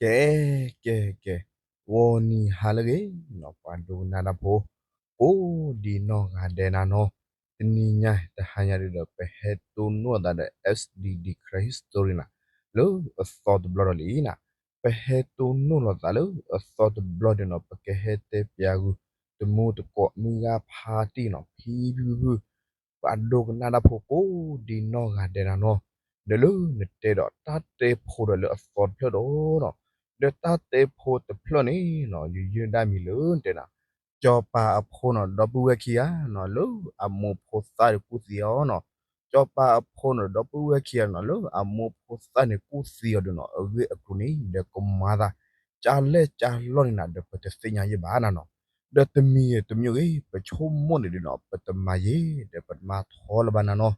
ကဲ ကဲ ကဲ, ဂီၤနံၤဟါလၢအဂ့ၤနီၤ ပှၤဒိကနၣ်တၢ်ဖိ ကိးဒံနီၢ်ဂၤဒဲးနၤနီၤ, တနံၤညါ တဟါညါဒုဒီး ပဟဲတိၢ်နီၣ်သးဒီး S D D Karen History နၤ, လၢအသီတဘျီဒီးလံနၤ, ပဟဲတိၢ်နီၣ်လီၤသးလၢအသီတဘျီဒီးနီၤ ပကဟဲတဲပၠးဂုာ် တမူတကိးမုၢ်ဂၤဖးတံၢ်နီၤ ဖံဖုဖု ပှၤဒိကနၣ်တၢ်ဖိကိးဒံနီၢ်ဂၤဒဲးနၤနီၤ, ဒီးလၢနတဲဒီးတၢ်တဲဖိဒီးလၢအသီတဖျၢၣ်ဒီးနီၤ, ဒီးတၢ်တဲဖိတဖျၢၣ်န့ၣ်နီၤ ယယုၢ်ဒၣ်မံၤလၢနတဲနၤ, စီၤပၤအဖိနီၤ ဒီပုၢ်ဝဲၢ်ခံဂၤနီၤ လၢအမိၢ်ဖိသၣ်ဒီးကူၣ်သံအီၤနီၤ, စီၤပၤအဖိနီၤ ဒီပုၢ်ဝဲၢ်ခံဂၤနီၤ လၢအမိၢ်ဖိသၣ်န့ၣ်ကူၣ်သံအီၤဒီးနီၤ အဂ့ၢ်အကျိၤန့ၣ် ဒီးကမၤသး ကၢ်လဲၣ်ကၢ်လီၢ်န့ၣ်နၤ ဒီးပတသ့ၣ်ညါယဲၢ်ဘၣ်နၤနီၤ, ဒီးတမံၤတမံၤဂ့ၤ ပဆိကမိၣ်န့ၣ်ဒုနီၤ ပတမၤယဲၢ် ဒီးပတမၤထီလၢၤဘၣ်နၤနီၤ,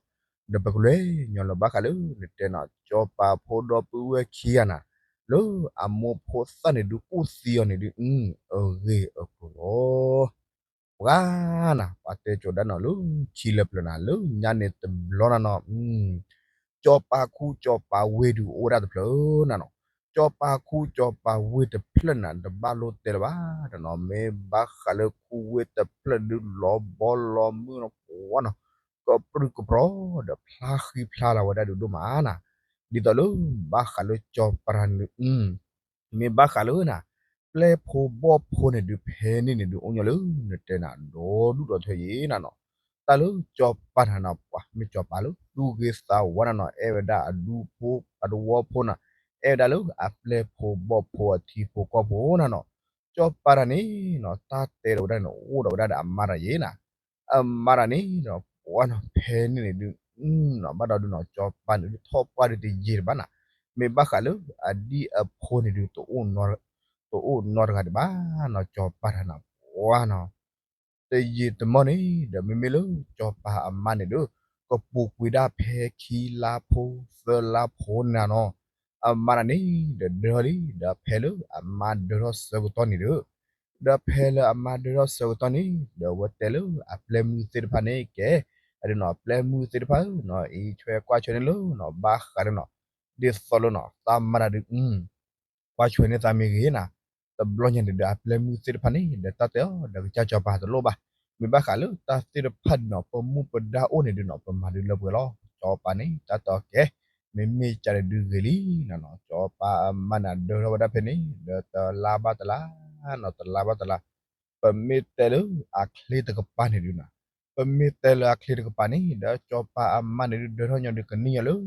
ဒီးပကလဲၤညီလၢဘၣ်ဃးလၢနတဲနီၤ စီၤပၤဖိဒီပုၢ်ဝဲၢ်ခံဂၤနၤ လၢအမိၢ်ဖိသၣ်န့ၣ်ဒုးကူၣ်သံအီၤန့ၣ်ဒုး အဂ့ၢ်အကျိၤလီၤ. ပှၤနၤ ပှၤတဲကၠီၤဒၣ်နီၤ လၢခံလၢပျၢၤနၤ လၢညါန့ၣ်တဘျီနၤနီၤ စီၤပၤခူစီၤပၤဝ့ၢ်ဒုးအိၣ်ဝဲဒၣ်တဖျၢၣ်နၤနီၤ, စီၤပၤခူစီၤပၤဝ့ၢ်တဖျၢၣ်နၤ တဘၣ်လိၣ်တဲလၢၤဘၣ်နၤနီၤ, မ့ၢ်ဘၣ်ဃးလၢခူဝ့ၢ်တဖျၢၣ်ဒုး လီၤဘီလီၤမုၢ်နီၤ ပှၤနီၤ ကပြုၢ်ကပြီၤဒီးဖျါဃံဖျါလၤဝဲဒၣ်ဒုးဒိၣ်မးနၤ, ဒ်သိးလၢ ဘၣ်ဃးလၢစီၤပၤတဂၤန့ၣ် မ့ၢ်ဘၣ်ဃးလၢနၤ ပျဲၢ်ဖိဘီၣ်ဖိန့ၣ်ဒုး ဖဲန့ၣ်န့ၣ်ဒုး အိၣ်ညီလၢနတဲနၤ ဒီဒူၣ်ဒီထၢယဲၢ်နၤနီၤ, တၢ်လၢစီၤပၤတဂၤနၤ ပှၤမ့ၢ်စီၤပၤလၢသူၣ်ဂ့ၤသးဝါနၤနီၤ အဲၣ်ဝဲဒၣ်အဒူဖိအသဝီဖိနၤ, အဲၣ်ဝဲဒၣ်လၢအပျဲၢ်ဖိဘီၣ်ဖိအထံဖိကီၢ်ဖိနၤနီၤ, စီၤပၤတဂၤန့ၣ်နီၤ တၢ်တဲဒီးဝဲဒၣ်န့ၣ် အိၣ်ဒီးဝဲဒၣ်ဒီးအမါတဂၤယဲၢ်နၤ အမါတဂၤန့ၣ်ဒီး ပှၤနီၤ ဖဲန့ၣ်န့ၣ်ဒုး နီၤ ဘၣ်ဒီးဒုးနီၤ စီၤပၤန့ၣ်ဒုး ထီၣ်ပှၢ်ဒုးတယံာ်တဘၣ်နၤ, မ့ၢ်ဘၣ်ဃးလၢအဒံၣ်အဖိန့ၣ်ဒုး တအိၣ်နီတဂၤဒံးဘၣ်နီၤ စီၤပၤတဂၤနၤ ပှၤနီၤ တယံာ်တမီၢ်န့ၣ်ဒီး မ့မ့ၢ်လၢစီၤပၤအမါန့ၣ်ဒုး ကပူၤကွံာ်ဒၣ်ဖဲခံလါဖိသၢလါဖိနၤနီၤ, အမါတဂၤန့ၣ်ဒီး ဒၢထီၣ်လံ ဒီးဖဲလၢအမါဒၢထီၣ်ဆၢကတီၢ်န့ၣ်ဒီး ဒီးဖဲလၢအမါဒၢထီၣ်ဆၢကတီၢ်န့ၣ် ဒီးအဝဲတဲလၢအပျဲၢ်မုၣ်သ့ၣ်တဖၣ်န့ၣ် ကဲ အဒုးနီၤ ပျဲၢ်မုၣ်သ့ၣ်တဖၣ်ဧၢနီၤ အံးဆွဲကွၢ်ဆွဲန့ၣ်လၢနီၤ ဘၣ်ဃးဒီးနီၤ ဒ်သိးလၢနီၤ သးမါတဂၤဒုး ကွၢ်ဆွဲန့ၢ်သးမ့ၢ်ဂ့ၤနၤ, တဘျီညါန့ၣ်ဒီး အပျဲၢ်မုၣ်သ့ၣ်တဖၣ်န့ၣ် ဒီးတၢ်တဲအီၤ ဒီးကစၢ်စီၤပၤတလိၣ်ဘၣ်, မ့ၢ်ဘၣ်ဃးလၢတၢ်သ့ၣ်တဖၣ်ဒုးနီၤ ပမူပဒါအိၣ်န့ၣ်ဒုးနီၤ ပမၤဒုးလၢပှဲၤလီၤ. စီၤပၤန့ၣ် တၢ်တဲအီၤကဲ မ့မ့ၢ်ကန့ၣ်ဒုးဂ့ၤလံနၤနီၤ, စီၤပၤအမါန့ၣ် ဒၢထီၣ်ဝဲဒၣ်ဖဲန့ၣ် ဒီးတလါဘၣ်တလါနီၤ တလါဘၣ်တလါ ပမ့ၢ်တဲလၢအချ့တကပၤန့ၣ်ဒုးနၤ, ပမ့ၢ်တဲလၢအချ့တကပၤန့ၣ် ဒီးစီၤပၤအမါန့ၣ်ဒုး ဒၢထီၣ်ညီဒုးကနံၣ်ညီလၢ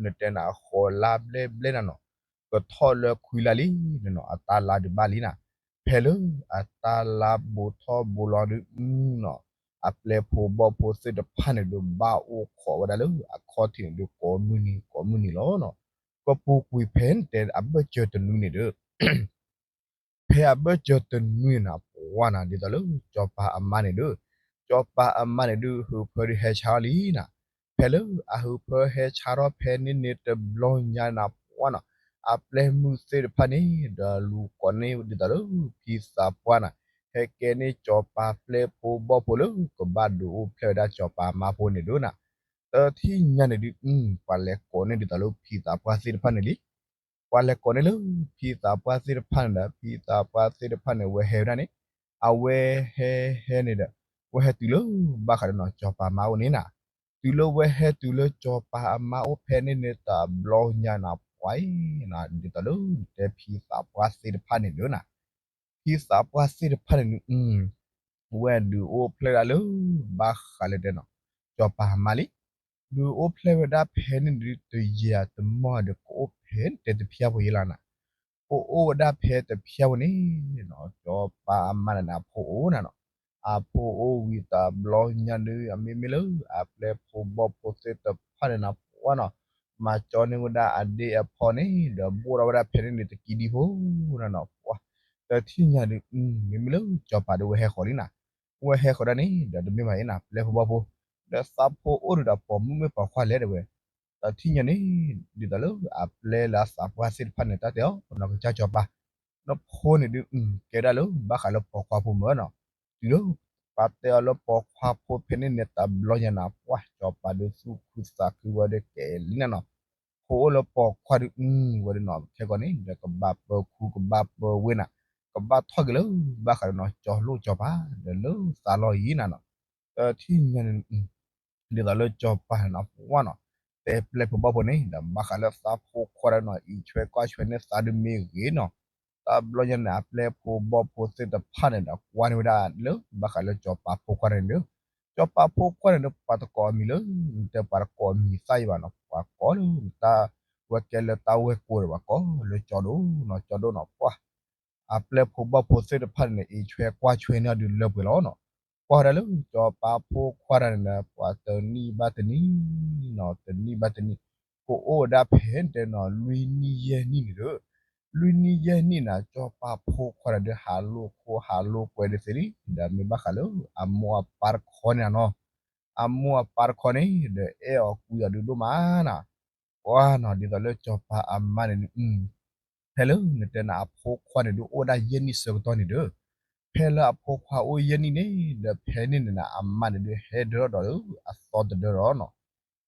နတဲနၤ ဃိးလါဘျဲၣ်ဘျဲၣ်နၤနီၤ, ကထီၣ်လၢခွံလါလံနနီၤ အတၢ်လါဒုးဘၣ်လံနၤ, ဖဲလၢအတၢ်လါဘူးထီၣ်ဘူးလီၤဒုးနီၤ, အပျဲၢ်ဖိဘီၣ်ဖိသ့ၣ်တဖၣ်န့ၣ်ဒုး ဘၣ်အိၣ်ခိးဝဲဒၣ်လၢအခီၣ်ထံးန့ၣ်ဒုး ကိးမုၢ်နံၤကိးမုၢ်နံၤလီၤနီၤ, ကပူၤကွံာ်ဖဲန့ၣ်တဲအဘၢၣ်စၢၤတနွံန့ၣ်ဒီး ဖဲအဘၢၣ်စၢၤတနွံနၤ ပှၤနၤ ဒ်သိးလၢစီၤပၤအမါန့ၣ်ဒီး, စီၤပၤအမါန့ၣ်ဒုး ဟုးဖၢဒုးဟဲဆါထီၣ်လံနၤ, ဖဲလၢအဟုးဖၢဟဲဆါထီၣ်ဖဲန့ၣ်န့ၣ်တဘျီညါနၤ ပှၤနီၤ, အပျဲၢ်မုၣ်သ့ၣ်တဖၣ်န့ၣ် ဒီးလူၤကိးန့ၢ်ဒ်သိးလၢဖံသးပှၢ်နၤ, ဟဲကဲန့ၢ်စီၤပၤပျဲၢ်ဖိဘီၣ်ဖိလၢကဘၣ်ဒုးအိၣ်ဖျဲၣ်ဝဲဒၣ်စီၤပၤအမါဖိန့ၣ်ဒုးနၤ, တထံၣ်ညါန့ၣ်ဒုး ပှၤလဲၤကိးန့ၢ်ဒ်သိးလၢဖံသးပှၢ်သ့ၣ်တဖၣ်န့ၣ်လံ ပှၤလဲၤကိးန့ၢ်လၢဖံသးပှၢ်သ့ၣ်တဖၣ်န့ၣ်ဒီး ဖံသးပှၢ်သ့ၣ်တဖၣ်န့ၣ် ဝဲဟဲဝဲဒၣ်န့ၣ်, အဝဲဟဲဟဲန့ၣ်ဒီး ဝဲဟဲတုၤလၢဘၣ်ဃးဒီးနီၤ စီၤပၤအမါအိၣ်န့ၣ်နၤ, တုၤလၢဝဲဟဲတုၤလၢစီၤပၤအမါအိၣ်ဖဲန့ၣ်န့ၣ်တဘျီညါနၤ ပှၤအံၤနၤ ဒ်သိးလၢတဲဖံသးပှၢ်သ့ၣ်တဖၣ်န့ၣ်ဒီးနၤ ဖံသးပှၢ်သ့ၣ်တဖၣ်န့ၣ်ဒုး ဝဲဒုးအိၣ်ဖျဲၣ်ဒၣ်လၢ ဘၣ်ဃးလၢတဲနီၤ စီၤပၤအမါလံ, ဒုးအိၣ်ဖျဲၣ်ဝဲဒၣ်ဖဲန့ၣ်ဒုး တယံာ်တမီၢ်ဒီး ကအိၣ်ဖဲတဲတဖျၢၣ်ဖိယဲၢ်လီၤနၤ, ကအိၣ်ဝဲဒၣ်ဖဲတဖျၢၣ်ဖိန့ၣ်နီၤ စီၤပၤအမါန့ၣ်န့ၣ် အဖိအိၣ်နၤနီၤ, အဖိအိၣ်ဝံၤတဘျီညါဒုး အမ့မ့ၢ်လၢအပျဲၢ်ဖိဘီၣ်ဖိသ့ၣ်တဖၣ်န့ၣ်နၤ ပှၤနီၤ မၤကၠီန့ၢ်ဝဲဒၣ်အဒ့အဖီန့ၣ် ဒီးဘိၣ်ထီၣ်ဝဲဒၣ်ဖဲန့ၣ်န့ၣ်တကံဒံဖိနၤနီၤ ပှၤ, တထံၣ်ညါဒုး မ့မ့ၢ်လၢစီၤပၤဒီးဝဲဟဲဃီၤလံနၤ, ဝဲဟဲဃီၤဒၣ်န့ၣ် ဒီးတမ့ၢ်ဘၣ်အံၤနၤ ပျဲၢ်ဖိဘီၣ်ဖိ, ဒီးသးဖိအိၣ်ဒုးဒီးပိာ်မုၣ်မ့ၢ်ပိာ်ခွါလဲၣ်တဲဝဲ, တထံၣ်ညါန့ၣ် ဒ်သိးလၢအပျဲၢ်လၢအသးပှၢ်သ့ၣ်တဖၣ်န့ၣ် တၢ်တဲအီၤ နီၢ်ကစၢ်စီၤပၤ နဖိန့ၣ်ဒုး ကဲဒၣ်လၢဘၣ်ဃးလၢပိာ်ခွါဖိမၢနီၤ, တုၤလၢ ပှၤတဲအီၤလၢပိာ်ခွါဖိဖဲန့ၣ်န့ၣ် တဘျီညါနၤ ပှၤစီၤပၤဒုးသူၣ်ခုသးခုဝဲဒီးကဲလံနၤနီၤ, ဖိ အဖိအိၣ်လၢပိာ်ခွါဒုး အဝဲဒၣ်နီၤ ခဲကီးန့ၣ် ဒီးကဘၣ်ပၢၤခူ ကဘၣ်ပၢၤဝဲနၤ, ကဘၣ်ထီၣ်က့ၤလၢ ဘၣ်ဃးဒီးနီၤ ကၠီလိၣ်ကၠီပၤ ဒီးလၢသးလီၢ်အံၤနၤနီၤ, တထံၣ်ညါန့ၣ် ဒ်သိးလၢကၠီပၤန့ၣ်နီၤ ပှၢ်နီၤ, တဲပျဲၢ်ဖိဘီၣ်ဖိန့ၣ် ဒီးဘၣ်ဃးလၢသးဖိခွါဒီးနီၤ အံးဆွဲကွၢ်ဆွဲန့ၢ်သးဒုးမ့ၢ်ဂ့ၤနီၤ, တဘျီညါန့ၣ် အပျဲၢ်ဖိဘီၣ်ဖိသ့ၣ်တဖၣ်န့ၣ်ဒီး ကွၢ်န့ၢ်ဝဲဒၣ်လၢ ဘၣ်ဃးလၢကၠီပၤဖိခွါန့ၣ်ဒီး, ကၠီပၤဖိခွါန့ၣ်ဒီး ပှၤတကိးအမံၤလၢ နတဲပှၤတကိးအမံၤသၣ်အံၤဘၣ်နီၤ, ပှၤကိးလၢတၢ်ဝဲကဲလၢတၢ်ဝဲၢ်ကိးဒီး ပှၤကိးလၢကၠီဒိၣ်နီၤ ကၠီဒိၣ်နီၤ ပှၢ် အပျဲၢ်ဖိဘီၣ်ဖိသ့ၣ်တဖၣ်န့ၣ် အံးဆွဲကွၢ်ဆွဲန့ၢ်အီၤဒုးလၢပှဲၤလီၤနီၤ, ကွၢ်ဝဲဒၣ်လၢကၠီပၤဖိခွါတဂၤန့ၣ်ဒီး ပှၤတနံၣ်ဘၣ်တနံၣ်နီၤ တနံၣ်ဘၣ်တနံၣ်, ကအိၣ်ဝဲဒၣ်ဖဲတဲနီၤ လွံၢ်နံၣ်ယဲၢ်နံၣ်န့ၣ်ဒီး, လွံၢ်နံၣ်ယဲၢ်နံၣ်န့ၣ် ကၠီပၤဖိခွါတဂၤဒီး ဟးလိာ်ခိၣ်ဟးလိာ်ကွဲဒုးသ့လံ, ဒီးမ့ၢ်ဘၣ်ဃးလၢ အမိၢ်အပၢ်တခီန့ၣ်နီၤ, အမိၢ်အပၢ်တခီန့ၣ် ဒီးအဲၣ်အီၤကွံအီၤဒုးဒိၣ်မးနီၤ, ပှၢ်နီၤ ဒ်သိးလၢကၠီပၤအမါန့ၣ်ဒုး ဖဲလၢနတဲနၤအဖိခွါန့ၣ်ဒုး အိၣ်ဝဲဒၣ်ယဲၢ်နံၣ်ဆၢကတီၢ်န့ၣ်ဒီး, ဖဲလၢအဖိခွါအိၣ်ယဲၢ်နံၣ်န့ၣ် ဒီးဖဲန့ၣ်န့ၣ် အမါန့ၣ်ဒုး ဟဲဒၢထီၣ်ဒီးလၢအသီတဒၢဒီးနီၤ,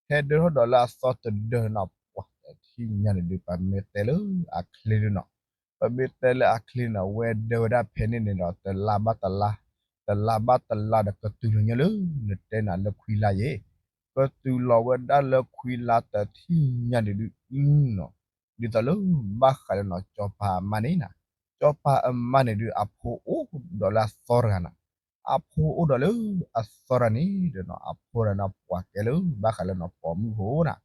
ဟဲဒၢထီၣ်ဒီးလၢအသီတဒၢနီၤ, ပှၢ်တထံၣ်ညါန့ၣ်ဒုး ပမ့ၢ်တဲလၢအချ့ဒုးနီၤ, ပမ့ၢ်တဲလၢအချ့န့ၣ် အဝဲဒၢဝဲဒၣ်ဖဲန့ၣ်န့ၣ်ဒီး တလါဘၣ်တလါ, တလါဘၣ်တလါဒီးကတုၤလီၤညါလၢ နတဲနၤလၢခွံလါယဲၢ်, ကတုၤလီၤဝဲဒၣ်လၢခွံလါတထံၣ်ညါန့ၣ်ဒုး နီၤ, ဒ်သိးလၢ ဘၣ်ဃးလၢနီၤ ကၠီပၤအမါန့ၣ်နီၤ, ကၠီပၤအမါန့ၣ်ဒုး အဖိအိၣ်ဒီးလၢအသီတဂၤနီၤ, အဖိအိၣ်ဒီးလၢအသီတဂၤန့ၣ်ဒီးနီၤ အဖိတဂၤန့ၣ် ပှၤကဲလၢ ဘၣ်ဃးလၢနီၤ ပိာ်မုၣ်ဖိနီၤ,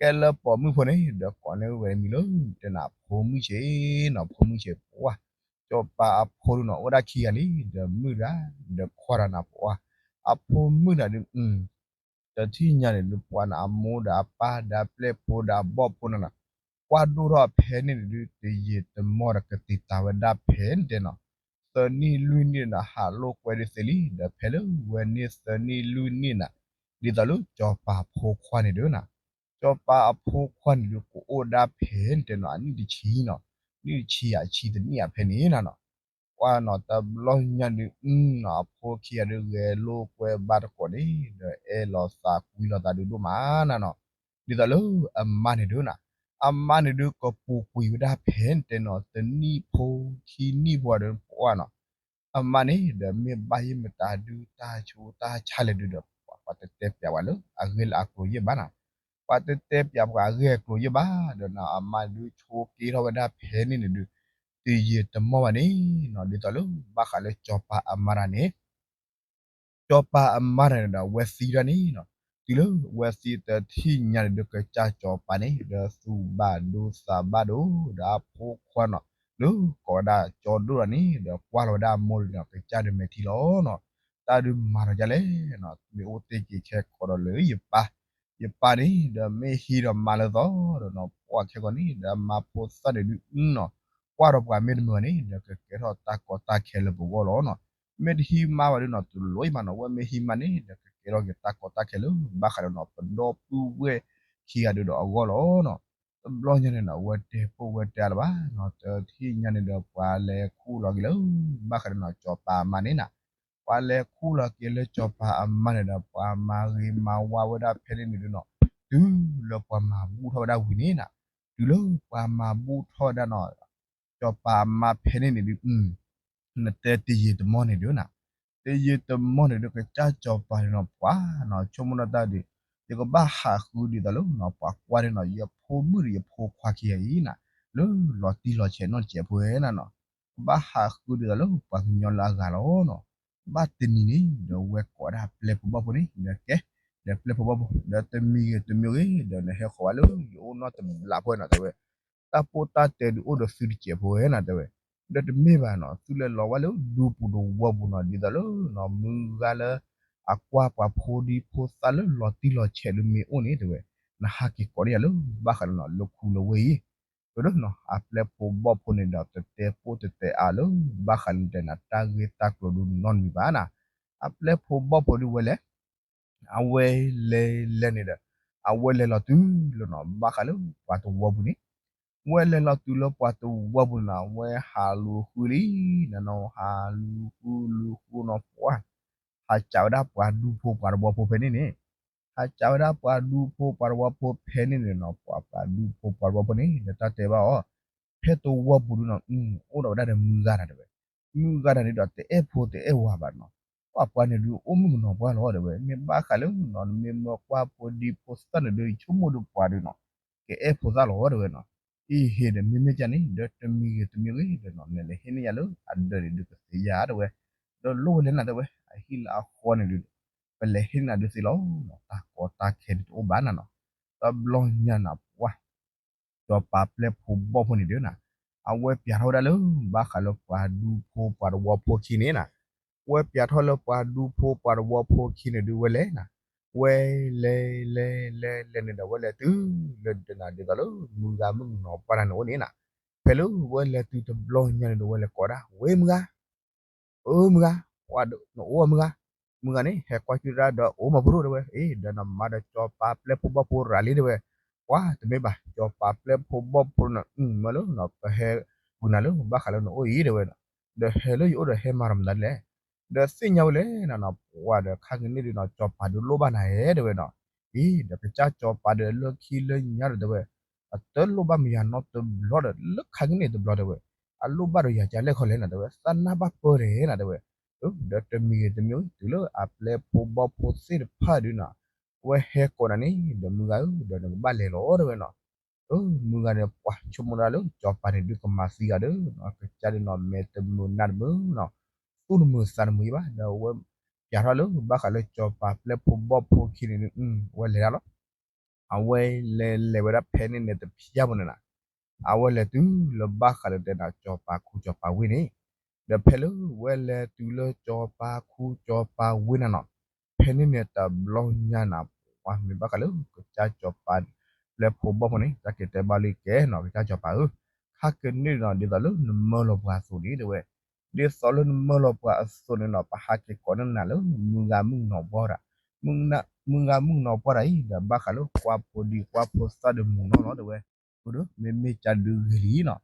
ကဲလၢပိာ်မုၣ်ဖိန့ၣ် ဒီးကိးန့ၢ်ဝဲမံၤလၢ တဲနၤဖိမုၣ်ဆ့ၣ်နီၤ ဖိမုၣ်ဆ့ၣ် ပှၢ်, ကၠီပၤအဖိဒုးနီၤ အိၣ်ဒၣ်ခံဂၤလံ ဒီးမုၣ်တဂၤ ဒီးခွါတဂၤနီၤ ပှၢ်, အဖိမုၣ်တဂၤဒုး တထံၣ်ညါန့ၣ်ဒုး ပှၤန့ၣ်အမိၢ်ဒီးအပၢ်ဒီးအပျဲၢ်ဖိဒီးအဘီၣ်ဖိန့ၣ်နီၤ, ကွၢ်ဒိၣ်ထီၣ်ဖဲန့ၣ်န့ၣ်ဒုး တယံာ်တမီၢ်ဒီးကတံာ်တာ်ဝဲဒၣ်ဖဲန့ၣ်တဲနီၤ, သၢနံၣ်လွံၢ်နံၣ်ဒီး ဟးလိာ်ကွဲဒုးသ့လံ, ဒီးဖဲလၢဝဲန့ၣ်သၢနံၣ်လွံၢ်နံၣ်န့ၣ် ဒ်သိးလၢကၠီပၤဖိခွါန့ၣ်ဒုးနီၤ, ကၠီပၤအဖိခွါန့ၣ်ဒုး ကအိၣ်ဒၣ်ဖဲန့ၣ်တဲနီၤ အနံၣ်တဆံနီၤ, နံၣ်တဆံယဲၢ်ဆံတနံၣ်အဖဲန့ၣ်နီၤ, ကွၢ်နီၤ တဘျီညါဒုး နီၤ အဖိခံဂၤဒုး ဂဲၤလိာ်ကွဲဘၣ်တကိးန့ၣ် ဒီးအဲၣ်လီၤသးကွံလီၤသးဒုးဒိၣ်မးနီၤနီၤ, ဒ်သိးလၢအမါန့ၣ်ဒုးနီၤ, အမါန့ၣ်ဒုး ကပူၤကွံာ်ဝဲဒၣ်ဖဲန့ၣ်တဲနီၤ တနံၣ်ဖိခံနံၣ်ဖိဒီး ပှၢ်နီၤ, အမါန့ၣ်ဒီး မ့ၢ်ဘၣ်ယဲၢ်မတၤဒုးတၢ်ဆိတၢ်ဆါလဲၣ်ဒုးဒီး ပှၤတတဲပျးဝဲလၢအဂ့ၢ်လၢအကျိၤယဲၢ်ဘၣ်နီၤ, ပှၤတတဲပျးပှၤအဂ့ၢ်အကျိၤယဲၢ်ဘၣ်ဒီးနီၤ အမါဒုးဆိးက့ထီၣ်ဝဲဒၣ်ဖဲန့ၣ်န့ၣ်ဒုး တယံာ်တမီၢ်ဘၣ်န့ၣ်နီၤ ဒ်သိးလၢဘၣ်ဃးလၢကၠီပၤအမါတဂၤန့ၣ် ကၠီပၤအမါတဂၤန့ၣ်ဒီး အဝဲသံဒၣ်န့ၣ်နီၤ, တုၤလၢအဝဲသံတထံၣ်ညါန့ၣ်ဒီး ကစၢ်ကၠီပၤန့ၣ် ဒီးသူၣ်ဘၣ်ဒိသးဘၣ်ဒိ ဒီးအဖိခွါနီၤ လၢကိးဝဲဒၣ်ကၠီဒိၣ်တဂၤန့ၣ် ဒီးကွၢ်လီၤဝဲဒၣ်အမိၢ်ဒီးနီၤ ကစၢ်ဒုးမဲာ်ထံလီၤနီၤ, တၢ်ဒုးမၤထီၣ်ဒ်လဲၣ်နီၤ မ့ၢ်အိၣ်တ့ၢ်က့ၤခဲကိးဒီးလၢယပၢ်, ယပၢ်န့ၣ်ဒီးမ့ၢ်ဟံးဒီးမါလၢသီဒီးနီၤ ပှၢ်ခဲကီးန့ၣ် ဒီးမါဖိသၣ်န့ၣ်ဒုးနီၤ, ကွၢ်ဒီးပှၤမ့ၢ်တမုာ်ဘၣ်န့ၣ် ဒီးကကဲထီၣ်တၢ်ကီတၢ်ခဲလၢပဂီၢ်လီၤနီၤ, မ့ၢ်တဟံးမါဘၣ်ဒုးနီၤ တလိၣ်အံၤမးနီၤ အဝဲမ့ၢ်ဟံးမါန့ၣ် ဒီးကကဲထီၣ်က့ၤတၢ်ကီတၢ်ခဲလၢဘၣ်ဃးဒီးနီၤ ပဒီပုၢ်ဝဲၢ်ခံဂၤဒုးဒီးအဂီၢ်လီၤနီၤ, တဘျီညါန့ၣ်နီၤ အဝဲတဲပိၢ်ဝဲတဲအါလၢၤဘၣ်နီၤ တထံၣ်ညါန့ၣ်ဒီး ပှၤလဲၤခူၣ်လီၤက့ၤလၢ ဘၣ်ဃးဒီးနီၤ ကၠီပၤအမါန့ၣ်နီၤ, ပှၤလဲၤခူၣ်လီၤက့ၤလၢကၠီပၤအမါန့ၣ်ဒီး ပှၤမၤဂ့ၤမၤဝါဝဲဒၣ်ဖဲန့ၣ်န့ၣ်ဒုးနီၤ, တုၤလၢပှၤမၤဘူၣ်ထီၣ်ဝဲဒၣ်ဝံၤန့ၣ်နီၤ, တုၤလၢပှၤမၤဘူၣ်ထီၣ်ဝဲဒၣ်နီၤ ကၠီပၤအမါဖဲန့ၣ်န့ၣ်ဒုး နတဲတယံာ်တမီၢ်န့ၣ်ဒုးနီၤ, တယံာ်တမီၢ်န့ၣ်ဒုး ကစၢ်ကၠီပၤန့ၣ်နီၤ ပှၤနီၤ ဆိကမိၣ်ထီၣ်တၢ်ဒုး ယကဘၣ်ဟးဃုဒ်သိးလၢနီၤ ပှၤကွၢ်န့ၣ်နီၤ ယဖိမုၣ်ဒီးယဖိခွါခံဂၤအံၤနီၤ လၢလီၤတံၢ်လီၤဆဲးနီတစဲးဖိဝဲနီၤနီၤ, ကဘၣ်ဟးဃုဒ်သိးလၢပှၤကညီလၢအဂၤလီၤနီၤ, ဘၣ်တနံၤန့ၣ် ဒီးဝဲကိးဝဲဒၣ်ပျဲၢ်ဖိဘီၣ်ဖိန့ၣ် ဒီးကဲ ဒီးပျဲၢ်ဖိဘီၣ်ဖိ ဒီးတမံၤဂ့ၤတမံၤဂ့ၤ ဒီးနဟဲဃီၤဝဲလၢယအိၣ်နီတဘျီဖိနီၤ တဲဝဲ တၢ်ပိၢ်တၢ်တဲဒုးအိၣ်ဒီးသုတစဲးဖိဝဲနီၤ တဲဝဲ, ဒီးတမ့ၢ်ဘၣ်နီၤ သုလဲၤလီၤဝဲလၢဒူပူၤတဝီပူၤနီၤ ဒ်သိးလၢနီၤ မုၢ်ဂၤလၢ အကွၢ်ပှၤဖိဒံဖိသၣ်လၢလီၤတံၢ်လီၤဆဲးဒုးမ့ၢ်အိၣ်န့ၣ် တဲဝဲ, နဟးက့ၤကိးန့ၢ်ယၤလၢ ဘၣ်ဃးလၢနီၤ လၢခူလၢဝ့ၢ်အံၤ, ဒီးနီၤ အပျဲၢ်ဖိဘီၣ်ဖိန့ၣ်ဒီး တတဲပိၢ်တတဲအါလၢ ဘၣ်ဃးလၢတဲနၤ တၢ်ဂ့ၢ်တၢ်ကျိၤဒုးနီတမံၤဘၣ်နီၤ, အပျဲၢ်ဖိဘီၣ်ဖိဒုးဝဲလဲၤ အဝဲလဲၤလဲၤန့ၣ်ဒီး အဝဲလဲၤလီၤတုၤလၢနီၤ ဘၣ်ဃးလၢပှၤတဝီပူၤန့ၣ်, ဝဲလဲၤလီၤတုၤလၢပှၤတဝီပူၤန့ၣ်နီၤ အဝဲဟးလူၤဃုလံ, နနီၤ ဟးလူၤဃုလူၤဃုနီၤ ပှၢ် ဟးစံးဝဲဒၣ်ပှၤဒူဖိပှၤတဝီဖိဖဲန့ၣ်န့ၣ်, ဟးကးဝဲဒၣ်ပှၤဒူဖိပှၤသဝီဖိဖဲန့ၣ်န့ၣ်နီၤ, ပှၤ ပှၤဒူဖိပှၤသဝီဖိန့ၣ် ဒီးတၢ်တဲဘၣ်အီၤ, ဖဲသဝီပူၤဒုနီၤ အိၣ်ဒီးဝဲဒၣ်ဒီးမုၢ်ဂၤနၤတဲဝဲ, မုၢ်ဂၤနၤဒုဒီးတအဲၣ်ဖိတအဲၣ်ဝၤဘၣ်နီၤ, ပှၤပှၤန့ၣ်ဒုအိၣ်မုၣ်ကနီၤပှၢ်လီၤတဲဝဲ, မ့ၢ်ဘၣ်ဃးလၢနီၤ နမ့ၢ်မၢကွၢ်ဖိဒံဖိသၣ်န့ၣ်ဒု ဆိကမိၣ်ဒုပှၤဒုနီၤ, ကအဲၣ်ဖိသၣ်လီၤတဲဝဲနီၤ, အံၤဟ့ၣ်ဒီးမ့မ့ၢ်ကန့ၣ် ဒီးတမံၤဂ့ၤတမံၤဂ့ၤဒီးနီၤ နလဲၤဟ့ၣ်န့ၢ်ယၤလၢအဒၢးန့ၣ်ဒုကသ့ဧါတဲဝဲ, ဒီးလိၣ်ဝဲလဲၣ်နၤတဲဝဲ, အဟံၣ်လၢအဃီန့ၣ်ဒု ပလဲၤဟ့ၣ်န့ၢ်နၤဒုသ့လီၤ, တၢ်ကီတၢ်ခဲန့ၣ်တအိၣ်ဘၣ်နၤနီၤ, တဘျီညါနၤပှၤ စီၤပၤပျဲၢ်ဖိဘီၣ်ဖိန့ၣ်ဒုနီၤ, အဝဲပျးထီၣ်ဝဲဒၣ်လၢ ဘၣ်ဃးလၢပှၤဒူဖိပှၤသဝီဖိခံန့ၣ်နၤ, ဝဲပျးထီၣ်လၢပှၤဒူဖိပှၤသဝီဖိခံန့ၣ်ဒုဝဲလဲၤနၤ, ဝဲလဲၤလဲၤလဲၤလဲၤန့ၣ်ဒီး ဝဲလဲၤတုၤလၢဒၢးနၤဒ်သိးလၢ မုၢ်ဂၤမုၣ်ကနီၤပှၢ်တဂၤန့ၣ်အိၣ်န့ၣ်နၤ, ဖဲလၢဝဲလဲၤတုၤတဘျီညါန့ၣ်ဒီး ဝဲလဲၤကိးဒၣ် ဝဲမုၢ်ဂၤ အၢမုၢ်ဂၤ, ပှၤနအိၣ်မုၢ်ဂၤ, မုၢ်ဂၤန့ၣ် ဟဲကွၢ်ကၠုၣ်တၢ်ဒီးအိၣ်မၤဖိဒိၣ်တဲဝဲ, အ့ ဒီးနမါဒီးစီၤပၤပျဲၢ်ဖိဘီၣ်ဖိရၤလံတဲဝဲ, ပှၤတမ့ၢ်ဘၣ် စီၤပၤပျဲၢ်ဖိဘီၣ်ဖိန့ၣ် မၢလၢ ပဟဲဃုာ်နၤလၢဘၣ်ဃးလၢနအိၣ်အံၤတဲဝဲ, ဒီးဟဲလၢယအိၣ်ဒီးဟဲမၤဒီးမတၤလဲၣ်, ဒီးသ့ၣ်ညါဝဲလဲၣ်နနီၤ ပှၤဒီးခါကန့ၣ်ဒုနီၤ စီၤပၤဒုလိၣ်ဘၣ်နၤဧါတဲဝဲနီၤ, အ့ ဒီးကစၢ်စီၤပၤဒီးလၢခံလၢညါဒီးတဲဝဲ အတလိၣ်ဘၣ်မယၤနီတဘျီဒီး လၢခါကန့ၣ်တဘျီတဲဝဲ, အလိၣ်ဘၣ်ဒီးယၤကလဲၣ်ခီလဲၣ်နၤတဲဝဲ သးနၢ်ဘၣ်ပၢၢ်ဒဲးနၤတဲဝဲ, ဒီးတမံၤဂ့ၤတမံၤဂ့ၤ တုၤလၢအပျဲၢ်ဖိဘီၣ်ဖိသ့ၣ်တဖၣ်ဒုနီၤ, ဝဲဟဲကိးနၤန့ၣ် ဒီးမုၢ်ဂၤဧၢ ဒီးနကဘၣ်လဲၤလီၤတဲဝဲနီၤ, မုၢ်ဂၤန့ၣ် ပှၤဆိကမိၣ်ဒၣ်လၢ စီၤပၤန့ၣ်ဒုကမၤသံဂၤဒီး ကစၢ်ဒုနီၤ မဲာ်တမုာ်နါတမုာ်နီၤ, သူၣ်တမုာ်သးတမုာ်ယံၤဘၣ် ဒီးဝဲပျးထီၣ်လၢ ဘၣ်ဃးလၢစီၤပၤပျဲၢ်ဖိဘီၣ်ဖိခံန့ၣ်ဒု ဝဲလဲၤဒၣ်လီၤ အဝဲလဲၤလဲၤဝဲဒၣ်ဖဲန့ၣ်န့ၣ်တဖျၢၣ်ဖိန့ၣ်နၤ, အဝဲလဲၤတုၤလၢဘၣ်ဃးလၢတဲနၤ စီၤပၤခူစီၤပၤဝ့ၢ်န့ၣ်, ဒီးဖဲလၢဝဲလဲၤတုၤလၢစီၤပၤခူစီၤပၤဝ့ၢ်နၤနီၤ, ဖဲန့ၣ်န့ၣ်တဘျီညါနၤ ပှၤမ့ၢ်ဘၣ်ဃးလၢကစၢ်စီၤပၤ ပျဲၢ်ဖိဘီၣ်ဖိန့ၣ် တၢ်က့ၤတဲဘၣ်လံကဲနီၤ ကစၢ်စီၤပၤဧၢ, ခါကန့ၣ်နီၤ ဒ်သိးလၢနမၢလီၤပှၤအသိးန့ၣ်တဲဝဲ, ဒ်သိးလၢနမၢလီၤပှၤအသိးန့ၣ်နီၤ ပဟးက့ၤကိးန့ၢ်နၤလၢ မုၢ်ဂၤမုၣ်ကနီၤပှၢ်ဒၣ်, မုၢ်ဂၤမုၣ်ကနီၤပှၢ်ဒၣ်အံၤ ဒီးဘၣ်ဃးလၢကွၢ်ဖိဒံကွၢ်ဖိသၣ်ဒီးမုာ်နီၢ်လီၤတဲဝဲ, မ့မ့ၢ်ကဒုဂ့ၤလံနီၤ,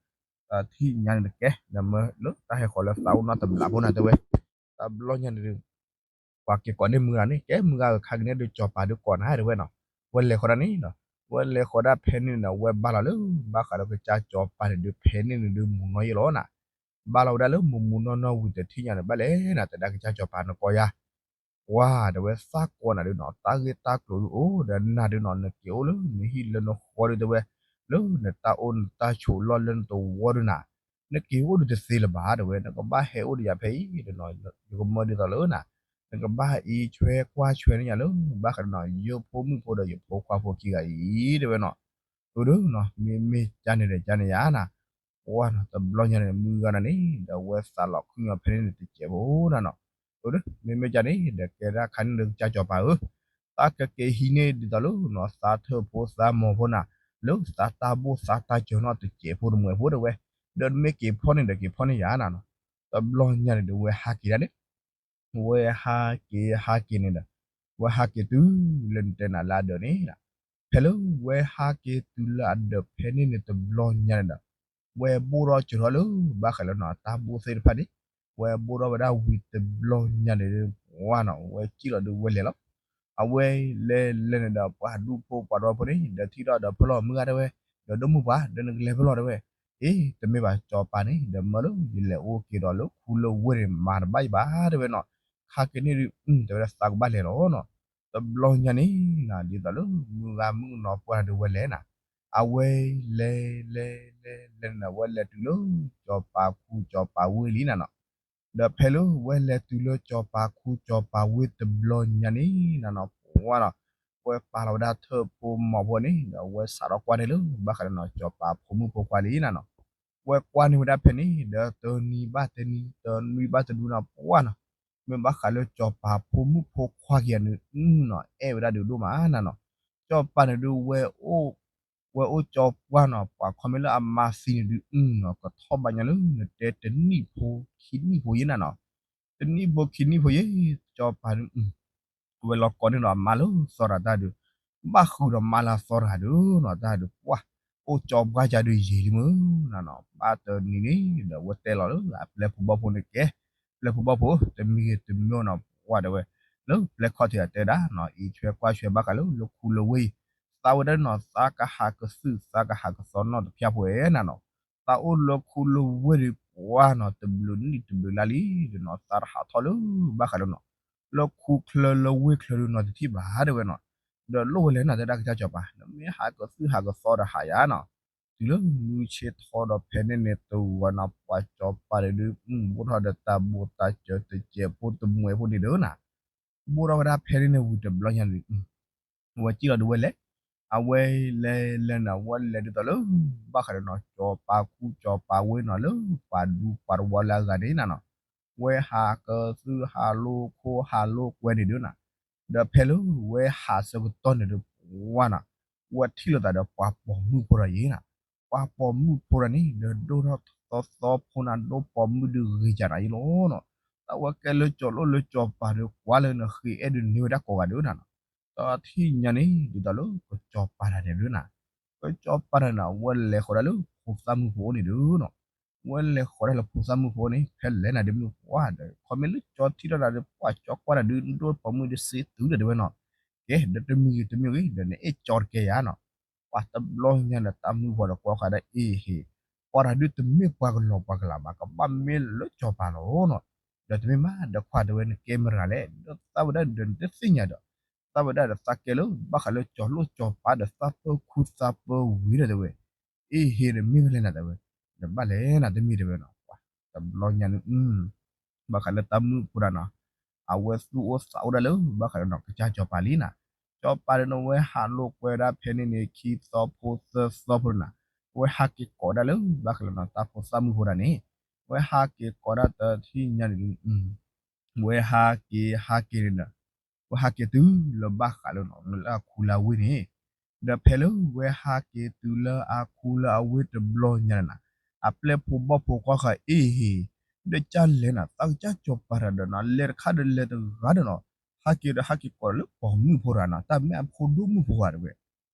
ထံၣ်ညါန့ၣ်တကဲ နမၢလၢတၢ်ဟဲဃီၤလၢသးအိၣ်နီတဘျီဖိနၤတဲဝဲ, တဘျီညါန့ၣ်ဒု ပှၤက့ၤကိးန့ၢ်မုၢ်ဂၤန့ၣ် ကဲမုၢ်ဂၤဧၢ ခါကန့ၣ်ဒုစီၤပၤဒုကိးနၤတဲဝဲနီၤ, ဝဲလဲၤဃီၤဒၣ်န့ၣ်နီၤ, ဝဲလဲၤဃီၤဒၣ်ဖဲန့ၣ်န့ၣ် ဝဲဘၣ်လီၤလၢ ဘၣ်ဃးလၢကစၢ်စီၤပၤန့ၣ်ဒု ဖဲန့ၣ်န့ၣ်ဒုမုာ်နီၢ်ယဲၢ်လီၤနၤ, ဘၣ်လီၤဝဲဒၣ်လၢမုၢ်မုၢ်နီၢ်နီၢ်ဝံၤတထံၣ်ညါန့ၣ် ဘၣ်လဲၣ်နၤ တဲဒၣ်ကစၢ်စီၤပၤနကိးယၤ ပှၤတဲဝဲသးကိးနၤဒုနီၤ တၢ်ဂ့ၢ်တၢ်ကျိၤဒုအိၣ်ဒီးနၤဒုနီၤ နက့ၤအိၣ်လၢနဟံၣ်လၢနဃီဒုတဲဝဲ, လၢနတၢ်အိၣ်နတၢ်ဆိးလီၢ်လၢနသဝီဒုနၤ, နက့ၤအိၣ်ဒုတသ့လၢၤဘၣ်တဲဝဲ နကဘၣ်ဟဲအိၣ်ဒီးယၤဖဲအံၤဒီးနီၤ, ယကမၢဒ်သိးလၢနၤ, နကဘၣ်အံးဆွဲကွၢ်ဆွဲန့ၢ်ယၤလၢ ဘၣ်ဃးဒီးနီၤ ယဖိမုၣ်ဖိဒီးယဖိခွါဖိခံဂၤအံၤတဲဝဲနီၤ, အဒုနီၤ မ့မ့ၢ်ကန့ၣ်ဒီးကန့ၣ်ယၤနၤ ပှၤနီၤ တဘျီညါန့ၣ် မုၢ်ဂၤနၤန့ၣ် ဒီးဝဲသးလီၤခုၣ်ညီဖဲန့ၣ်န့ၣ်တစဲးဖိနၤနီၤ, အဒု မ့မ့ၢ်ကန့ၣ်ဒီးကဲဒၣ်ခါန့ၣ်ဒီးကစၢ်စီၤပၤဧၢ, သးကက့ၤဟံးန့ၢ်ဒ်သိးလၢနီၤ သးထၢၣ်ဖိသးမီၤဖိနၤ, လၢသးတၢ်ဘိၣ်သးတၢ်စၢၤနီၤတစဲးဖိတမှဲးဖိတဲဝဲ, ဒီးမ့ၢ်က့ၤဖီၣ်န့ၣ်ဒီးက့ၤဖီၣ်န့ၢ်ယၤနၤနီၤ, တဘျီညါန့ၣ်ဒီးဝဲဟးက့ၤဒၣ်န့ၣ် ဝဲဟးက့ၤဟးက့ၤန့ၣ်ဒီး ဝဲဟးက့ၤတုၤလၢနတဲနၤလၢအဒၢးန့ၣ်, ဖဲလၢဝဲဟးက့ၤတုၤလၢအဒၢးဖဲန့ၣ်န့ၣ်တဘျီညါန့ၣ်ဒီး ဝဲဘိၣ်ထီၣ်စၢၤထီၣ်လၢ ဘၣ်ဃးလၢနီၤ တၢ်ဘိၣ်သ့ၣ်တဖၣ်န့ၣ်, ဝဲဘိၣ်ထီၣ်ဝဲဒၣ်ဝံၤတဘျီညါန့ၣ်ဒီး ပှၤနီၤ ဝဲစံၣ်လီၤဒုးဝဲလဲၤလီၤ. အဝဲလဲၤလဲၤန့ၣ်ဒီး ပှၤဒူဖိပှၤသဝီဖိန့ၣ် ဒီးထံၣ်ထီၣ်ဒီးဖဲလီၤမုၢ်ဂၤတဲဝဲ, ဒီးဒိၣ်မုၢ်ပှၤ ဒီးနကလဲၤဖဲလီၤတဲဝဲ, အ့ တမ့ၢ်ဘၣ် စီၤပၤန့ၣ် ဒီးမၢလၢယလဲၤအိၣ်က့ၤဒီးလၢခူလၢဝ့ၢ်န့ၣ် မၤတဘၣ်ယဘၣ်တဲဝဲနီၤ, ခါကန့ၣ်ဒုး တဲဝဲဒၣ်သးကဘၣ်လဲၤလီၤနီၤ. တဘျီညါန့ၣ် ဒ်သိးလၢမုၢ်ဂၤမုၣ်ကနီၤပှၢ်ဒုးဝဲလဲၤနၤ, အဝဲလဲၤလဲၤလဲၤလဲၤန့ၣ် အဝဲလဲၤတုၤလၢ စီၤပၤခူစီၤပၤဝ့ၢ်လံနၤနီၤ. ဒီးဖဲလၢဝဲလဲၤတုၤလၢစီၤပၤခူစီၤပၤဝ့ၢ်တဘျီညါန့ၣ်နၤနီၤ ပှၤနီၤ, ဝဲပာ်လီၤဝဲဒၣ်ထၢၣ်ဖိမီၤဖိန့ၣ် ဒီးဝဲစးထီၣ်ကွၢ်န့ၢ်လၢ ဘၣ်ဃးဒီးနီၤ စီၤပၤဖိမုၣ်ဖိခွါလံနၤနီၤ. ဝဲကွၢ်န့ၢ်ဝဲဒၣ်ဖဲန့ၣ် ဒီးတနံၤဘၣ်တနံၤ တနွံဘၣ်တနွံနီၤ ပှၤနီၤ, မ့ၢ်ဘၣ်ဃးလၢစီၤပၤဖိမုၣ်ဖိခွါခံဂၤန့ၣ်နီၤ အဲၣ်ဝဲဒၣ်ဒုးဒိၣ်မးနၤနီၤ. စီၤပၤန့ၣ်ဒုး ဝဲအိၣ် ဝဲအိၣ်ကၠီပှၢ်နီၤ ပှၤခီမ့ၢ်လၢအမါသံန့ၣ်ဒုးနီၤ ကထီၣ်ဘၣ်ညါလၢနတဲတနံၣ်ဖိခံနံၣ်ဖိယဲၢ်နၤနီၤ. တနံၣ်ဖိခံနံၣ်ဖိယဲၢ် စီၤပၤဒုး ဝဲလီၤကိးန့ၢ်ဒီးအမါလၢသီတဂၤတၢ်ဒုး, ဘၣ်ဃုာ်ဒီးမါလၢသီတဂၤဒုးနီၤ တၢ်ဒုးပှၢ် အိၣ်ကၠီပှၢ်ကၢ်ဒုးယံာ်လံမုၢ်နၤနီၤ. ဘၣ်တနံၤန့ၣ်ဒီး ဝဲတဲလီၤလၢအပျဲၢ်ဖိဘီၣ်ဖိန့ၣ်ကဲ, ပျဲၢ်ဖိဘီၣ်ဖိ တမံၤဂ့ၤတမံၤနီၤ ပှၢ်တဲဝဲ, လၢပျဲၢ်ခီၣ်ထံးအတဲဒၣ်နီၤ အံးဆွဲကွၢ်ဆွဲဘၣ်ဃးလၢလၢခူလၢဝ့ၢ်, သးဝဲဒၣ်နီၤ သးကဟးကသုၣ်သးကဟးကသီနီတဖၠၣ်ဖိဝဲနၤနီၤ, သးအိၣ်လၢခူလၢဝ့ၢ်ဒုးပှၢ်နီၤ တဘျုးနံၣ်တဘျုးလါလံဒီးနီၤ သးတဟးထီၣ်လၢဘၣ်ဃးလၢနီၤ လၢခူချၢလၢဝ့ၢ်ချၢဒုးနီၤတထံၣ်ဘၣ်ဒၣ်ဝဲနီၤ, ဒီးလိၣ်ဝဲလဲၣ်နီၤ တဲဒၣ်ကစၢ်စီၤပၤ နမ့ၢ်ဟးကသုၣ်ဟးကသီဒီးဟးယၤနီၤ, တုၤလၢမုၢ်ဆ့ၣ်ထီၣ်ဒီးဖဲန့ၣ်န့ၣ် တဝၤနီၤ ပှၤစီၤပၤဒုး ဘိၣ်ထီၣ်ဒီးတၢ်ဘိးတၢ်စၢၤတစဲးဖိတမှဲးဖိန့ၣ်ဒုးနၤ ဘိၣ်ထီၣ်ဝဲဒၣ်ဖဲန့ၣ်န့ၣ်ဝံၤတဘျီညါန့ၣ် အဝဲစံၣ်လီၤဒုးဝဲလဲၤ, အဝဲလဲၤလဲၤန့ၣ် အဝဲလဲၤဒ်သိးလၢ ဘၣ်ဃးဒီးနီၤ စီၤပၤခူစီၤပၤဝ့ၢ်နီၤ လၢပှၤဒူပှၤတဝီလၢအဂၤန့ၣ်နၤနီၤ, ဝဲဟးကသုၣ်ဟးလိာ်ခိၣ်ဟးလိာ်ကွဲန့ၣ်ဒုးနၤ, ဒီးဖဲလၢဝဲဟးဆၢကတီၢ်န့ၣ်ဒုး ပှၢ်နီၤ ဝဲထံၣ်လိာ်သးဒီးပှၤပိာ်မုၣ်ဖိတဂၤအံၤနၤ, ပှၤပိာ်မုၣ်ဖိတဂၤန့ၣ် ဒီးဒိၣ်ထီၣ်သီသီဖိနၤ ဒိၣ်ပိာ်မုၣ်ဒုးဂ့ၤကၢ်နၤအံၤလီၤနီၤ, တၢ်ဝဲကဲလၢစီၤလိၣ်လၢစီၤပၤဒုး ကွၢ်လၢနဃ့အဲၣ်ဒုးန့ၢ်ဝဲဒၣ်ကိးဂၤဒုးနၤနီၤ, တထံၣ်ညါန့ၣ် ဒ်သိးလၢကစီၤပၤတဂၤန့ၣ်ဒုးနၤ, ကစီၤပၤတဂၤန့ၣ် အဝဲလဲၤဃီၤဒၣ်လၢဖိသၣ်မုၣ်ဖိအိၣ်န့ၣ်ဒုးနီၤ, ဝဲလဲၤဃီၤဒၣ်လၢဖိသၣ်မုၣ်ဖိန့ၣ် ဖဲလဲၤနၤဒုးမုၢ်ပှၢ်ဒီး ခီမ့ၢ်လၢကၠီထံၣ်ထီၣ်နၤဒုး ပှၢ်ကၠီကွၢ်နၤဒုး ဒိၣ်ပိာ်မုၣ်ဒုးစ့တုၤဒီးတဲဝဲနီၤ, ကဲ ဒီးတမံၤဂ့ၤတမံၤဂ့ၤ ဒီးနအဲၣ်ကၠီတကဲယၤနီၤ, ပှၤတဘျီညါန့ၣ် တၢ်မုၣ်ဖိဒီးကွၢ်ဃာ်ဒၣ်အ့ဟ့ၣ်, ပှၤတဂၤဒုးတမ့ၢ်ပှၤကလီၤပှၤကလးဘၣ် ကဘၣ်မ့ၢ်လၢစီၤပၤလီၤနီၤ, ဒီးတမ့ၢ်ဘၣ်ဒီးခွါတဲဝဲနကဲမတၤလဲၣ် ဒီးသးဝဲဒၣ်ဒီးနတသ့ၣ်ညါဒီး သးဝဲဒၣ်ဒီးသးကဲလၢဘၣ်ဃးလၢစီၤလိၣ်စီၤပၤဒီးသးပၢၢ်ခူသးပၢၢ်ဝံၤဒီးတဲဝဲ, အ့ဟ့ၣ်ဒီးမ့ၢ်မနုၤလဲၣ်နၤတဲဝဲ, ဒီးဘၣ်လဲၣ်နၤတမံၤတဲဝဲနီၤ, ပှၤတဘျီညါန့ၣ် ဘၣ်ဃးလၢတၢ်မုၣ်ဖိတဂၤနီၤ, အဝဲသူၣ်အိၣ်သးအိၣ်ဒၣ်လၢဘၣ်ဃးဒီးနီၤ ကစၢ်စီၤပၤလံနၤ, စီၤပၤဒီးနီၤ ဝဲဟးလိာ်ကွဲဒၣ်ဖဲန့ၣ်န့ၣ် ခံသီဖိသၢသီဖိန့ၣ်နၤ, ဝဲဟးက့ၤကိးဒၣ်လၢဘၣ်ဃးလၢနီၤ တၢ်ဖိသၣ်မုၣ်ဖိတဂၤန့ၣ်, ဝဲဟးက့ၤကိးဒၣ်တထံၣ်ညါန့ၣ် ဝဲဟးက့ၤဟးက့ၤန့ၣ်ဒီး ဝဲဟးက့ၤတုၤလၢဘၣ်ဃးလၢနီၤ လၢအခူလၢအဝ့ၢ်န့ၣ်, ဒီးဖဲလၢဝဲဟးက့ၤတုၤလၢအခူလၢအဝ့ၢ်တဘျီညါန့ၣ်နၤ, အပျဲၢ်ဖိဘီၣ်ဖိကွၢ်ဃာ်အ့ဟ့ၣ်, ဒီးကၢ်လဲၣ်နၤ သးကစၢ်စီၤပၤတဂၤဒီးနီၤ လဲၤတခါဒီးလဲၤတဂၤဒီးနီၤ, ဟးက့ၤဒီးဟးက့ၤကိးလၢပိာ်မုၣ်ဖိတဂၤနီၤ တၢ်မ့ၢ်အဖိဒိၣ်မုၣ်ဖိတဂၤတဲဝဲ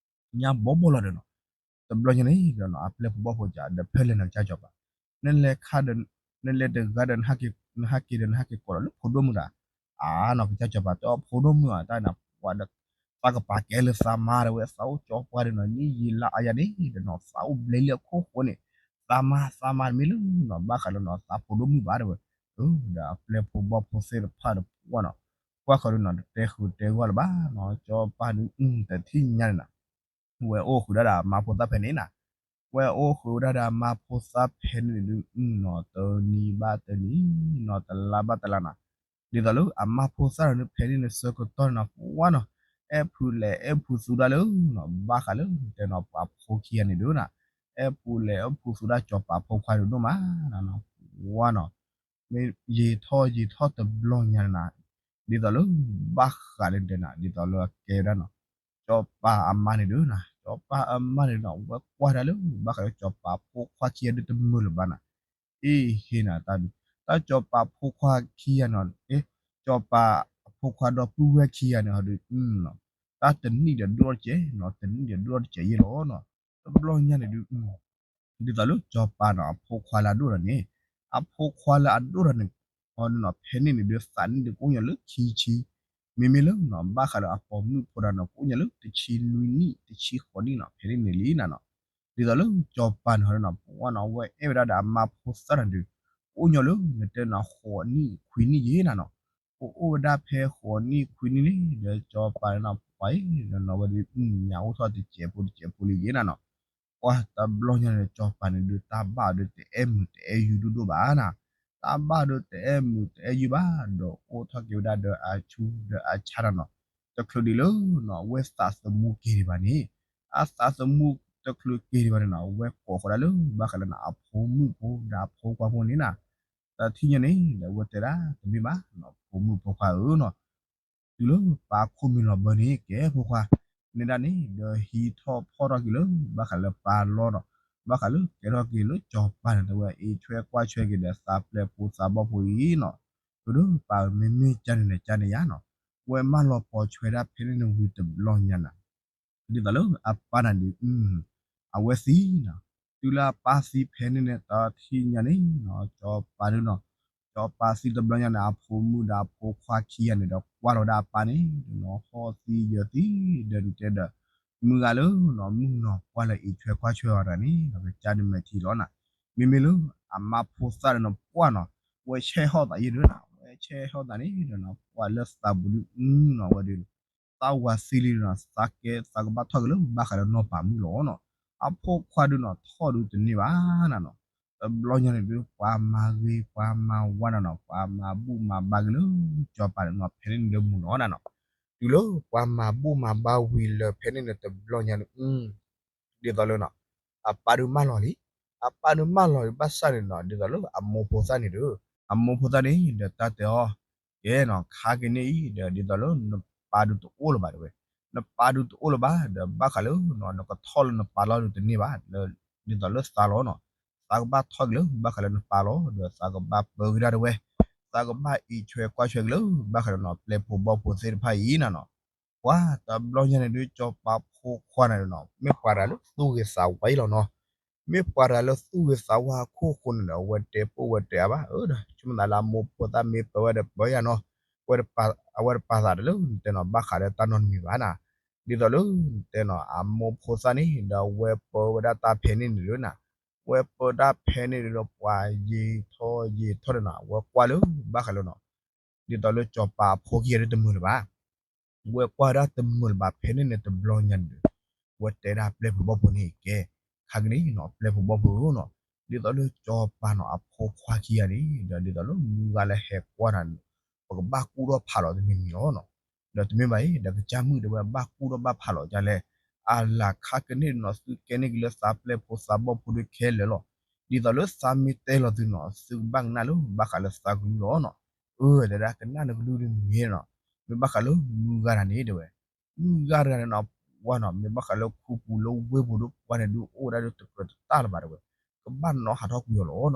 ညါဘီဘီလီၤဒီးနီၤ, တဘျီညါန့ၣ်ဒီးနီၤ အပျဲၢ်ဖိဘီၣ်ဖိကး ဒီးဖဲလဲၣ်နၤကစၢ်စီၤပၤ, နလဲၤခါဒီး နလဲၤတဂၤဒီး နဟးက့ၤဒီးနဟးက့ၤကိးဒီးလၢဖိဒိၣ်မုၣ်တဂၤ, အါနီၤ ကစၢ်စီၤပၤတဲအီၤဖိဒိၣ်မုၣ်အတၢ်နၤ ပှၤဒီး သးကပာ်ကဲလၢသးမါတဲဝဲ သးအိၣ်ကၠီပှၢ်ဒီးနီၤ နံၣ်ယံာ်လါအါယၤန့ၣ်ဒီးနီၤ သးအိၣ်ဘျဲလၢအခိၣ်ဃိန့ၣ်, သးမါသးမါတမ့ၢ်လၢနီၤ ဘၣ်ဃးလၢနီၤ သးဖိဒိၣ်မုၣ်ဘၣ်တဲဝဲ, ဒီးအပျဲၢ်ဖိဘီၣ်ဖိသ့ၣ်တဖၣ်ဒီးပှၢ်နီၤ, ကွၢ်ဃီဒီးနီၤ တတဲဃုာ်တဲဂီၢ်လၢၤဘၣ်နီၤ ကၠီပှၢ်ဒုး တထံၣ်ညါန့ၣ်နၤ ဝဲအိၣ်ဃုာ်ဒၣ်ဒီးအမါဖိသၣ်ဖဲန့ၣ်နၤ, ဝဲအိၣ်ဃုာ်ဝဲဒၣ်ဒီးအမါဖိသၣ်ဖဲန့ၣ်ဒုးနီၤ တနံၤဘၣ်တနံၤနီၤ တလါဘၣ်တလါနီၤ, ဒ်သိးလၢအမါဖိသၣ်န့ၣ်ဖဲန့ၣ်န့ၣ် ဆၢကတီၢ်န့ၣ်နီၤ ပှၢ်နီၤ, အဲၣ်ဖုးလဲၤအဲၣ်ဖုးသူဒၣ်လၢနီၤ ဘၣ်ဃးလၢတဲနီၤ ပှၤဖိခံဂၤန့ၣ်ဒုးနီၤ, အဲၣ်ဖုးလဲၤအဲၣ်ဖုးသူဒၣ်စီၤပၤဖိခွါဒုးဒိၣ်မးနီၤ ပှၢ်နီၤ မ့ၢ်ယံာ်ထီၣ်ယံာ်ထီၣ်တဘျီညါန့ၣ်နၤ, ဒ်သိးလၢ ဘၣ်ဃးလၢဒဲးနၤ ဒ်သိးလၢအကဲဝဲဒၣ်နီၤ, စီၤပၤအမါန့ၣ်ဒုးနၤ စီၤပၤအမါန့ၣ်နီၤ ဝဲကွၢ်တၢ်လၢ ဘၣ်ဃးလၢစီၤပၤဖိခွါခံဂၤဒုးတမုာ်လၢၤဘၣ်နၤ, အ့ဟ့ၣ်နၤတၢ်ဒုး တၢ်စီၤပၤဖိခွါခံဂၤနီၤ အ့ စီၤပၤအဖိခွါဒီပုၢ်ဝဲၢ်ခံဂၤန့ၣ်ဟီဒုး တၢ်တနံၣ်ဒီးဒိၣ်ထီၣ်တစဲးနီၤ တနံၣ်ဒီးဒိၣ်ထီၣ်တစဲးယဲလီၤနီၤ, တဘျီညါန့ၣ်ဒုး ဒ်သိးလၢစီၤပၤနီၤ အဖိခွါလၢအဒိၣ်တၢ်န့ၣ်, အဖိခွါလၢအဒိၣ်တၢ်န့ၣ်, အီၤန့ၣ်နီၤ ဖဲန့ၣ်န့ၣ်ဒုးသးနံၣ်ဒုးကအိၣ်ညီလၢခံဆံ, မ့မ့ၢ်လၢနီၤ ဘၣ်ဃးလၢအပိာ်မုၣ်ဖိတဂၤနီၤ ကအိၣ်ညီလၢတဆံနွံနံၣ် တဆံဃိးနံၣ်နီၤ ဖဲန့ၣ်န့ၣ်လံနၤနီၤ, ဒ်သိးလၢစီၤပၤန့ၣ်ဟီဒုးနီၤ ပှၢ်နီၤ အဝဲအဲၣ်ဝဲဒၣ်ဒီးအမါဖိသၣ်န့ၣ်ဒုး, ကအိၣ်ညီလၢနတဲနီၤ ဃိးနံၣ်ခွံနံၣ်ယဲနၤနီၤ, ကအိၣ်ဝဲဒၣ်ဖဲဃိးနံၣ်ခွံနံၣ်န့ၣ် ဒီးစီၤပၤန့ၣ်နီၤ ပှၢ်အံၤ ဒီးနီၤဝဲဒုး ညါအိၣ်ထီၣ်တစဲးဖိတစဲးဖိလံယဲနၤနီၤ, ပှၢ်တဘျီညါန့ၣ် စီၤပၤန့ၣ်ဒုး တၢ်ဘၣ်အီၤဒုး တအဲၣ်မုာ်တအဲၣ်ယူၢ်ဒိၣ်ဒိၣ်ဘၣ်နၤ, တၢ်ဘၣ်အီၤဒုး တအဲၣ်မုာ်တအဲၣ်ယူၢ်ဘၣ် ဒီးအိၣ်ထီၣ်က့ၤဝဲဒၣ်ဒီးအဆူၣ်ဒီးအဆါတၢ်နီၤ, တချုးဒံးလၢနီၤ အဝဲသးသမူက့ၤဒံးဘၣ်န့ၣ်, အသးသမူတချုးက့ၤဒံးဘၣ်န့ၣ်နီၤ အဝဲကိးဃီၤဒၣ်လၢ ဘၣ်ဃးလၢနၤ အဖိမုၣ်ဖိဒီးအဖိခွါဖိန့ၣ်နၤ, တထံၣ်ညါန့ၣ် ဒီးအဝဲတဲဒၣ် တမ့ၢ်ဘၣ်နီၤ ဖိမုၣ်ဖိခွါဧၢနီၤ, တုၤလၢပၢ်ခိၣ်မံၤလီၤဘၢန့ၣ် ကဲဖိခွါ, နဲဒၣ်န့ၣ် ဒီးဟံးထီၣ်ဖီၣ်ထီၣ်က့ၤလၢ ဘၣ်ဃးလၢပၢ်လီၢ်နီၤ, ဘၣ်ဃးလၢကဲထီၣ်က့ၤလၢစီၤပၤန့ၣ် တဲဝဲ အ့ၣ်ဆွဲကွၢ်ဆွဲက့ၤဒီးသးပျဲၢ်ဖိသးဘီၣ်ဖိအံၤနီၤ, ဒီးပၢ်ဧၢ မ့မ့ၢ်ကန့ၣ်န့ၣ် ကန့ၣ်ယါနီၤ, ဝဲမၢလီၤပိာ်ဆွဲဒၣ်ဖဲန့ၣ်န့ၣ်ဝံၤတဘျီညါနၤ ဒ်သိးလၢအပၢ်န့ၣ်ဒုး အဝဲသံနီၤ, တုၤလၢအပၢ်သံဖဲန့ၣ်န့ၣ် တထံၣ်ညါန့ၣ်နီၤ စီၤပၤဒုးနီၤ, စီၤ စီၤပၤသံတဘျီညါန့ၣ် အဖိမုၣ်ဒီးအဖိခွါခံဂၤန့ၣ်ဒီး ကွၢ်လီၤဝဲဒၣ်အပၢ်န့ၣ်ဒီးနီၤ ဟီၣ်သံယၢၤသံ ဒီးနတဲဒီး မုၢ်ဂၤလၢနီၤ မုၣ်ကနီၤပှၢ်လၢအံးထွဲကွၢ်ထွဲအီၤတဂၤန့ၣ်ဒီး ကစၢ်ဒုးမဲာ်ထံလီၤနၤ. မ့မ့ၢ်လၢအမါဖိသၣ်ဒီးနီၤ ပှၢ်နီၤ ဝဲဆဲးဟီၣ်သးယဲၢ်ဒၢနၤ ဝဲဆဲးဟီၣ်သးန့ၣ်ဒီးနီၤ ပှၢ်လၢသးပူၤဒုးအုနီၤ ဝဲဒုး သးဝးသံလံနီၤ သးကဲသးကဘၣ်ထီၣ်က့ၤလၢဘၣ်ဃးလၢနီၢ်ပၤမုၣ်လီၤနီၤ. အဖိခွါဒုးနီၤ ထီၣ်ဒုးတန့ၢ်ဘၣ်နၤနီၤ. တဘျီညါန့ၣ်ဒုး ပှၤမၤဂ့ၤပှၤမၤဝါနၤနီၤ ပှၤမၤဘူၣ်မၤဘါက့ၤလၢ စီၤပၤန့ၣ်နီၤ ဖဲန့ၣ်န့ၣ်ဒီးမုာ်လီၤနၤနီၤ. တုၤလၢပှၤမၤဘူၣ်မၤဘါဝံၤလၢဖဲန့ၣ်န့ၣ်တဘျီညါန့ၣ် ဒ်သိးလၢနီၤ အပၢ်ဒုးမၢလီၤလံ. အပၢ်ဒုးမၢလီၤလံဘၣ်ဆၣ်န့ၣ်နီၤ ဒ်သိးလၢအမိၢ်ဖိသၣ်န့ၣ်ဒီး အမိၢ်ဖိသၣ်န့ၣ်ဒီးတၢ်တဲအီၤ ကဲနီၤ ခါက့ၤန့ၣ်အံၤဒီး ဒ်သိးလၢနပၢ်ဒုးတအိၣ်လၢၤဘၣ်တဲဝဲ. နပၢ်ဒုးတအိၣ်လၢၤဘၣ်ဒီး ဘၣ်ဃးလၢနီၤ နကထီၣ်လၢနပၢ်လီၢ်ဒုးတန့ၢ်ဘၣ် ဒ်သိးလၢသးလီၤနီၤ. သးကဘၣ်ထီၣ်က့ၤလၢဘၣ်ဃးလၢနပၢ်လီၤ ဒီးသးကဘၣ်ပၢက့ၤဒၣ်တဲဝဲ. သးကဘၣ်အံးထွဲကွၢ်ထွဲက့ၤလၢဘၣ်ဃးလၢနီၤ ပျဲၢ်ဖိဘီၣ်ဖိသ့ၣ်တဖၣ်အံၤနၤနီၤ. ပှၤတဘျီညါန့ၣ်ဒုး စီၤပၤဖိခွါန့ၣ်နီၤ မ့ၢ်ပှၤတဂၤလၢသူၣ်ဂ့ၤသးဝါယဲလီၤနီၤ. မ့ၢ်ပှၤတဂၤလၢသူၣ်ဂ့ၤသးဝါအခိၣ်ဃိန့ၣ်ဒီး အဝဲတဲပိၢ်ဝဲတဲအါဘၣ် အၢဒီး ဆိကမိၣ်သးလၢအမိၢ်ဖိသၣ်မ့ၢ်ပၢဝဲဒီးပၢယၤနီၤ. အဝဲတပာ်သးတလၢနတဲနီၤ ဘၣ်ဃးဒီးတၢ်နီတမံၤဘၣ်နၤ. ဒ်သိးလၢနတဲနီၤ အမိၢ်ဖိသၣ်န့ၣ်ဒီး အဝဲပၢဝဲဒၣ်တၢ်ဖဲန့ၣ်န့ၣ်ဒုးနၤ. ဝဲပၢတၢ်ဖဲန့ၣ်ဒုးဒီးပှၤယံာ်ထီၣ်ယံာ်ထီၣ်ဒီးနီၤ အဝဲကွၢ်လၢဘၣ်ဃးလၢနီၤ ဒ်သိးလၢစီၤပၤအဖိခံဂၤဒုးတမုာ်လၢၤဘၣ် ဝဲကွၢ်ဝဲဒၣ်တမုာ်လၢၤဘၣ်ဖဲန့ၣ်န့ၣ်တဘျီညါန့ၣ်ဒီး ဝဲတဲဒၣ်ပျဲၢ်ဖိဘီၣ်ဖိန့ၣ်ကဲ ခါကန့ၣ်နီၤ ပျဲၢ်ဖိဘီၣ်ဖိဧၢနီၤ ဒ်သိးလၢစီၤပၤနီၤ အဖိခွါခံဂၤန့ၣ်ဒီး ဒ်သိးလၢမုၢ်ဂၤလၢဟဲကွၢ်နၤန့ၣ် ပကဘၣ်ကူၣ်ထီၣ်ဖးလီၤတမံၤမံၤလီၤနီၤ. ဒီးတမ့ၢ်ဘၣ်အံၤ ဒီးကစၢ်မုၣ်တဲဝဲဘၣ်ကူၣ်ထီၣ်ဘၣ်ဖးလီၤဒ်လဲၣ်. အလၤခါကန့ၣ်နီၤ သုကဲန့ၢ်က့ၤလၢသးပျဲၢ်ဖိသးဘီၣ်ဖိဒုးခဲလၢာ်လီၤ. ဒ်သိးလၢသးမ့ၢ်တဲလီၤသုနီၤ သုကဘၣ်ကနၣ်လၢဘၣ်ဃးလၢသးကလုၢ်လီၤနီၤ. အၢ တဲဒၣ်ကနၣ်နကလုၢ်ဒ်မ့ၢ်နီၤ မ့ၢ်ဘၣ်ဃးလၢမုၢ်ဂၤတဂၤန့ၣ်တဲဝဲ မုၢ်ဂၤတဂၤန့ၣ်နီၤ ပှၤနီၤ မ့ၢ်ဘၣ်ဃးလၢခူပူၤလၢဝ့ၢ်ပူၤဒုး ပှၤန့ၣ်ဒုးအိၣ်ဝဲဒၣ်ဒုးတကြၢးတတၢ်လၢၤဘၣ်တဲဝဲ ကဘၣ်နီၤဟးထီၣ်ကွံာ်အီၤလီၤ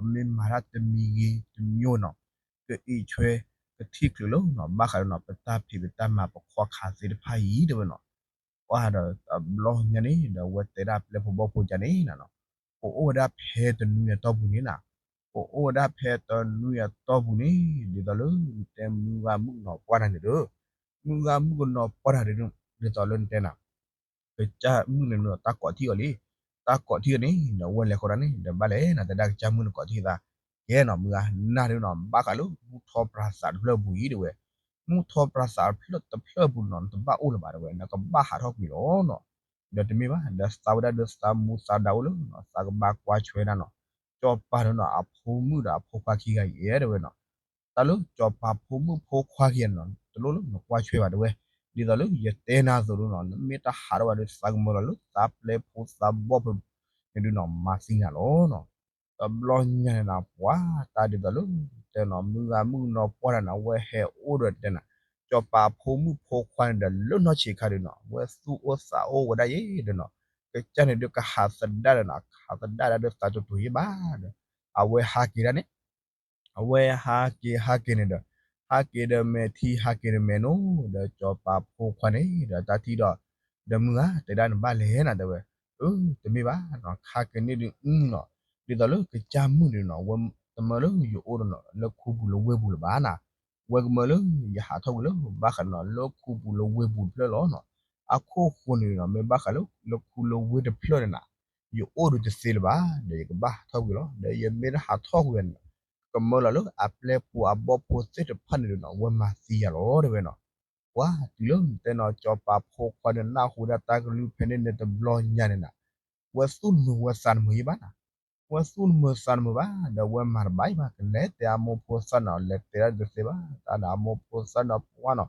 နီၤ. မ့ၢ်အိၣ်ခဲကီးဒီးခဲကီးန့ၣ် ပမ့ၢ်မၤတၢ်တမံၤဂ့ၤတမံၤနီၤ ကအံးထွဲ ကထံၣ်ချုးလၢနီၤ ဘၣ်ဃးဒီးနီၤ ပတၢ်ဖံးပတၢ်မၤပခီၣ်ခါသ့ၣ်တဖၣ်အံၤတဲဝဲနီၤ. ပှၤဒီးတဘျီညါန့ၣ်ဒီး အဝဲတဲဒၣ်ပျဲၢ်ဖိဘီၣ်ဖိကန့ၣ်နီၤ ပအိၣ်ဝဲဒၣ်ဖဲတနွံအတီၢ်ပူၤန့ၣ်နၤ ပအိၣ်ဝဲဒၣ်ဖဲတနွံအတီၢ်ပူၤန့ၣ် ဒ်သိးလၢနတဲမုၢ်ဂၤမုၣ်ကနီၤပှၢ်တဂၤန့ၣ်ဒီး မုၢ်ဂၤမုၣ်ကနီၤပှၢ်တဂၤန့ၣ် ဒ်သိးလၢနတဲနၤ ကစၢ်မုၣ်န့ၣ်ဒီးတၢ်ကိးထံၣ်အီၤလံ. တၢ်ကိးထံၣ်အီၤန့ၣ်ဒီး အဝဲလဲၤဃီဒၣ်န့ၣ်ဒီး ဘၣ်လဲၣ်နၤ တဲဒၣ်ကစၢ်မုၣ်န့ၣ်ကိးထံၣ်သး ကဲနီၤ မုၢ်ဂၤနၤဒုးနီၤ ဘၣ်ဃးလၢမူထီပြၤသးတဖျၢၣ်ပူၤအံၤတဲဝဲ မူထီပြၤသးတဖျၢၣ်တဖျၢၣ်ပူၤနီၤ နတဘၣ်အိၣ်လၢၤဘၣ်တဲဝဲ နကဘၣ်ဟးထီၣ်ကွံာ်လီၤနီၤ. ဒီးတမ့ၢ်ဘၣ် ဒီးသးဝဲဒၣ်ဒီးသးမူသးဒါအိၣ်လၢနီၤ သးကဘၣ်ကွၢ်ဆွဲဒၣ်နီၤ စီၤပၤဒီးနီၤ အဖိမုၣ်ဒီးအဖိခွါခံဂၤအံၤတဲဝဲနီၤ. တၢ်လၢစီၤပၤဖိမုၣ်ဖိခွါခံဂၤန့ၣ်နီၤ တလိၣ်လၢနကွၢ်ဆွဲဘၣ်တဲဝဲ ဒ်သိးလၢယတဲနၤအသိးဒီးနီၤ နမ့ၢ်တဟးထီၣ်ဘၣ်ဒီးသးကမၢလီၤလၢသးပျဲၢ်ဖိသးဘီၣ်ဖိန့ၣ်ဒုးနီၤ မၤသံနၤလီၤနီၤ. တဘျီညါန့ၣ်နၤ ပှၤတၢ်ဒ်သိးလၢ တဲနီၤ မုၢ်ဂၤမုၣ်ကနီၤပှၢ်တဂၤန့ၣ် အဝဲဟဲအိၣ်ဒီးတဲနၤ စီၤပၤဖိမုၣ်ဖိခွါန့ၣ်ဒီး လၢနီၢ်ဆံးခါဒုးနီၤ အဝဲသူၣ်အိၣ်သးအိၣ်ဝဲဒၣ်ယဲဒီးနီၤ ကစၢ်န့ၣ်ဒုးကဟးသဒၣ်ဒီးနီၤ ဟးသဒၣ်ဒၣ်ဒီးသးတတူာ်ယဲဘၣ်ဒီး အဝဲဟးက့ၤဒၣ်န့ၣ် အဝဲဟးက့ၤဟးက့ၤန့ၣ်ဒီး ဟးက့ၤဒီးမဲာ်ထံ ဟးက့ၤဒီးမဲာ်နိ ဒီးစီၤပၤဖိခွါန့ၣ်ဒီးတၢ်ထံၣ်ဒီး ဒီးမုၢ်ဂၤတဲဒၣ်နဘၣ်လဲၣ်နၤတဲဝဲ အၢ တမ့ၢ်ဘၣ်နီၤ ခါကန့ၣ်ဒုးအုနီၤ ဒ်သိးလၢကစၢ်မုၣ်န့ၣ်နီၤ ဝဲတမၢလၢယအိၣ်ဒီးနီၤ လၢခူပူၤလၢဝ့ၢ်ပူၤလၢၤဘၣ်နၤ ဝဲကမၢလၢယဟးထီၣ်ကွံာ်လၢဘၣ်ဃးနီၤ လၢခူပူၤလၢဝ့ၢ်ပူၤတဖျၢၣ်လီၤနီၤ အခိၣ်ဃိန့ၣ်နီၤ မ့ၢ်ဘၣ်ဃးလၢ လၢခူလၢဝ့ၢ်တဖျၢၣ်န့ၣ်နၤ ယအိၣ်ဒုးတသ့လၢၤဘၣ် ဒီးယကဘၣ်ဟးထီၣ်ကွံာ်လီၤ ဒီးယမ့ၢ်တဟးထီၣ်ကွံာ်န့ၣ် ကမၢလီၤလၢအပျဲၢ်ဖိအဘီၣ်ဖိသ့ၣ်တဖၣ်န့ၣ်ဒုးနီၤ ဝဲမၤသံယၤလီၤတဲဝဲနီၤ ပှၤတုၤလၢနတဲနီၤ စီၤပၤဖိခွါန့ၣ် နၢ်ဟူဒၣ်တၢ်ကလုၢ်ဖဲန့ၣ်န့ၣ်တဘျီညါန့ၣ်နၤ ဝဲသူၣ်တမုာ်ဝဲသးတမုာ်ယဲဘၣ်နၤ ဝဲသူၣ်တမုာ်သးတမုာ်ဘၣ် ဒီးဝဲမၤတဘၣ်ယဲဘၣ် ကလဲၤတဲအမိၢ်ဖိသၣ်နီၤ လဲၤတဲဒၣ်တသ့ဘၣ် တၢ်ဒီးအမိၢ်ဖိသၣ်နီၤပှၢ်နီၤ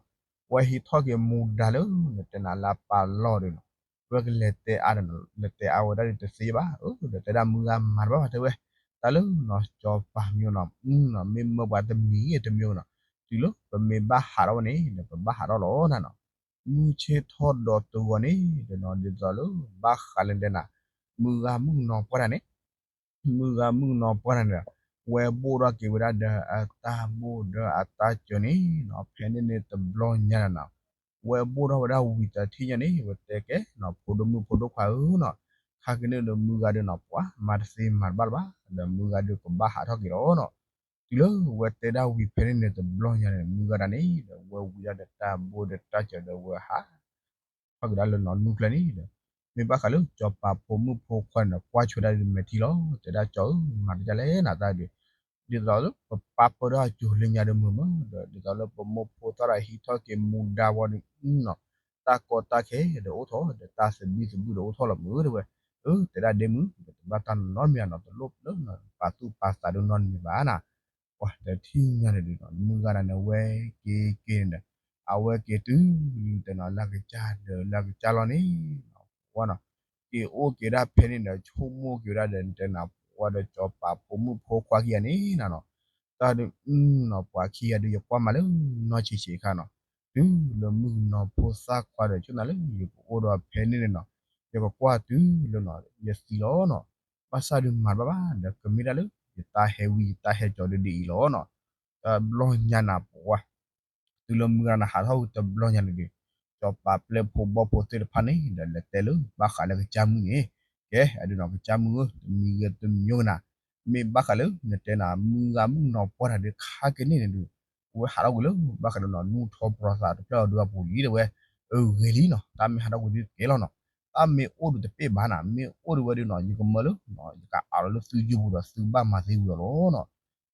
ဝဲဟံးထီၣ်က့ၤမူဒါလၢ နတဲနၤလၢအပာ်လီၢ်ဒီးနီၤ ဝဲကလဲၤတဲအါဒီး လဲၤတဲအါဝဲဒၣ်ဒ်တသ့ဘၣ် အၢ ဒီးတဲဒၣ်မုၢ်ဂၤမၤတဘၣ်ဘၣ်တဲဝဲ တၢ်လၢနီၤ စီၤပၤမၠိနီၤ မ့ၢ်မၢပှၤတမံၤဂ့ၤတမံၤနီၤ တုၤလၢပမ့ၢ်ဘၣ်ဟးထီၣ်ဝဲန့ၣ် ဒီးပဘၣ်ဟးထီၣ်လီၤနၤနီၤ မုၢ်ဆ့ၣ်ထီၣ်ဒီးတဂီၤန့ၣ် ဒီးနီၤ ဒ်သိးလၢ ဘၣ်ဃးလၢတဲနၤ မုၢ်ဂၤမုၣ်ကနီၤပှၢ်တၢ်န့ၣ် မုၢ်ဂၤမုၣ်ကနီၤပှၢ်တၢ်န့ၣ်ဒီး ဝဲဘိၣ်ထီၣ်က့ၤဝဲဒၣ်ဒီးအတၢ်ဘိၣ်ဒီးအတၢ်စၢၤန့ၣ်နီၤ ဖဲန့ၣ်န့ၣ်တဘျီညါန့ၣ်နီၤ ဝဲဘိၣ်ထီၣ်ဝဲဒၣ်ဝံၤတထံၣ်ညါန့ၣ် ဝဲတဲကဲနီၤ ဖိဒိၣ်မုၣ်ဖိဒိၣ်ခွါဧၢနီၤ ခါက့ၤန့ၣ်ဒီးမုၢ်ဂၤဒုးနီၤ ပှၤမၤတသ့မၤတဘၣ်လၢၤဘၣ်, ဒီးမုၢ်ဂၤဒုးကဘၣ်ဟးထီၣ်က့ၤလီၤနီၤ. တုၤလၢဝဲတဲဒၣ်ဝံၤဖဲန့ၣ်န့ၣ် တဘျီညါန့ၣ် မုၢ်ဂၤဒၣ်န့ၣ်ဒီး ဝဲဝံၤဒၣ်ဒီးတၢ်ဘိဒီးတၢ်စၢၤဒီးဝဲဟး ထီၣ်က့ၤဒၣ်လၢနီၤနူကျဲန့ၣ်ဒီး မ့ၢ်ဘၣ်ဃးလၢစီၤပၤဖိမုၣ်ဖိခွါန့ၣ်ဒီး ကွၢ်ဆိဝဲဒၣ်ဒီးမဲာ်ထံလီၤ. တဲဒၣ် ကၠီဧၢ, မၤတကလဲၣ်နၤတၢ်ဒုး, ဒ်သိးလၢပပၢ်ပၢၢ်ထီၣ်အစိၤလၢညါဒီးမုာ်မုာ်ဒီး ဒ်သိးလၢပမိၢ်ဖိသၣ်ဒီးဟံးထီၣ်က့ၤမူဒါဝဲန့ၣ်နီၤ, တၢ်ကီတၢ်ခဲဒီးအိၣ်ထီၣ်ဒီး တၢ်သဘံၣ်သဘုၣ်ဒီးအိၣ်ထီၣ်လီၤမုာ်တဲဝဲ. အၢ တဲဒၣ်ဒ့မုၣ်, တဘၣ်တၢ်နီတမံၤနီၤ, တလိၣ်လၢပာ်သူၣ်ပာ်သးဒုးနီတမံၤဘၣ်နၤ. ပှၤတထံၣ်ညါန့ၣ်ဒုးနီၤ မုၢ်ဂၤဒၣ်န့ၣ် ဝဲက့ၤက့ၤန့ၣ်ဒီး အဝဲက့ၤတုၤလၢတဲနီၤ လၢကစၢ်ဒီးလၢကစၢ်လီၤန့ၣ်နီၤ, ပှၤနီၤ က့ၤအိၣ်က့ၤဒၣ်ဖဲန့ၣ်ဒီး ဆိကမိၣ်က့ၤဝဲဒၣ်ဒီးတဲနီၤ ပှၤဒီးစီၤပၤဖိမုၣ်ဖိခွါခံဂၤန့ၣ်နီၤနီၤ, တၢ်ဒုးနီၤ ပှၤခံဂၤဒုး ယကွၢ်မးလၢနီၢ်ဆံးဆံးအခါနီၤ, တုၤလၢမုၣ်ကနီၤဖိသၣ်ခွါဒီး ဆိၣ်နၤလၢယကအိၣ်ဒီးဖဲန့ၣ်န့ၣ်နီၤ, ယကကွၢ်တုၤလၢနီၤ ယသံလီၤနီၤ, ဘၣ်ဆၣ်ဒုးမၤတဘၣ်ဘၣ် ဒီးကမ့ၢ်ဒၣ်လၢ ယတၢ်ဟဲဝံယတၢ်ဟဲကၠီၤဒုးဒ်အံၤလီၤနီၤ. တဘျီညါနၤပှၤ တုၤလၢမုၢ်ဂၤနၤဟးထီၣ်ဝံၤတဘျီညါန့ၣ်ဒီး စီၤပၤပျဲၢ်ဖိဘီၣ်ဖိသ့ၣ်တဖၣ်န့ၣ်ဒီး လဲၤတဲလၢဘၣ်ဃးလၢကစၢ်မုၣ်န့ၣ်, ကဲ အဒုးနီၤ ကစၢ်မုၣ်ဧၢ, တမံၤဂ့ၤတမံၤဂ့ၤနၤ, မ့ၢ်ဘၣ်ဃးလၢနတဲနၤ မုၢ်ဂၤမုၣ်ကနီၤပှၢ်တၢ်ဒုး ခါက့ၤန့ၣ်န့ၣ်ဒုး အဝဲဟးထီၣ်ကွံာ်လၢဘၣ်ဃးဒီးနီၤ နူၢ်ထီၣ်ပြၤသးတဖျၢၣ်အီၤဒုးအပူၤလံတဲဝဲ. အဂ့ၤလံနီၤ, တၢ်မ့ၢ်ဟးထီၣ်ကွံာ်ဒုးကဲလီၤနီၤ, တၢ်မ့ၢ်အိၣ်ဒုးတပ့ၢ်ဘၣ်နၤ, မ့ၢ်အိၣ်ဒုးဝဲဒုးနီၤ ယကမၢလၢ ယကအးလီၤလၢသုယိပူၤဒီးသုဘၣ်မၤသ့ဝံၤအီၤလီၤနီၤ.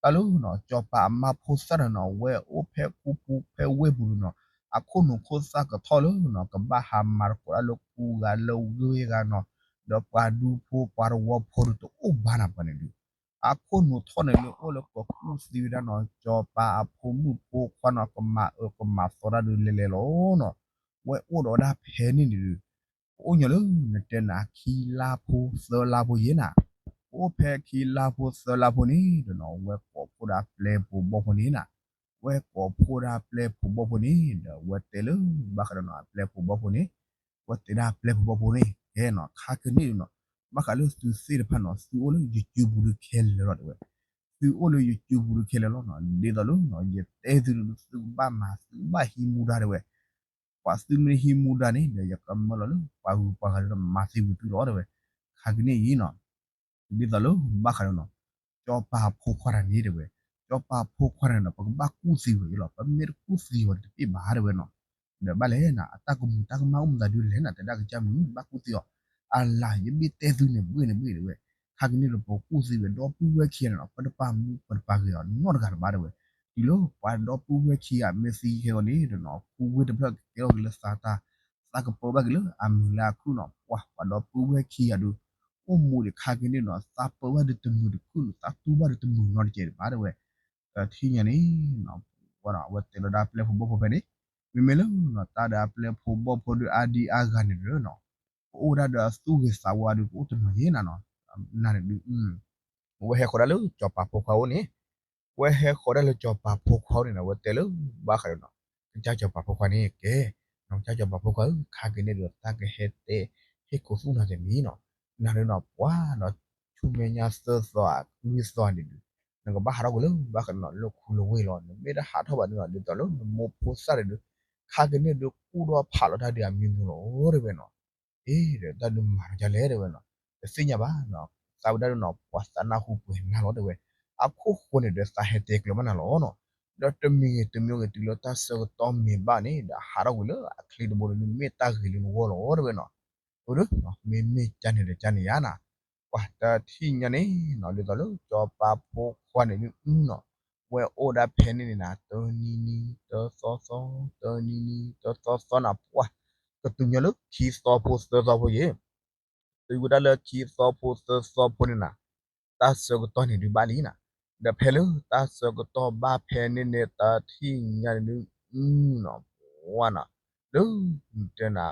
တၢ်လၢနီၤ စီၤပၤအမါဖိသၣ်န့ၣ်နီၤ ဝဲအိၣ်ဖဲခူပူၤဖဲဝ့ၢ်ပူၤဒုးနီၤ, အခိၣ်နူာ်ခိၣ်သၣ်ကထီၣ်လၢနီၤ ကဘၣ်ဟးမၤသကိးတၢ်လၢခူဂၤလၢဝ့ၢ်ဂၤနီၤ, ဒီးပှၤဒူဖိပှၤသဝီဖိဒုးတအိၣ်ဘၣ်နၤပှၤန့ၣ်ဒုး အခိၣ်နူာ်ထီၣ်န့ၣ်မ့ၢ်အိၣ်လၢကကူၣ်သံဝဲဒၣ်နီၤ စီၤပၤအဖိမုၣ်ဖိခွါနီၤ ကမၤအၢကမၤသီတၢ်ဒုးလဲၤလဲၤလီၤနီၤ. ဝဲအိၣ်ဒီးဝဲဒၣ်ဖဲန့ၣ်န့ၣ်ဒုး ပအိၣ်ညီလၢနတဲနၤခံလါဖိသၢလါဖိယဲနၤ, ပအိၣ်ဖဲခံလါဖိသၢလါဖိန့ၣ်ဒီးနီၤ ဝဲကိးဖှိၣ်ဒၣ်ပျဲၢ်ဖိဘီၣ်ဖိန့ၣ်နၤ, ဝဲကိးဖှိၣ်ဒၣ်ပျဲၢ်ဖိဘီၣ်ဖိန့ၣ်ဒီး ဝဲတဲလၢဘၣ်ဃးဒီးနီၤ အပျဲၢ်ဖိဘီၣ်ဖိန့ၣ်, ဝဲတဲဒၣ်ပျဲၢ်ဖိဘီၣ်ဖိန့ၣ် ကဲနီၤ ခါက့ၤန့ၣ်ဒုးနီၤ ဘၣ်ဃးလၢသုသ့ၣ်တဖၣ်နီၤ သုအိၣ်လၢယစုပူၤဒုးခဲလၢာ်လီၤတဲဝဲ, သုအိၣ်လၢယစုပူၤဒုးခဲလၢာ်လီၤနီၤ, ဒ်သိးလၢနီၤ ယတဲသုဒုး သုကဘၣ်မၤ သုကဘၣ်ဟံးမူဒါတဲဝဲ ပှၤသုမ့ၢ်တဟံးမူဒါန့ၣ်ဒီး ယကမၢလီၤလၢပှၤဂုၤပှၤဂၤလၢမၤသံဝံၤသုလီၤတဲဝဲ. ခါက့ၤန့ၣ်အံၤနီၤ ဒ်သိးလၢဘၣ်ဃးဒီးနီၤ စီၤပၤဖိခွါတၢ်န့ၣ်တဲဝဲ, စီၤပၤဖိခွါန့ၣ်ဒီး ပကဘၣ်ကူၣ်သံဝဲအံၤလီၤ, ပမ့ၢ်တကူၣ်သံဝဲတပ့ၢ်ဘၣ်တဲဝဲနီၤ. ဒီးဘၣ်လဲၣ်နၤ အတၢ်ကမူၤတၢ်ကမၣ်အိၣ်မတၤဒုးလဲၣ်နၤ တဲဒၣ်ကစၢ်မုၣ် ဘၣ်ကူၣ်သံအီၤ, အလၤ ယဘ့ၣ်တဲသုန့ၣ် ဘှ့ၣ်န့ၣ်ဘှ့ၣ်တဲဝဲ. ခါက့ၤန့ၣ်ဒီး ပကူၣ်သံဝဲဒီပုၢ်ဝဲၢ်ခံဂၤန့ၣ်နီၤ ပတပာ်မူပတပာ်ဂဲၤအီၤနီတဂၤလၢၤဘၣ်တဲဝဲ. တုၤလၢပှၤဒီပုၢ်ဝဲၢ်ခံဂၤမ့ၢ်သံခဲဂီၤန့ၣ်ဒီးနီၤ ခူဝ့ၢ်တဖျၢၣ်ကကဲထီၣ်က့ၤလၢသးတၢ်, သးကပၢဘၣ်က့ၤလၢအမုာ်လၢအခုၣ်နီၤ, ပှၤ ပှၤဒီပုၢ်ဝဲၢ်ခံဂၤဒုး အိၣ်မူဒံးခါက့ၤန့ၣ်နီၤ သးပၢဘၣ်ဒုးတမုာ်တခုၣ် သးတူၢ်ဘၣ်ဒုးတမုာ်နီတစဲးဒံးဘၣ်တဲဝဲ. တထံၣ်ညါန့ၣ်နီၤ ပှၤနီၤ အဝဲတဲလီၤဒၣ်ပျဲၢ်ဖိဘီၣ်ဖိဖဲန့ၣ်, မ့မ့ၢ်လၢနီၤ တၢ်ဒီးအပျဲၢ်ဖိဘီၣ်ဖိဒုးအါဒံအါဂၤန့ၣ်ဒီးနီၤ ကအိၣ်ဒၣ်ဒီးအသူၣ်ဂ့ၤသးဝါဒုးကအိၣ်တနီၤယဲနၤနီၤ, နၤန့ၣ်ဒုး ဝဲဟဲဃီၤဒၣ်လၢစီၤပၤဖိခွါအိၣ်န့ၣ်, ဝဲဟဲဃီၤဒၣ်လၢစီၤပၤဖိခွါအိၣ်န့ၣ်နီၤ ဝဲတဲလၢဘၣ်ဃးဒီးနီၤ ကစၢ်စီၤပၤဖိခွါန့ၣ်ကဲ, နီၤ ကစၢ်စီၤပၤဖိခွါဧၢ ခါက့ၤန့ၣ်ဒီးတၢ်ကဟဲတဲ ဟ့ၣ်ခိၣ်သူၣ်နၤတမံၤနီၤ, နၤဒုးနီၤ ပှၤနီၤ ဆူမဲာ်ညါသၢသီအလွံၢ်သီန့ၣ်ဒုး နကဘၣ်ဟးထီၣ်ကွံာ်လၢဘၣ်ဃးဒီးနီၤ လၢခူလၢဝ့ၢ်လီၤ, နမ့ၢ်တဟးထီၣ်ဘၣ်ဒုးနီၤ ဒ်သိးလၢနမိၢ်ဖိသၣ်န့ၣ်ဒုး ခါက့ၤန့ၣ်ဒုးကူၣ်ထီၣ်ဖးလီၤတၢ်ဒုးအမံၤမံၤလီၤတဲဝဲနီၤ. အ့ ဒီးတၢ်ဒုးမၤတၢ်လဲၣ်တဲဝဲနီၤ, တသ့ၣ်ညါဘၣ်နီၤ, သးဝဲဒၣ်ဒုးနီၤ ပှၤသးနၢ်ဟူပှဲၤနၢ်လီၤတဲဝဲ, အခိၣ်ဃိန့ၣ်ဒီးသးဟဲတဲကျၢၤဘၣ်နၤလီၤနီၤ, ဒီးတမံၤဂ့ၤတမံၤဂ့ၤတုၤလၢတၢ်ဆၢကတီၢ်မ့ၢ်ဘၣ်န့ၣ် ဒီးဟးထီၣ်ကွံာ်လၢအချ့တဘိန့ၣ်ဒုး မ့ၢ်တၢ်ဂ့ၤလၢနဂီၢ်လီၤတဲဝဲနီၤ. အၢ မ့မ့ၢ်ကန့ၣ်ဒီးကန့ၣ်ယါနၤ, ပှၤတထံၣ်ညါန့ၣ်နီၤ ဒ်သိးလၢစီၤပၤဖိခွါန့ၣ်ဒုးနီၤ ဝဲအိၣ်ဒၣ်ဖဲန့ၣ်န့ၣ်နၤ တနံၤနံၤ တသီသီ တနံၤနံၤ တသီသီနၤ ပှၤ ကတုၤညီလၢခံသီဖိသၢသီဖိယဲၢ်, တုၤဝဲဒၣ်လၢခံသီဖိသၢသီဖိန့ၣ်နၤ တၢ်ဆၢကတီၢ်န့ၣ်ဒုးဘၣ်လံနၤ, ဒီးဖဲလၢတၢ်ဆၢကတီၢ်ဘၣ်ဖဲန့ၣ်န့ၣ် တထံၣ်ညါန့ၣ်ဒုးနီၤ ပှၤနီၤ လၢ တဲနၤ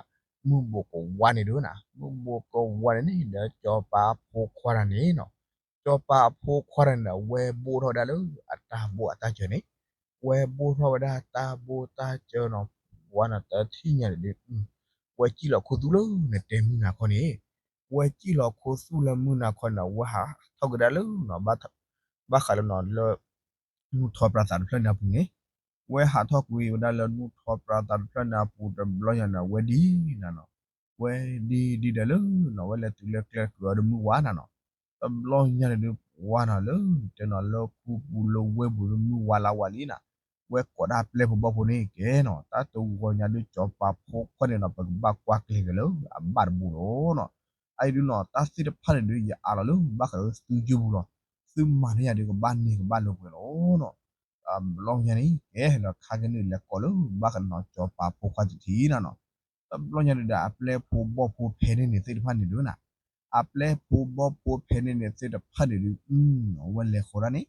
မုၢ်ဘိးကဝါန့ၣ်ဒုးနၤ မုၢ်ဘိးကဝါန့ၣ်န့ၣ်ဒီးစီၤပၤအဖိခွါတၢ်န့ၣ်နီၤ, စီၤပၤအဖိခွါတၢ်န့ၣ်ဒီး ဝဲဘိၣ်ထီၣ်ဝဲဒၣ်လၢအတၢ်ဘိၣ်အတၢ်စၢၤန့ၣ်, ဝဲဘိၣ်ထီၣ်ဝဲဒၣ်တၢ်ဘိၣ်တၢ်စၢၤနီၤ ပှၤနီၤ တထံၣ်ညါန့ၣ်ဒုး ဝဲစံၣ်လီၤခူသူၣ်လၢနတဲမုၢ်နၤခီန့ၣ်, ဝဲစံၣ်လီၤခူသူၣ်လၢမုၢ်နၤခီန့ၣ် ဝဲဟးထီၣ်က့ၤဒၣ်လၢ ဘၣ်ဃးလၢနီၤ လၢ နူၢ်ထီၣ်ပြၤသးတဖျၢၣ်န့ၣ်အပူၤန့ၣ်, ဝဲဟးထီၣ်ကွံာ်ဝဲဒၣ်လၢနူၢ်ထီၣ်ပြၤသးတဖျၢၣ်န့ၣ်အပူၤတဘျီညါန့ၣ် ဝဲဒ်နၤနီၤ ဝဲဒ်ဒ်ဒီးလၢနီၤ ဝဲလဲၤတုၤလၢကျဲတကုာ်အီၤဒီးမုၢ်ဝါနၤနီၤ, တဘျီညါန့ၣ်ဒုး ပှၤနီၤလၢ တဲနီၤလၢခူပူၤလၢဝဲပူၤဒီးမုၢ်ဝါလၢဝါလံနၤ, ဝဲကိးဒၣ်ပျဲၢ်ဖိဘီၣ်ဖိန့ၣ်ကဲနီၤ, တၢ်တဂီၤညါဒုး စီၤပၤဖိခွါန့ၣ်နီၤ ပကဘၣ်ကွၢ်ကျဲၤက့ၤလၢအဘၣ်တဘူးလီၤနီၤ, အအံၤဒုးနီၤ တၢ်သ့ၣ်တဖၣ်န့ၣ်ဒုး ယအးလီၤလၢဘၣ်ဃးလၢသုယိာ်ပူၤလီၤ, သုမၤန့ၢ်ယၤဒုးကဘၣ်န့ၢ်ကဘၣ်လိာ်ပှဲၤလီၤနီၤ, တဘျီညါန့ၣ် ကဲဒီးခါကနံၣ်လဲၤကိးလၢဘၣ်ဃးနီၤ စီၤပၤဖိခွါတထံၣ်နၤနီၤ, တဘျီညါဒုးဒီး အပျဲၢ်ဖိဘီၣ်ဖိဖဲန့ၣ်န့ၣ်သ့ၣ်တဖၣ်န့ၣ်ဒုးနၤ, အပျဲၢ်ဖိဘီၣ်ဖိဖဲန့ၣ်န့ၣ်သ့ၣ်တဖၣ်န့ၣ်ဒုး အဝဲလဲၤဃီၤတၢ်န့ၣ်,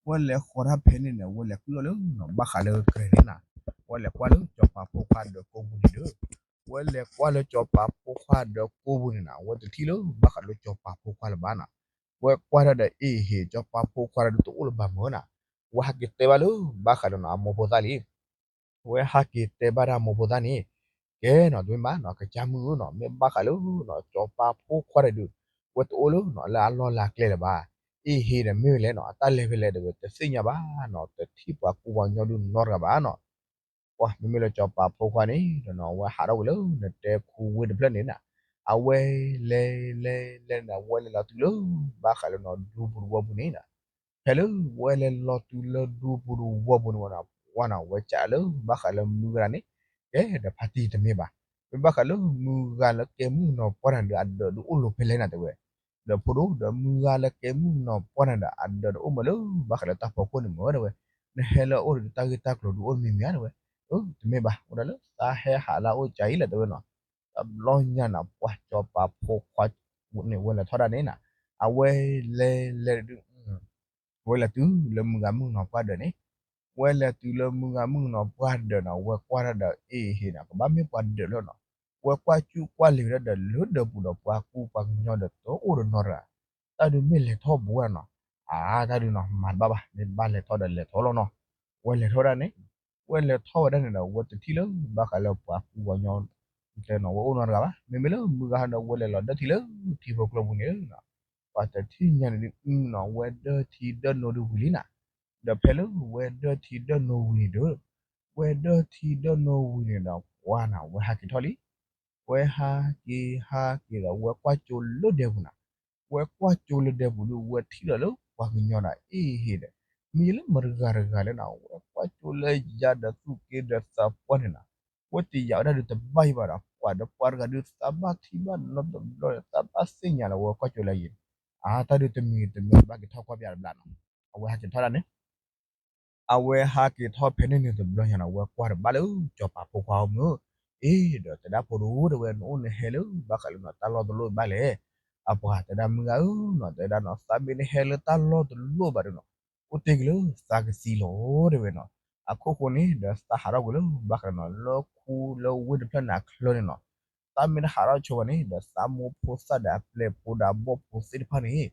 ဝဲလဲၤဃီၤတၢ်ဖဲန့ၣ်န့ၣ် အဝဲလဲၤကွံာ်အီၤလၢနီၤ ဘၣ်ဃးလၢကရဲၤန့ၣ်နၤ, ဝဲလဲၤကွၢ်လၢစီၤပၤဖိခွါဒီးကိးပူၤန့ၣ်ဒီး, ဝဲလဲၤကွၢ်လၢစီၤပၤဖိခွါဒီးကိးပူၤန့ၣ်နၤ အဝဲတထံၣ်လၢဘၣ်ဃးလၢစီၤပၤဖိခွါလၢၤဘၣ်နၤ, ဝဲကွၢ်တၢ်ဒီးအ့ၣ်ဟ့ၣ် စီၤပၤဖိခွါဒီးတအိၣ်လၢၤဘၣ်မၢ်နၤ, ဝဲဟးက့ၤတဲဘၣ်လၢဘၣ်ဃးလၢနီၤ အမိၢ်ဖိသၣ်လံ ဝဲဟးက့ၤတဲဘၣ်တၢ်မိၢ်ဖိသၣ်န့ၣ်, ကဲနီၤ တမ့ၢ်ဘၣ်နီၤ ကစၢ်မုၣ်ဧၢနီၤ မ့ၢ်ဘၣ်ဃးလၢနီၤ စီၤပၤဖိခွါတဒုး ဝဲတအိၣ်လၢနီၤ လၢအလီၢ်လၢအကျဲလၢၤဘၣ်, အ့ၣ်ဟ့ၣ်ဒီးမ့ၢ်ဝဲလဲၣ်နီၤ အတၢ်လဲၤဖဲလဲၣ်တဲဝဲ တသ့ၣ်ညါဘၣ်နီၤ တထံၣ်ပှၤကူပှၤကညီဒုးနီတဂၤဘၣ်နီၤ, ပှၤမ့မ့ၢ်လၢစီၤပၤဖိခွါန့ၣ်ဒီးနီၤ အဝဲဟးထီၣ်ကွံာ်လၢနတဲခူဝ့ၢ်တဖျၢၣ်န့ၣ်နၤ, အဝဲလဲၤလဲၤလဲၤန့ၣ် အဝဲလဲၤလီၤတုၤလၢ ဘၣ်ဃးလၢနီၤ ဒူပူၤတဝီပူၤန့ၣ်နၤ ဖဲလၢဝဲလဲၤလီၤတုၤလၢဒူပူၤတဝီပူၤန့ၣ်ဝဲနီၤ ပှၤနီၤ ဝဲစံးလၢဘၣ်ဃးလၢမုၢ်ဂၤန့ၣ်, ကဲဒီးဖါတံၢ်တမ့ၢ်ဘၣ်, မ့ၢ်ဘၣ်ဃးလၢမုၢ်ဂၤလၢကဲမုၣ်ကနီၤပှၢ်တၢ်ဒီးအဒၢးဒုးအိၣ်လီၤဖဲလဲၣ်နၤတဲဝဲ, ဒီးဖိဒိၣ်ဒီးမုၢ်ဂၤလၢကဲမုၣ်ကနီၤပှၢ်တၢ်ဒီးအဒၢးဒုးအိၣ်မးလၢဘၣ်ဃးလၢတၢ်ဖီခိၣ်န့ၣ်မၢ်တဲဝဲ, နဟဲလၢအအိၣ်ဒီးတၢ်ဂ့ၢ်တၢ်ကျိၤဒုးအိၣ်မံၤမံၤဧါတဲဝဲ, တမ့ၢ်ဘၣ် အိၣ်ဒၣ်လၢသးဟဲဟးလၢအအိၣ်ကၢအံၤလီၤတဲဝဲနီၤ, တဘျီညါနၤ ပှၤစီၤပၤဖိခွါန့ၣ် ဝဲလဲၤထီၣ်ဒၣ်န့ၣ်နၤ, အဝဲလဲၤလဲၤဒုး ဝဲလဲၤတုၤလၢမုၢ်ဂၤမုၣ်ကနီၤပှၢ်ဒၢးန့ၣ်, ဝဲလဲၤတုၤလၢမုၢ်ဂၤမုၣ်ကနီၤပှၢ်ဒၢးန့ၣ် ဝဲကွၢ်တၢ်ဒီးအ့ၣ်ဟ့ၣ်န့ၣ် ကဘၣ်မ့ၢ်ပှၤဒၢးလီၤနီၤ, ဝဲကွၢ်ကူကွၢ်လံၤဝဲဒၣ်ဒီးလၢဒၢးပူၤဒီးပှၤကူပှၤကညီဒီးတအိၣ်ဒီးနီတဂၤ, တၢ်ဒုးမ့ၢ်လဲၤထီၣ်ဘူးဝဲနီၤ, အါ တၢ်ဒုးနီၤ မၤတဘၣ်ဘၣ် မ့ၢ်ဘၣ်လဲၤထီၣ်ဒီးလဲၤထီၣ်လီၤနီၤ, ဝဲလဲၤထီၣ်ဒၣ်န့ၣ်, ဝဲလဲၤထီၣ်ဝဲဒၣ်န့ၣ်ဒီး ဝဲတထံၣ်လၢဘၣ်ဃးလၢပှၤကူပှၤကညီ တဲနီၤ ဝဲအိၣ်နီတဂၤဘၣ်, မ့မ့ၢ်လၢမုၢ်ဂၤဒီးဝဲလဲၤလီၤဒၢထံလၢထံဖိကျိပူၤန့ၣ် ပှၤတထံၣ်ညါန့ၣ်ဒုးနီၤ ဝဲဒၢထံဒၢနိဒုးဝံၤလံနၤ, ဒီးဖဲလၢဝဲဒၢထံဒၢနိဝံၤန့ၣ်ဒီး, ဝဲဒၢထံဒၢနိဝံၤန့ၣ်ဒီး ပှၤနီၤ ဝဲဟးက့ၤထီၣ်လံ, ဝဲဟးက့ၤဟးက့ၤဒီး ဝဲကွၢ်ကၠိလၢဒဲပူၤနၤ, ဝဲကွၢ်ကၠိလၢဒဲပူၤဒီး ဝဲထံၣ်လီၤလၢပှၤကညီဒီးအ့ၣ်ဟ့ၣ်ဒီး, မ့ၢ်လၢမတဂၤတဂၤလဲၣ်နၤ ဝဲကွၢ်ကၠိလၢယၤဒီးသူၣ်က့ဒီးသးပှၢ်န့ၣ်နၤ, ဝဲတယာ်ဝဲဒၣ်ဒုးတဘၣ်ယံၤဘၣ်ဒီး ပှၤဒီးပှၤတဂၤဒုးသးဘၣ်ထံၣ်ဘၣ်နီတဘျီဒီး သးဘၣ်သ့ၣ်ညါလီၤဝဲကွၢ်ကၠိလၢယၤ, အါ တၢ်ဒုးတမံၤတမံၤဘၣ်က့ၤထီၣ်ကွၢ်ပယါတဘျီနီၤ, အဝဲဟးက့ၤထီၣ်ဒၣ်န့ၣ် အဝဲဟးက့ၤထီၣ်ဖဲန့ၣ်န့ၣ်တဘျီညါနီၤ ဝဲကွၢ်တဘၣ်လၢစီၤပၤဖိခွါအအိၣ်မုၢ်, အ့ ဒီးတဲဒၣ်ဖိဒိၣ်တဲဝဲ နအိၣ်နဟဲလၢဘၣ်ဃးလၢနီၤ တၢ်လီၢ်တလီၢ်ဘၣ်လဲၣ်, အပှၤတဲဒၣ်မုၢ်ဂၤဧၢနီၤ တဲဒၣ်နီၤ သးမ့ၢ်နဟဲလၢတၢ်လီၢ်တလီၢ်ဘၣ်ဒီးနီၤ အိၣ်တ့ၢ်က့ၤလၢသးကသံလီၤတဲဝဲနီၤ, အခိၣ်ဃိန့ၣ်ဒီးသးဟးထီၣ်ကွံာ်လၢဘၣ်ဃးလၢနီၤ လၢခူလၢဝ့ၢ်တဖျၢၣ်န့ၣ်အချၢန့ၣ်နီၤ, သးမ့ၢ်တဟးထီၣ်ဆိဘၣ်န့ၣ်ဒီး သးမိၢ်ဖိသၣ်ဒီးအပျဲၢ်ဖိဒီးအဘီၣ်ဖိသ့ၣ်တဖၣ်န့ၣ်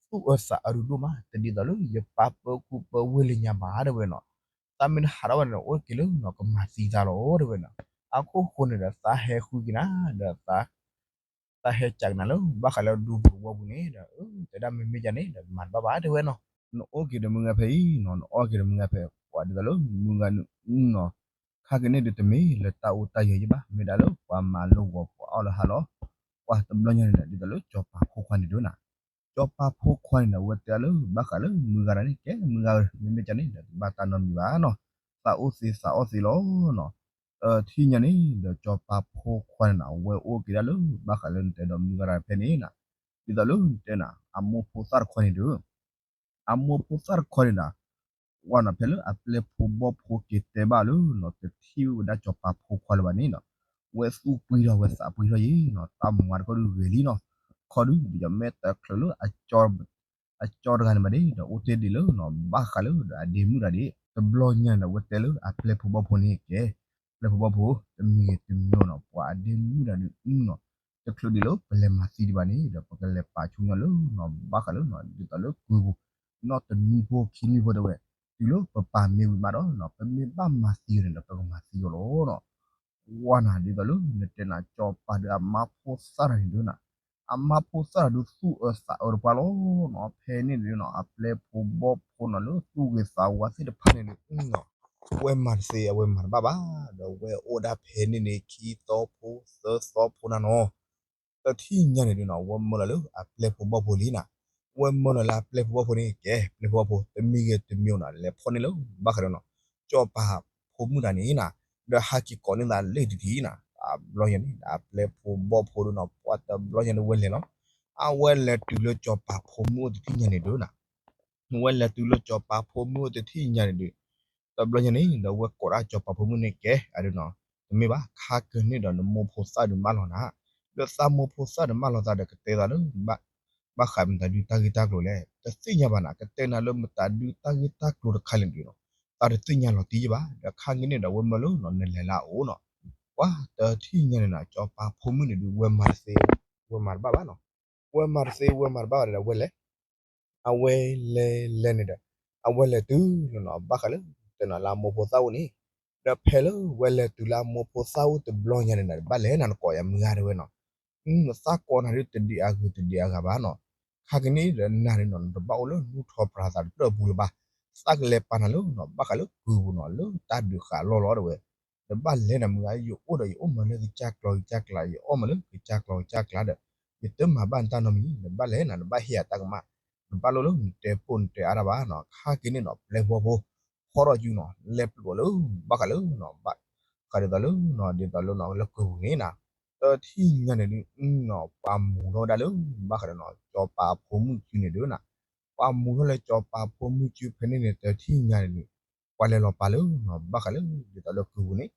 သူၣ်အၢသးအၢဒုးဒိၣ်မး တဒ်သိးလၢယပၢ်ပၢကူပၢဝ့ၢ်လၢညါဘၣ်တဲဝဲနီၤ, သးမ့ၢ်တဟးထီၣ်ဘၣ်န့ၣ် အိၣ်က့ၤလၢနီၤ ကမၤသံသးလီၤတဲဝဲနီၤ, အခိၣ်ဃိန့ၣ်ဒီးသးဟဲဃုက့ၤနၤ ဒီး သးဟဲကးက့ၤနၤလၢဘၣ်ဃးလၢဒူပူၤတဝီပူၤန့ၣ်ဒီး တဲဒၣ်မ့မ့ၢ်ယၤန့ၣ်ဒီးမၤတဘၣ်ဘၣ်တဲဝဲနီၤ, နအိၣ်က့ၤဒီးမုၢ်ဂၤဖဲအံၤနီၤ နအိၣ်က့ၤဒီးမုၢ်ဂၤဖဲ ပှၤဒ်သိးလၢမုၢ်ဂၤန့ၣ်အုနီၤ, ခါက့ၤန့ၣ်ဒုးတမ့ၢ်လၢတၢ်အိၣ်တၢ်ယၢၤယံၤဘၣ် မ့ၢ်ဒၣ်လၢပှၤမၤလိဂီၤပှၤအီၣ်လၢဟါလီၤ, ပှၤတဘျီညါန့ၣ်ဒီး ဒ်သိးလၢစီၤပၤဖိခွါန့ၣ်ဒုးနၤ စီၤပၤဖိခွါန့ၣ်ဒီး အဝဲတဲလၢဘၣ်ဃးလၢမုၢ်ဂၤန့ၣ် ကဲမုၢ်ဂၤဧၢ မ့မ့ၢ်ကန့ၣ်ဒီး တဘၣ်တၢ်နီတမံၤဘၣ်နီၤ, သးအိၣ်သ့သးအီၣ်သ့လီၤနီၤ, တထံၣ်ညါန့ၣ်ဒီး စီၤပၤဖိခွါန့ၣ်နီၤ အဝဲအိၣ်က့ၤဒၣ်လၢဘၣ်ဃးလၢနတဲဒီးမုၢ်ဂၤဖဲန့ၣ်နၤ, ဒ်သိးလၢနတဲနၤ အမိၢ်ဖိသၣ်တခီန့ၣ်ဒီး အမိၢ်ဖိသၣ်တခီန့ၣ်ဒီး ဝဲနီၤဖဲလၢအပျဲၢ်ဖိဘီၣ်ဖိက့ၤတဲဘၣ်လၢနီၤ တထံၣ်ဝဲဒၣ်စီၤပၤဖိခွါလၢၤဘၣ်န့ၣ်နီၤ, ဝဲသူၣ်ပှံထီၣ်ဝဲသးပှံထီၣ်ယံၤနီၤ တၢ်မၤတခီဒုးဂ့ၤလံနီၤ, ခီဒုး ဒ်သိးမ့ၢ်တချုးလၢ အကၠီတဂၤန့ၣ်ဘၣ်ဒ့ၣ် ဒီးအိၣ်တ့ၢ်ဒံးလၢနီၤ ဘၣ်ဃးလၢဒီးအဒ့မုၣ်တဂၤဒ့ၣ် တဘျီညါန့ၣ်ဒီး ဝဲတဲလၢအပျဲၢ်ဖိဘီၣ်ဖိန့ၣ်ကဲ ပျဲၢ်ဖိဘီၣ်ဖိ တမံၤတမံၤနီၤ ပှၤအဒ့မုၣ်တဂၤဒုးအုနီၤ, တချုးဒံးလၢပလဲၤမၤသံဒံးဘၣ်န့ၣ်ဒီး ပကလဲၤပာ်ဆူညါလၢနီၤ ဘၣ်ဃးလၢနီၤ ဒ်သိးလၢကုၢ်ပူၤ နီၢ်တနွံဖိခံနွံဖိတဲဝဲ, တုၤလၢပပာ်မ့ၢ်ဝံၤမးဒီးနီၤ ပမ့ၢ်ဘၣ်မၤသံအီၤန့ၣ်ဒီး ပကမၤသံအီၤလီၤနီၤ ဝဲနၤ ဒ်သိးလၢနတဲနၤ စီၤပၤဒီးအမါဖိသၣ်တဂၤန့ၣ်ဒုးနၤ, အမါဖိသၣ်တဂၤဒုးသူၣ်အၢသးအၢတပှၢ်လီၤနီၤ, ဖဲန့ၣ်ဒုးနီၤ အပျဲၢ်ဖိဘီၣ်ဖိနီၤ လၢသူၣ်ဂ့ၤသးဝါသ့ၣ်တဖၣ်န့ၣ်ဒုးနီၤ ဝဲမၤတသ့ အဝဲမၤတဘၣ်ဘၣ်, ဒီးဝဲအိၣ်ဒၣ်ဖဲန့ၣ်န့ၣ် ခံသီဖိသၢသီဖိနၤနီၤ, တထံၣ်ညါန့ၣ်ဒုးနီၤ ဝဲမၢလီၤလၢအပျဲၢ်ဖိဘီၣ်ဖိလံနၤ, ဝဲမၢလီၤလၢအပျဲၢ်ဖိဘီၣ်ဖိန့ၣ် ကဲ ပျဲၢ်ဖိဘီၣ်ဖိ တမံၤဂ့ၤတမံၤနီၤ လဲၤဖီၣ်န့ၢ်လၢ ဘၣ်ဃးဒီးနီၤ ကၠီၤပၤဖိမုၣ်တၢ်န့ၣ်နၤ, ဒီးဟးက့ၤကိးန့ၢ်သးလၢတထံၣ်နၤ, တဘျီညါန့ၣ် အပျဲၢ်ဖိဘီၣ်ဖိဒုးနီၤ ပှၤတဘျီညါန့ၣ်ဝဲလဲၤလီၤ, အဝဲလဲၤတုၤလၢကၠီၤပၤဖိမုၣ်အိၣ်တထံၣ်ညါန့ၣ်ဒုးနၤ ဝဲလဲၤတုၤလၢကၠီၤပၤဖိမုၣ်အိၣ်တထံၣ်ညါန့ၣ်ဒုး, တဘျီညါန့ၣ် ဒီးဝဲကိးဒၣ်ကၠီၤပၤဖိမုၣ်န့ၣ်ကဲ အဒုးနီၤ, တမ့ၢ်ဘၣ် ခါကန့ၢ်ဒီးနမိၢ်ဖိသၣ်ဒုးမၢလီၤနၤ, ဒီးသးမိၢ်ဖိသၣ်ဒုးမၢလီၤသးဒီးကတဲသးလၢ ဘၣ်ဃးမတၤဒုတၢ်ဂ့ၢ်တၢ်ကျိၤလဲၣ်, တသ့ၣ်ညါဘၣ်နၤ, ကတဲနၤလၢမတၤဒုတၢ်ဂ့ၢ်တၢ်ကျိၤတခါလဲၣ်ဒုးနီၤ, သးတသ့ၣ်ညါလီၤတံၢ်ယဘၣ်, ဒီးခါကန့ၢ်ဒီးဝဲမၢလၢနီၤ နလဲၤလၢအအိၣ်နီၤ, ပှၤတထံၣ်ညါန့ၣ်နၤ ကၠီၤပၤဖိမုၣ်န့ၣ်ဒုး ဝဲမၤတသ့ ဝဲမၤတဘၣ်ဘၣ်နီၤ, ဝဲမၤတသ့ ဝဲမၤတဘၣ်ဘၣ်ဒီးဝဲလဲၤ အဝဲလဲၤလဲၤန့ၣ်ဒီး အဝဲလဲၤတုၤလီၤနီၤ ဘၣ်ဃးလၢ တဲနၤလၢအမိၢ်ဖိသၣ်အိၣ်န့ၣ်, ဒီးဖဲလၢဝဲလဲၤတုၤလၢအမိၢ်ဖိသၣ်အိၣ်တဘျီညါန့ၣ်နၤ ဘၣ်လဲၣ်နၤ နကိးယၤမုၢ်ဂၤတဲဝဲနီၤ, သးကိးနၤဒုးတဒံးအဂ့ၤတဒံးအဂၤဘၣ်နီၤ, ခါကန့ၣ်ဒီးနၤဒုးနီၤ နတဘၣ်အိၣ်လၢနူထီၣ်ပြၤသးတဖျၢၣ်အပူၤလၢၤဘၣ်, သးကလဲၤပာ်နၤလၢနီၤ ဘၣ်ဃးလၢကုၢ်ပူၤနီၤ လၢတၢ်ဒုးဃာ်လီၢ်လီၤတဲဝဲ, နဘၣ်လဲၤနၤမုၢ်ဂၤ ယအိၣ်ဒီးယအိၣ်မၤလၢကစၢ်ကျီကစၢ်ကျါ ယအီၣ်မၤလၢကစၢ်ကျီကစၢ်ကျါဒီး ယတမၤဘၣ်နတၢ်နီတမံၤ, နဘၣ်လဲၤနၤ နဘၣ်ဟ့ၣ်ယၤတၢ်ကမၣ်, နဘၣ်လိၣ်လၢနတဲပိၢ်နတဲအါတၢ်ဘၣ်နီၤ, ခါက့ၤန့ၣ်နီၤ ပျဲၢ်ဖိဘီၣ်ဖိ ဖီထီၣ်စုနီၤ လဲၤပျိးလၢ ဘၣ်ဃးလၢနီၤ ဘၣ်ဃးဒ်သိးလၢနီၤ ဒ်သိးလၢနီၤ လၢကုၢ်ပူၤန့ၣ်နၤ, တထံၣ်ညါန့ၣ်ဒုးနီၤ ပှၤမူၤထီၣ်ဝဲဒၣ်လၢ ဘၣ်ဃးဒီးနီၤ ကၠီၤပၤဖိမုၣ်စုန့ၣ်ဒုးနၤ, ပှၤမူၤထီၣ်လၢကၠီၤပၤဖိမုၣ်စုဖဲန့ၣ်န့ၣ် တထံၣ်ညါန့ၣ်ဒုး ပှၤလဲၤလီၤပာ်လၢနီၤ ဘၣ်ဃးလၢ ဒ်သိးလၢကုၢ်ပူၤန့ၣ်,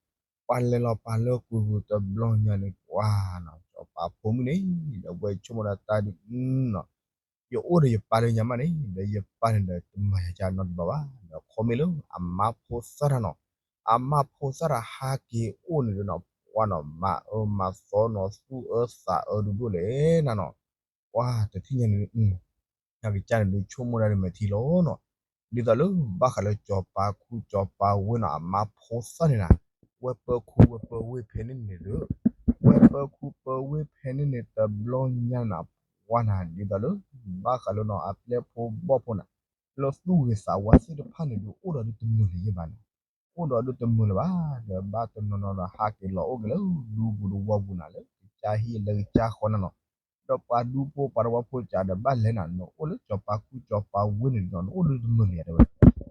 ပှၤလဲၤလီၤပာ်လၢကုၢ်ပူၤတဘျီညါန့ၣ် ပှၤနီၤ ကၠီၤပၤဖိမုၣ်န့ၣ် ဒီးဝဲဆိကမိၣ်ဒၣ်တၢ်ဒုးနီၤ ယအိၣ်ဒီးယပၢ်လၢညါမးန့ၣ် ဒီးယပၢ်န့ၣ်ဒီးတမၤယၤကၢ်နီတဘျီဘၣ်, ဒီးခီမ့ၢ်လၢအမါဖိသၣ်တၢ်နီၤ, အမါဖိသၣ်တၢ်ဟးက့ၤအိၣ်န့ၣ်ဒီးနီၤ ပှၤနီၤ မၤအၢမၤသီနီၤ သူၣ်အၢသးအၢဒိၣ်ဒိၣ်လဲၣ်နၤနီၤ, ပှၤတထံၣ်ညါန့ၣ် နကစၢ်န့ၣ်ဒုးဆိကမိၣ်ဒၣ်ဒုးမဲာ်ထံလီၤနီၤ, ဒ်သိးလၢဘၣ်ဃးလၢကၠီၤပၤခူကၠီၤပၤဝ့ၢ်နီၤ အမါဖိသၣ်န့ၣ်နၤ, ဝဲပၢခူဝဲပၢဝ့ၢ်ဖဲန့ၣ်န့ၣ်ဒီး, ဝဲပၢခူပၢဝ့ၢ်ဖဲန့ၣ်န့ၣ် တဘျီညါနၤ ပှၤနၤ ဒ်သိးလၢ ဘၣ်ဃးလၢနီၤ အပျဲၢ်ဖိဘီၣ်ဖိနၤ, လၢသူၣ်ဂ့ၤသးဝါသ့ၣ်တဖၣ်န့ၣ်ဒုး အိၣ်ဒီးဒုးတမုာ်လၢၤယဲၢ်ဘၣ်နၤ, အိၣ်ဒီးဒုးတမုာ်လၢၤဘၣ်, ဒီးဘၣ်တနီၤနီၤဒီးဟးက့ၤလီၤအိၣ်က့ၤလၢဒူပူၤတဝီပူၤနၤ လၢကစၢ်ဟံၣ်လၢကစၢ်ဃီနၤနီၤ, ဒီးပှၤဒူဖိပှၤတဝီဖိကးဒီးဘၣ်လဲၤနၤ နအိၣ်လၢကၠီၤပၤခူကၠီၤပၤဝ့ၢ်န့ၣ်ဒီး နအိၣ်ဒုးတမုာ်လၢၤယဲၢ်တဲဝဲ,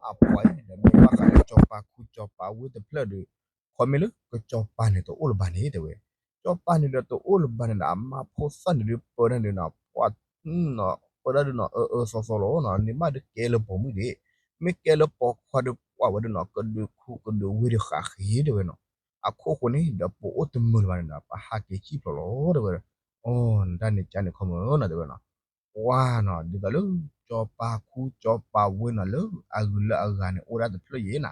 အပှၤအံၤဒီးမ့ၢ်ဘၣ်ဃးလၢကၠီၤပၤခူကၠီၤပၤဝ့ၢ်တဖျၢၣ်ဒီး, ခီမ့ၢ်လၢကၠီၤပၤန့ၣ်တအိၣ်လၢၤဘၣ်န့ၣ်တဲဝဲ, ကၠီၤပၤန့ၣ်ဒီးတအိၣ်လၢၤဘၣ်န့ၣ်ဒီး အမါဖိသၣ်န့ၣ်ဒုးပၢဒၣ်န့ၣ်နီၤ ပှၤ ပၢဒၣ်ဒုးနီၤ အၢအၢသီသီလီၤနီၤ, န့ၣ်မးဒုးကဲလၢပိာ်မုၣ်ဒံး, မ့ၢ်ကဲလၢပိာ်ခွါဒီးပှၤဝဲဒၣ်နီၤ ကဒုးခူကဒုးဝ့ၢ်ဒီးဃးဃ့တဲဝဲနီၤ, အခိၣ်ဃိန့ၣ်ဒီးပအိၣ်တမုာ်လၢၤဘၣ်န့ၣ်ဒီး ပဟးက့ၤစံၣ်ဖျိးလီၤတဲဝဲ, အီ နတၢ်န့ၣ်ကၢ်န့ၣ်ခီမၢ်နီၤတဲဝဲနီၤ, ပှၤနီၤ ဒ်သိးလၢ ကၠီၤပၤခူကၠီၤပၤဝ့ၢ်နီၤ လၢအဂုၤလၢအဂၤန့ၣ် အိၣ်ဒၣ်တဖျၢၣ်ယဲၢ်နၤ,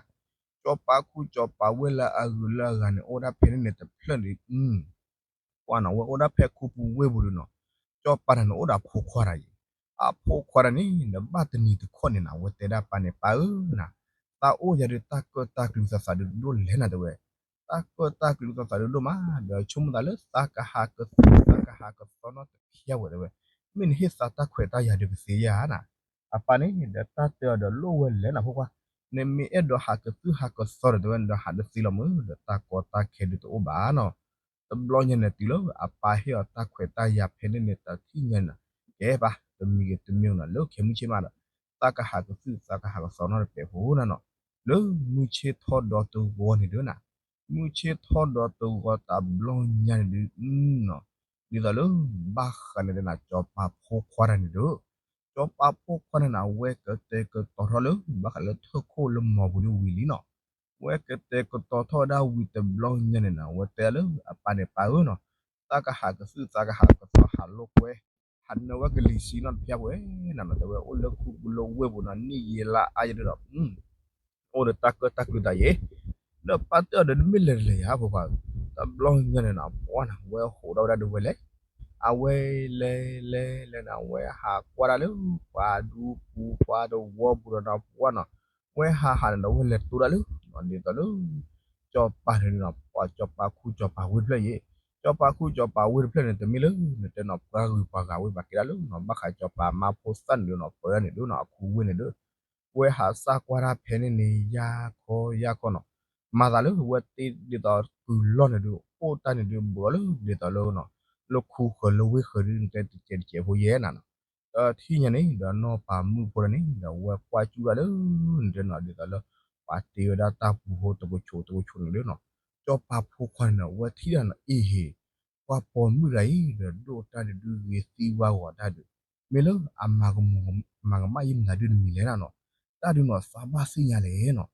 ကၠီၤပၤခူကၠီၤပၤဝ့ၢ်လၢအဂုၤလၢအဂၤန့ၣ် အိၣ်ဒၣ်ဖဲန့ၣ်န့ၣ်တဖျၢၣ်န့ၣ် ပှၤနီၤ ဝဲအိၣ်ဒၣ်ဖဲခူပူၤဝ့ၢ်ပူၤဒုးနီၤ, ကၠီၤပၤတၢ်န့ၣ်အိၣ်ဒီးအဖိခွါတၢ်ယဲၢ်, အဖိခွါတၢ်န့ၣ် ဒီးဘၣ်တနံၤတခီန့ၣ်နၤ ဝဲတဲဒၣ်ပၢ်န့ၣ် ပၢ်ဧၢနၤ, သးအိၣ်ယၤဒုးတၢ်ကၢၣ်တၢ်ကျူသးသးဒုးဒိၣ်လဲၣ်နၤတဲဝဲ, တၢ်ကၢၣ်တၢ်ကျူသးသးဒုးဒိၣ်မး ဒီးဆိကမိၣ်သးလၢသးကဟးကသူၣ်သးကဟးကသီနီတဖျၢၣ်ဝဲတဲဝဲ, မ့ၢ်နဟ့ၣ်သးတၢ်ခွဲးတၢ်ယာ်ဒုးကသ့ဧါနၤ, အပၢ်န့ၣ် ဒီးတၢ်တဲအီၤဒီးလိၣ်ဝဲလဲၣ်နၤဖိခွါ, နမ့ၢ်အဲၣ်ဒိးဟးကသူၣ်ဟးကသီဒီးတဲဝဲ နဒီးဟးတသ့လီၤမး ဒီးတၢ်ကီတၢ်ခဲဒုးတအိၣ်ဘၣ်နီၤ, တဘျီညါန့ၣ်တုၤလၢအပၢ်ဟ့ၣ်အီၤတၢ်ခွဲးတၢ်ယာ်ဖဲန့ၣ်န့ၣ် တထံၣ်ညါန့ၣ် ကဲပၢ် တမံၤဂ့ၤတမံၤနီၤ လၢခဲမုၢ်ဆ့ၣ်မးဒီး သးကဟးကသူၣ်သးကဟးကသီနီတပဲာ်ဖိနၤနီၤ, လၢမုၢ်ဆ့ၣ်ထီၣ်ဒီးတဂီၤန့ၣ်ဒုးနၤ, မုၢ်ဆ့ၣ်ထီၣ်ဒီးတဂီၤတဘျီညါန့ၣ်ဒုးနီၤ, ဒ်သိးလၢ ဘၣ်ဃးန့ၣ်ဒုးနၤ ကၠီၤပၤဖိခွါတၢ်န့ၣ်ဒုး ကၠီၤပၤဖိခွါန့ၣ်နၤ ဝဲကတဲာ်ကတီၤထီၣ်လၢ ဘၣ်ဃးလၢထၢၣ်ခိၣ်လၢမီၤပူၤဒုးဝံၤလံနီၤ, ဝဲကတဲာ်ကတီၤထီၣ်ဝဲဒၣ်ဝံၤတဘျီညါန့ၣ်နၤ ဝဲတဲလၢအပၢ်န့ၣ် ပၢ်ဧၢနီၤ, သးကဟးကသူၣ်သးကဟးကသီဟးလိာ်ကွဲ ဟးနၢဝဲကလံၤဆံနီတဖျၢၣ်ဝဲနၤနီၤ တဲဝဲ အိၣ်လၢခူပူၤလၢဝ့ၢ်ပူၤနီၤ နံၣ်ယံာ်လါအါယဲၢ်ဒီး အိၣ်ဒီးတၢ်ကၢၣ်တၢ်ကျူသးယဲၢ်, ဒီးပၢ်တဲအီၤဒီး နမ့ၢ်လဲၤတလဲၤယၤဖိခွါ, တဘျီညါန့ၣ်နၤ ပှၤနၤ ဝဲဟးထီၣ်ဝဲဒၣ်ဒုးဝဲလဲၣ်, အဝဲလဲၤလဲၤလဲၤနၤ ဝဲဟးကွၢ်ဒၣ်လၢ ပှၤဒူပူၤပှၤတဝီပူၤဒီးနၤ ပှၤနီၤ, ဝဲဟးဟးန့ၣ်ဒီး ဝဲလဲၤတိၢ်ဒၣ်လၢ ဒ်သိးလၢ ကၠီၤပၤန့ၣ်နၤ ပှၤကၠီၤပၤခူကၠီၤပၤဝ့ၢ်တဖျၢၣ်ယဲၢ်, ကၠီၤပၤခူကၠီၤပၤဝ့ၢ်တဖျၢၣ်န့ၣ် တမ့ၢ်လၢ နတဲနီၤ ပှၤဂုၤပှၤဂၤဝဲ ပှၤကဲဒၣ်လၢနီၤ ဘၣ်ဃးကၠီၤပၤမါဖိသၣ်န့ၣ်ဒုးနီၤ ပၢဒၣ်န့ၣ်ဒုးနီၤ အခူဝ့ၢ်န့ၣ်ဒုး ဝဲဟးစၢ်ကွၢ်တၢ်ဖဲန့ၣ်န့ၣ် ယါခီယါခီနီၤ, မၤသးလၢဝဲသ့ၣ်ဒ်သိးကုၢ်လီၢ်န့ၣ်ဒုး အိၣ်တၢ်န့ၣ်ဒုး ဘူးထီၣ်လၢဒ်သိးလၢ လၢခူဃၢၤလၢဝ့ၢ်ဃၢၤဒုး နတဲတစဲးတစဲးဖိယဲၢ်နၤနီၤ. ဒီးထံၣ်ညါန့ၣ် ဒီးနီၢ်ပၤမုၣ်ဖိတဂၤန့ၣ် ဒီးဝဲကွၢ်ကၠူၣ်ဒၣ်လၢ နတဲနီၤ ဒ်သိးလၢ ပှၤတ့ဝဲဒၣ်တၢ်ပူၤဖိတကဆိးတကဆိးန့ၣ်ဒုးနီၤ, စီၤပၤဖိခွါန့ၣ်နီၤ ဝဲထံၣ်ဒၣ်နီၤ အ့ဟ့ၣ် ပှၤပိာ်မုၣ်တဂၤအံၤ ဒီးဒိၣ်တၢ်ဒုးဂ့ၤသံဝါဂီၤတၢ်ဒုး, မ့ၢ်လၢအမၤကမူၤ မၤကမၣ်ယံာ်မနုၤဒုးတမံၤလဲၣ်နၤနီၤ, တၢ်ဒုးနီၤ သးဘၣ်သ့ၣ်ညါလဲၣ်နီၤ.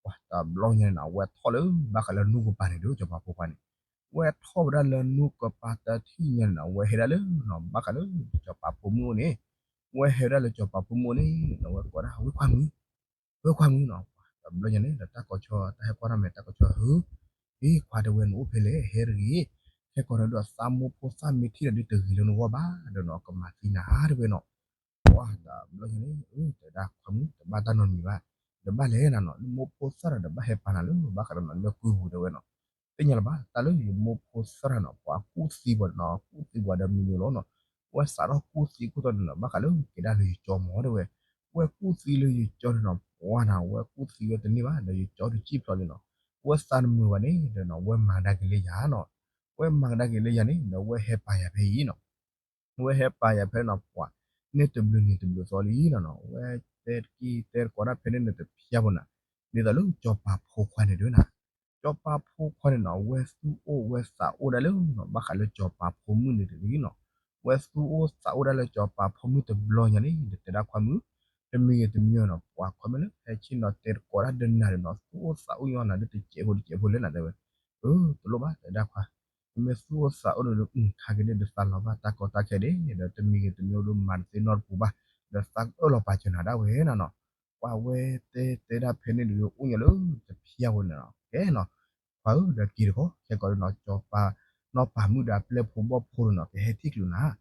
ပှၤတဘျီညါန့ၣ်နီၤ ဝဲထီၣ်လၢဘၣ်ဃးလၢနူၢ်ကပၤန့ၣ်ဒုး စီၤပၤဖိခွါန့ၣ် ဝဲထီၣ်ဝဲဒၣ်လၢနူၢ်ကပၤတထံၣ်ညါန့ၣ်နီၤ ဝဲဟဲဒၣ်လၢနီၤ ဘၣ်ဃးလၢ စီၤပၤဖိမုၣ်အိၣ်န့ၣ်, ဝဲဟဲဒၣ်လၢစီၤပၤဖိမုၣ်အိၣ်န့ၣ်နီၤ ဝဲကိးဒၣ် ဝ့ၢ်ခွါမုၣ်, ဝ့ၢ်ခွါမုၣ်နီၤ, တဘျီညါန့ၣ်ဒီးတၢ်ကီၢ်ဆီ တၢ်ဟဲကွၢ်ထီၣ်မဲာ်တၢ်ကီၢ်ဆီဧၢ, အ့ ခွါတဲဝဲနအိၣ်ဖဲလဲၣ် ဟဲတဂ့ၤ, ခဲကီးဒီးသးမိၢ်ဖိသၣ်မ့ၢ်ထံၣ်နၤဒုးတဂ့ၤလၢနဂီၢ်ဘၣ် ဒီးနီၤ ကမၤသံနၤတဲဝဲနီၤ. ပှၤတဘျီညါန့ၣ် အၢ တဲဒၣ်ခွါမုၣ် တဘၣ်တၢ်နီတမံၤဘၣ်, တဘၣ်လဲၣ်နၤနီၤ နမိၢ်ဖိသၣ်တဂၤဒီးဘၣ်ဟဲပာ်နၤလၢဘၣ်ဃးဒီးနီၤ လၢကုၢ်ပူၤတဲဝဲနီၤ. သ့ၣ်ညါလၢၤဘၣ် တၢ်လၢယမိၢ်ဖိသၣ်တဂၤနီၤ ပှၤကူၣ်သံပှၤနီၤ ကူၣ်သံပှၤဒီးမံၤမံၤလီၤနီၤ, ဝဲစးထီၣ်ကူၣ်သံကူၣ်သီန့ၣ်နီၤ ဘၣ်ဃးလၢက့ၤဒၣ်လၢယကၠီမၢတဲဝဲ, ဝဲကူၣ်သံလၢယကၠီန့ၣ်နီၤ ပှၤနီၤ ဝဲကူၣ်သံဝဲတန့ၢ်ဘၣ် ဒီးယကၠီဒုးစံၣ်ဖျိးန့ၣ်နီၤ, ဝဲသးတမုာ်ဘၣ်န့ၣ်ဒီးနီၤ ဝဲမၤကဒါက့ၤလၢယၤနီၤ, ဝဲမၤကဒါက့ၤလၢယၤန့ၣ်ဒီး ဝဲဟဲပာ်ယၤဖဲအံၤနီၤ ဝဲဟဲပာ်ယၤဖဲနီၤ ပှၤန့ၣ်တဘျုးနံၤတဘျုးသီလံနီၤနီၤ, ဝဲတဲတကံၢ်တဲတကိးတၢ်ဖဲန့ၣ်န့ၣ်တဖျါဘၣ်နီၤ, ဒ်သိးလၢစီၤပၤဖိခွါန့ၣ်ဒုးနီၤ, စီၤပၤဖိခွါန့ၣ်နီၤ ဝဲသူၣ်အိၣ်ဝဲသးအိၣ်ဒၣ်လၢနီၤ ဘၣ်ဃးလၢစီၤပၤဖိမုၣ်န့ၣ်တဂ့ၤနီၤ, ဝဲသူၣ်အိၣ်သးအိၣ်ဒၣ်လၢစီၤပၤဖိမုၣ်တဘျီညါန့ၣ် ဒီးတဲဒၣ်ခွါမုၣ်, တမံၤဂ့ၤတမံၤဂ့ၤနီၤ ပှၤခီမ့ၢ်လၢဟဲဆ့ၣ်နီၤတဲတကိးတၢ်ဒီးနၤဒီးနီၤ သူၣ်အိၣ်သးအိၣ်ညီနၤဒုးတစဲးဖိတစဲးဖိလဲၣ်နၤ တဲဝဲ, အၢ တလိၣ်ဘၣ် တဲဒၣ်ခွါ, မ့ၢ်သူၣ်အိၣ်သးအိၣ်ဒီး ခါက့ၤန့ၣ်ဒီးသးလီၤဘၣ်တၢ်ကီတၢ်ခဲဒဲး ဒီးတမံၤဂ့ၤတမံၤဂ့ၤဒီးမၤတသ့နီတပူၤဘၣ်, ဒီးသးကအၢၣ်လီၤပာ်စၢၤနၤဒၣ်ဝဲနီၤနီၤ, ပှၤဝဲတဲတဲဒၣ်ဖဲန့ၣ်ဒီး အိၣ်ညီလၢတဖျါဖိန့ၣ်နီၤ ကဲနီၤ, ပှၤဧၢ ဒီးက့ၤတခီ ခဲကီးဒီးနီၤ စီၤပၤ နီၢ်ပၤမုၣ်ဒီးအပျဲၢ်ဖိဘီၣ်ဖိဒီးနီၤ ကဟဲထံၣ်ချုးနၤ,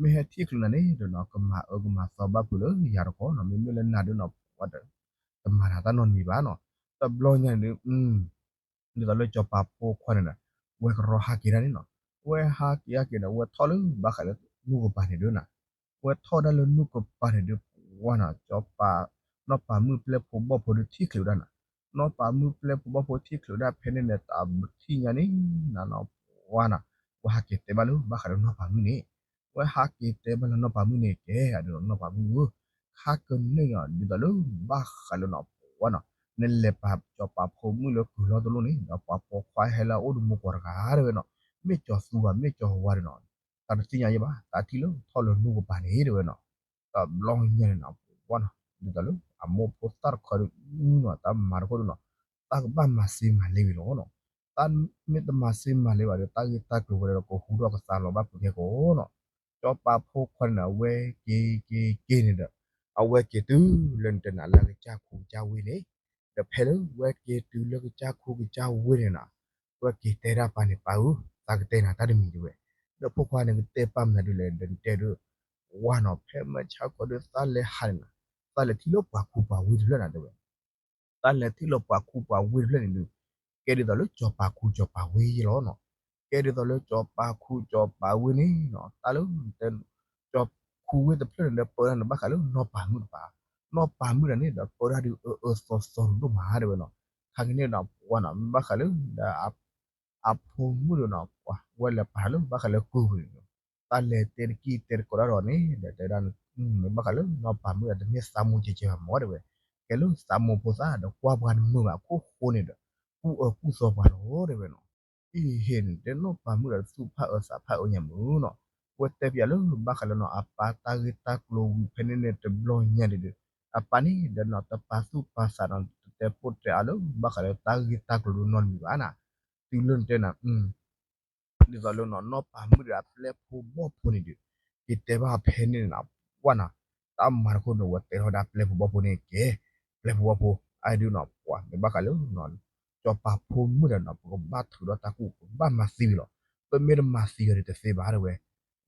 မ့ၢ်ဟဲထံၣ်ချုးနၤန့ၣ်ဒီးနီၤ ကမၤအၢကမၤသီဘၣ်ဖုးလၢယၤတခီနီၤ မ့မ့ၢ်လၢနၤဒီးနီၤ ပှၤတမၤနၤတၢ်နီတမံၤဘၣ်နီၤ, တဘျီညါန့ၣ်ဒုး ဒ်သိးလၢစီၤပၤဖိခွါန့ၣ်ဒီး ဝဲကရီဟးက့ၤဒၣ်န့ၣ်နီၤ, ဝဲဟးက့ၤဟးက့ၤဒီး ဝဲထီၣ်လၢဘၣ်ဃးလၢနူၢ်ကပၤန့ၣ်ဒုးနီၤ, ဝဲထီၣ်ဒၣ်လၢနူၢ်ကပၤန့ၣ်ဒုး ပှၤနီၤ စီၤပၤ နီၢ်ပၤမုၣ်ပျဲၢ်ဖိဘီၣ်ဖိဒီးထံၣ်ချုးဒၣ်နီၤ, နီၢ်ပၤမုၣ်ပျဲၢ်ဖိဘီၣ်ဖိထံၣ်ချုးဒၣ်ဖဲန့ၣ်န့ၣ် တၢ်ထံၣ်ညါန့ၣ်နီၤ ပှၤနီၤ ဝဲဟးက့ၤတဲဘၣ်လၢဘၣ်ဃးလၢနီၢ်ပၤမုၣ်န့ၣ်, ဝဲဟးက့ၤတဲဘၣ်လၢနီၢ်ပၤမုၣ်န့ၣ် ကဲ အဒုးနီၢ်ပၤမုၣ်ဧၢ, ခါကန့ၣ်နီၤ ဒ်သိးလၢဘၣ်ဃးလၢနီၤ ပှၤနီၤ နလဲၤပာ်စီၤပၤဖိမုၣ်လၢကုၢ်လီၢ်တလိၣ်န့ၣ် ဒီးပှၤပိာ်ခွါဟဲလၢအအိၣ်ဒီးမိၢ်ကီၢ်တဂၤတဲဝဲနီၤ, မ့ၢ်ကၠီၤသူဧါ မ့ၢ်ကၠီၤဝါဒီးနီၤ တၢ်တသ့ၣ်ညါယဲဘၣ် တၢ်ထံၣ်လၢထီၣ်လၢနူၢ်ကပၤန့ၣ်တဲဝဲနီၤ, တဘျီညါန့ၣ်နီၤ ပှၤနီၤ ဒ်သိးလၢအမိၢ်ဖိသၣ်တခီဒီးနီၤ တၢ်မၤတခီဒီးနီၤ တၢ်ကဘၣ်မၤစ့မၤလ့ဝံၤလီၤနီၤ, တၢ်မ့ၢ်တမၤစ့မၤလ့ဘၣ်ဒီး တၢ်ဂ့ၢ်တၢ်ကျိၤဝဲဒီးကဟူထီၣ်ကသးလီၤဘၣ်ဖုးခဲကိာ်နီၤ, စီၤပၤဖိခွါန့ၣ်နီၤ အဝဲက့ၤက့ၤက့ၤန့ၣ်ဒီး အဝဲက့ၤတုၤလၢနတဲနၤလၢကစၢ်ခူကစၢ်ဝ့ၢ်န့ၣ်, ဒီးဖဲလၢဝဲက့ၤတုၤလၢကစၢ်ခူကစၢ်ဝ့ၢ်န့ၣ်နီၤ ဝဲက့ၤတဲဒၣ်ပၢ်န့ၣ် ပၢ်ဧၢ, သးကတဲနၤတၢ်တမံၤတဲဝဲ, ဒီးဖိခွါန့ၣ်ကတဲပၢ်မနုၤဒ်လဲၣ်ဒီးနတဲဒီး ဝါနီၤ ဖဲမုၢ်ဆါခီဒီးသးလဲၤဟးန့ၣ်နီၤ, သးလဲၤထံၣ်လၢပှၤခူပှၤဝ့ၢ်တဖျၢၣ်နၤတဲဝဲ, သးလဲၤထံၣ်လၢပှၤခူပှၤဝ့ၢ်တဖျၢၣ်န့ၣ်ဒီး ကဲဒ်သိးလၢစီၤပၤခူစီၤပၤဝဲယဲလီၤနီၤ, ကဲဒ်သိးလၢစီၤပၤခူစီၤပၤဝဲန့ၣ်နီၤ တၢ်လၢတဲ စီၤခူဝ့ၢ်တဖျၢၣ်န့ၣ်ဒီးပၢတၢ်န့ၣ်ဘၣ်ဃးလၢနီၢ်ပၤမုၣ်တပၤ, နီၢ်ပၤမုၣ်တဂၤန့ၣ်ဒီးပၢတၢ်ဒုးအၢအၢသီသီဒိၣ်မးတဲဝဲနီၤ, ခါကန့ၣ်ဒီးပှၤနီၤ မ့ၢ်ဘၣ်ဃးလၢဒီး အဖိမုၣ်ဒီးနီၤ ပှၤဝဲလဲၤပာ်လၢဘၣ်ဃးလၢကုၢ်ပူၤန့ၣ်, တၢ်လဲၤတဲတကံၢ်တဲတကိးတၢ်ဒီးန့ၣ် ဒီးတဲဒၣ် မ့ၢ်ဘၣ်ဃးလၢနီၢ်ပၤမုၣ်ဒီးတမ့ၢ်သးမိၢ်ကဲကဲဘၣ်မၢတဲဝဲ, ကဲလၢသးမိၢ်ဖိသၣ်ဒီးကွၢ်ပှၤတမုာ်ဘၣ်အခိၣ်ဃိန့ၣ်ဒီး ကူၣ်အၢကူၣ်သီပှၤလီၤတဲဝဲနီၤ, အံၤဟ့ၣ်န့ၣ် တဲနီၢ်ပၤမုၣ်ဒီးသူၣ်ဖးအၢသးဖးအၢညါမုၢ်နီၤ, ဝဲတဲပၠးလၢဘၣ်ဃးလၢနီၤ အပၢ်တၢ်ဂ့ၢ်တၢ်ကျိၤဝံၤဖဲန့ၣ်န့ၣ်တဘျီညါဒ်ဒီး အပၢ်န့ၣ်ဒီးနီၤ တပာ်သူၣ်ပာ်သးနီၤ တတဲပိာ်တြဲၤအါလၢဘၣ်ဃးလၢတၢ်ဂ့ၢ်တၢ်ကျိၤဒ်နီတမံၤဘၣ်နီၤ, တုၤလၢနတဲနၤ ဒ်သိးလၢနီၤ နီၢ်ပၤမုၣ်ဒီးအပျဲၢ်ဖိဘီၣ်ဖိန့ၣ်ဒီး က့ၤတဲဘၣ်ဖဲန့ၣ်နီၤ ပှၤနီၤ တၢ်မၤတခိၣ်န့ၣ် ဝဲတဲထီၣ်ဝဲဒၣ်ပျဲၢ်ဖိဘီၣ်ဖိန့ၣ်ကဲ, ပျဲၢ်ဖိဘီၣ်ဖိ အဒုးနီၤ ပှၤမ့ၢ်ဘၣ်ဃးလၢ စီၤပၤဖိမုၣ်ဒီးနီၤ ပကဘၣ်ထုးဒီးတၢ်ကူၣ် ပကဘၣ်မၤသံဝံၤလီၤ, ပမ့ၢ်တမၤသံအီၤဒီးတသ့ဘၣ်တဲဝဲ,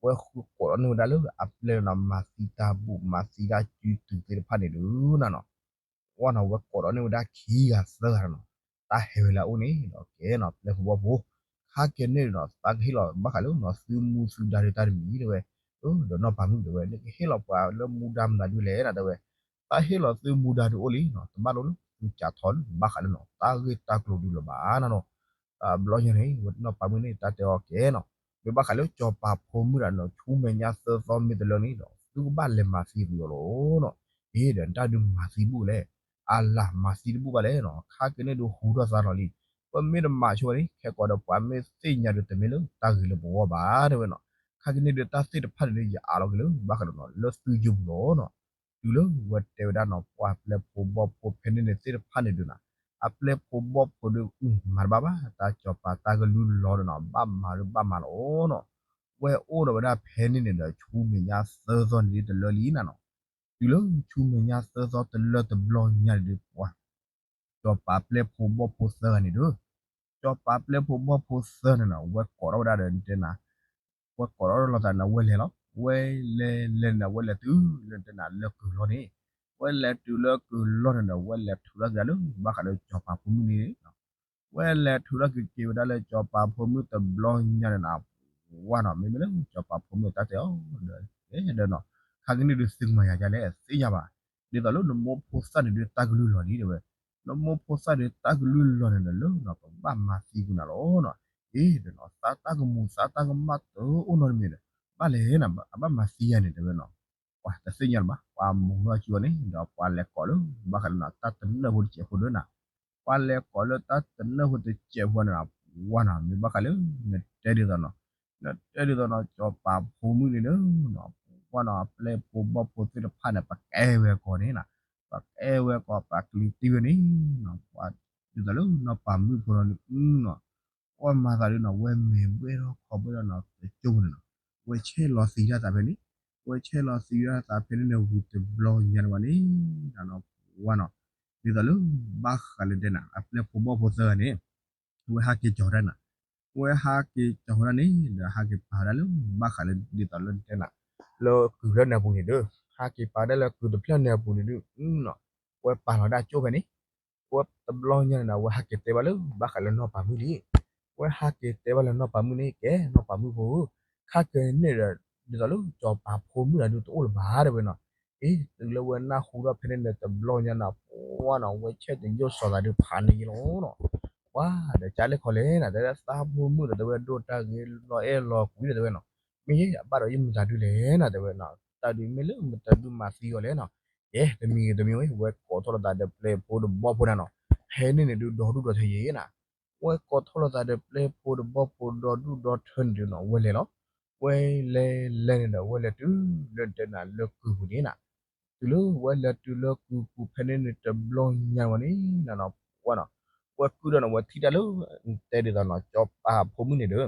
ဝဲဃုကိးဒီးန့ၢ်ဝဲဒၣ်လၢအပျဲၢ်နီၤ မၤသံတၢ်ဘူၣ် မၤသံတၢ်စုတုၤသ့ၣ်တဖၣ်န့ၣ်ဒုးနီၤ ပှၤနီၤ ဝဲကိးဒီးန့ၢ်ဝဲဒၣ်ခံဂၤသၢဂၤနီၤ, တၢ်ဟဲဝဲလၢအအိၣ်န့ၣ်ဒီးကဲနီၤ ပျဲၢ်ဖိဘီၣ်ဖိ, ခါကဲန့ၣ်နီၤ သးကဟ့ၣ်လီၤဘၣ်ဃးလၢနီၤ သုမူသုဒါဒုးတၢ်တမံၤတဲဝဲ, ဒီးနီၢ်ပၤမုၣ်တဲဝဲ နကဟ့ၣ်လီၤပှၤလၢမူဒါမနုၤဒုးလဲၣ်နၤတဲဝဲ, တ တၢ်ဟ့ၣ်လီၤသုမူဒါဒုးအိၣ်လံနီၤ, တဘၣ်လိၣ်လၢသုကးထီၣ်လၢဘၣ်ဃးလၢနီၤ တၢ်ဂ့ၢ်တၢ်ကျိၤဒုးလၢၤဘၣ်နီၤနီၤ. တဘျီညါန့ၣ် ဝဲနီၢ်ပၤမုၣ်န့ၣ် တၢ်တဲအီၤကဲနီၤ, မ့ၢ်ဘၣ်ဃးလၢစီၤပၤဖိမုၣ်ဒီးနီၤ ဆူမဲာ်ညါသၢသီမ့ၢ်တလၢန့ၣ်ဒီး သုကဘၣ်လဲၤမၤသံကွံာ်အီၤလီၤနီၤ. အ့ ဒီးတၢ်ဒုးမၤသံဘူၣ်လဲၣ်, အလၤမၤသံတဘူၣ်ဘၣ်လဲၣ်နီၤ, ခါကန့ၣ်ဒုးဟူထီၣ်သါလီၤလံ. ပမ့ၢ်တမၤဆိဝဲန့ၣ် ခဲကိာ်ဒီးပှၤမ့ၢ်သ့ၣ်ညါဒုးတမ့ၢ်လၢတၢ်ဂ့ၤလၢပဂီၢ်ဘၣ်တဲဝဲနီၤ. ခါကန့ၣ်ဒုးတၢ်သ့ၣ်တဖၣ်န့ၣ်ဒုး ယအးလီၤက့ၤလၢဘၣ်ဃးဒီးနီၤ လၢသုယိၤပူၤလီၤနီၤ. တုၤလၢဝဲတဲဝဲဒၣ်နီၤ ပှၤပျဲၢ်ဖိဘီၣ်ဖိဖဲန့ၣ်န့ၣ်သ့ၣ်တဖၣ်န့ၣ်ဒုးနီၤ, အပျဲၢ်ဖိဘီၣ်ဖိဒုး မၤတဘၣ်ဘၣ် တၢ်စီၤပၤတၢ်ကလုၢ်လီၤဒီးနီၤ ဘၣ်မၤဒုးဘၣ်မၤလီၤနီၤ. ဝဲအိၣ်ဒီးဝဲဒၣ်ဖဲန့ၣ်န့ၣ်ဒီး ဆူမဲာ်ညါသၢသီန့ၣ်ဒုးတလၢလံနၤနီၤ. တုၤလၢဆူမဲာ်ညါသၢသီတလၢတဘျီညါန့ၣ်ဒုး ပှၤ စီၤပၤပျဲၢ်ဖိဘီၣ်ဖိသၢဂၤန့ၣ်ဒုး စီၤပၤပျဲၢ်ဖိဘီၣ်ဖိသၢန့ၣ်နီၤ ဝဲကိးထီၣ်ဝဲဒၣ်ဒီးတဲနၤ, ဝဲကိးထီၣ်လိာ်သးန့ၣ် ဝဲလဲၤလီၤ, ဝဲလဲၤလဲၤန့ၣ် ဝဲလဲၤတုၤလၢတဲနၤလၢကုၢ်လီၤန့ၣ်, ဝဲလဲၤတုၤလၢကုၢ်လီၤန့ၣ်ဒီး ဝဲလဲၤထုးထီၣ်က့ၤဒၣ်လၢဘၣ်ဃးလၢစီၤပၤဖိမုၣ်န့ၣ် ဝဲလဲၤထုးထီၣ်က့ၤက့ၤဝဲဒၣ်လၢစီၤပၤဖိမုၣ်တဘျီညါန့ၣ်နီၤ, ဝါနီၤ မ့မ့ၢ်လၢစီၤပၤဖိမုၣ်တၢ်တဲအီၤဒီး ဒီးနီၤ, ခါကန့ၣ်ဒုးသုကမၤယၤဒ်လဲၣ်သ့ၣ်ညါဘၣ်, ဒ်သိးလၢနမိၢ်ဖိသၣ်န့ၣ်ဒုးတၢ်ကလုၢ်လီၤလံတဲဝဲ, နမိၢ်ဖိသၣ်ဒုးတၢ်ကလုၢ်လီၤန့ၣ်ဒီး လၢနီၤ ပဘၣ်မၤသံကွံာ်နၤလီၤနီၤ. အ့ ဒီးနီၤ သးတၢ်ကမူၤသးတၢ်ကမၣ်တအိၣ်နီတမံၤဒီး ဘၣ်လဲၣ်နၤ အဘၣ်မၤသံယၤန့ၣ်တဲဝဲနီၤ. ပှၤတသ့ၣ်ညါလၢၤဘၣ် ပှၤမူၤထီၣ်ကၠူဝဲန့ၣ်ဒီး ပှၤလဲၤကိးလၢဘၣ်ဃးလၢနီၤ တၢ်တနၢၣ်ဖိတစဲးဖိဒၣ်နၤ, ပှၤလဲၤကိးလၢတၢ်တနၢၣ်ဖိတစဲးဖိန့ၣ်နီၤ, ဝါနီၤ မ့ၢ်ဘၣ်ဃးလၢ နတဲဒ်သိးနီၤ, နတဲဒ်သိးနီၤ စီၤပၤဖိမုၣ်န့ၣ်ဒီး ဝါနီၤ အပျဲၢ်ဖိဘီၣ်ဖိသ့ၣ်တဖၣ်န့ၣ် ပကဲဝဲကိးန့ၣ်နီၤ, ပကဲဝဲကိး ပှၤကလံၤတံၢ်ဝဲန့ၣ်နီၤ, ပှၤ ဒ်သိးလၢနီၢ်ပၤမုၣ်ဖိနီၤ နီၤ ပှၤမၤသးဒ်နီၤ ဝဲမဲာ်ဘှဲၣ်ထီၣ်ခီဘှဲၣ်ထီၣ်နီၤ တကၠိန့ၣ်နီၤ, ဝဲဆဲးလီၤသံတၢ်သးဖဲန့ၣ်, ဝဲဆဲးလီၤသံတၢ်သးဖဲန့ၣ်န့ၣ် ဝံၤတဘျီညါန့ၣ်ဝဲန့ၣ် နီၤ ဝါနီၤ, ဒ်သိးလၢ ဘၣ်ဃးလၢတဲနၤ အပျဲၢ်ဖိဘီၣ်ဖိသၢဂၤန့ၣ် ဝဲဟးက့ၤကၠီၤဝဲဒၣ်နၤ, ဝဲဟးက့ၤကၠီၤဝဲဒၣ်န့ၣ် ဒီးဟးက့ၤပာ်ဝဲဒၣ်လၢဘၣ်ဃးလၢဒ်သိးလၢတဲနၤ လၢကုၢ်ဖျၢၣ်န့ၣ်အပူၤန့ၣ်ဒီး ဟးက့ၤပာ်ဝဲဒၣ်လၢကုၢ်တဖျၢၣ်န့ၣ်အပူၤန့ၣ်ဒီး နီၤ ဝဲပာ်လီၤဒၣ်ကၠိဖဲန့ၣ်, ဝဲတဘျီညါန့ၣ်နီၤ ဝဲဟးက့ၤတဲဘၣ်လၢဘၣ်ဃးလၢနီၢ်ပၤမုၣ်လံ, ဝဲဟးက့ၤတဲဘၣ်လၢနီၢ်ပၤမုၣ်န့ၣ် ကဲနီၢ်ပၤမုၣ်ဖိဧၢ, ခါကန့ၣ်ဒီး ဒ်သိးလၢစီၤပၤဖိမုၣ်တဂၤဒုးတအိၣ်လၢၤဘၣ်တဲဝဲနီၤ, အ့ တုၤလၢဝဲနၢ်ဟူထီၣ်ဖဲန့ၣ်န့ၣ် တဘျီညါန့ၣ် ပှၤနီၤ ဝဲဆဲးတယိၣ်စီၤသးဒုးဖးန့ၢ်ယံလီၤနီၤ, ပှၤဒီးကၢ်လဲၣ်ခီလဲၣ်နၤ တဲဒၣ်သးဖိမုၣ်ဒီးတဲဝဲဒိၣ်တၢ်ဂ့ၤလီၤအဲၣ်လီၤကွံာ်ဒီးတဲဝဲနီၤ, မ့ၢ်ယဲအဘၣ်ဒီးယမတၤဒုးလဲၣ်နၤတဲဝဲနီၤ, တၢ်ဒုးမ့ၢ်လၢမတၤဒုးမၤသံအီၤလဲၣ်နီၤ, ယဲတမံၤဂ့ၤတမံၤဝဲ ဝဲကိးထီၣ်လိာ်သးဒီးပျဲၢ်ဖိဒီးဘီၣ်ဖိန့ၣ်နီၤ, ဖဲန့ၣ်န့ၣ်ဒုးဒီဒူၣ်ဒီထၢယဲနီၤ, ဝဲကိးထီၣ်လိာ်သးဒီးပျဲၢ်ဖိဒီးဘီၣ်ဖိဒီဒူၣ်ဒီထၢန့ၣ်ဒုးနီၤ ဝဲလဲၤလီၤ, ဝဲလဲၤလဲၤန့ၣ်ဒီး ဝဲလဲၤတုၤလၢတဲနၤလၢကုၢ်ပူၤန့ၣ်နၤ, တုၤလၢဝဲလဲၤတုၤလၢကုၢ်ပူၤဖဲန့ၣ်န့ၣ် တဘျီညါဝဲန့ၣ်နီၤ ပှၤနီၤ, ဝဲကုၢ်ဒီးနီၤ ဝဲထံၣ်တၢ်လၢ တဲဒ်သိးနီၤ စီၤပၤဖိမုၣ်န့ၣ်ဒီး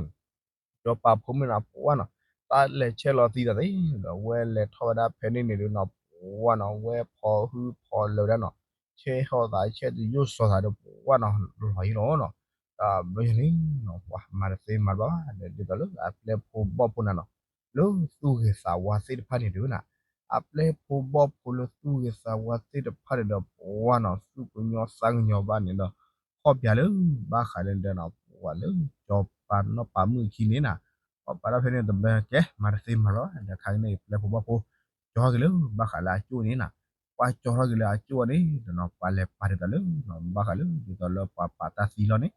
စီၤပၤဖိမုၣ်န့ၣ် ပှၤနီၤ, တၢ်လဲၤဆဲးလီၤသံသးသ့ဒီး ဝဲလဲၤထီၣ်ဝဲဒၣ်ဖဲန့ၣ်န့ၣ်ဒီးနီၤ ပှၤနီၤ ဝဲဖီၣ်ဟုၣ်ဖီၣ်လၢၤဝဲဒၣ်နီၤ, ဆဲးဟီၣ်သးဆဲးတယိၣ်စီၤသးဒီးပှၤနီၤ လီၤယံလီၤနီၤ, တဘျီယဲန့ၣ်နီၤ ပှၤမၤတသ့မၤတဘၣ်ဘၣ်ဒီး ဒ်သိးလၢအပျဲၢ်ဖိဘီၣ်ဖိန့ၣ်နီၤ, လၢသူၣ်ဂ့ၤသးဝါသ့ၣ်တဖၣ်န့ၣ်ဒုးနၤ, အပျဲၢ်ဖိဘီၣ်ဖိလၢသူၣ်ဂ့ၤသးဝါသ့ၣ်တဖၣ်န့ၣ်ဒီး ပှၤနီၤ သူၣ်ကညီၤသးကညီၤဘၣ်န့ၣ်ဒီး ခီၣ်ပၠးလၢ ဘၣ်ဃးလၢဒၢနီၤ ပှၤလၢ စီၤပၤနီၢ်ပၤမုၣ်အခံန့ၣ်နၤ, ခီၣ်ပၠးတၢ်ဖဲန့ၣ်တဘျီကဲ မၤတသ့မၤဘၣ်ဘၣ်ဒီး ခါကန့ၣ် ပျဲၢ်ဖိဘီၣ်ဖိ ကၠီထီၣ်က့ၤလၢဘၣ်ဃးလၢအကၠိၣ်န့ၣ်နၤ, ပှၤကၠီထီၣ်က့ၤလၢအကၠိၣ်န့ၣ်ဒီးနီၤ ပှၤလဲၤပာ်ဒ်သိးလၢ ဘၣ်ဃးလၢ ဒ်သိးလၢပှၤပာ်တၢ်သံလီၤန့ၣ်,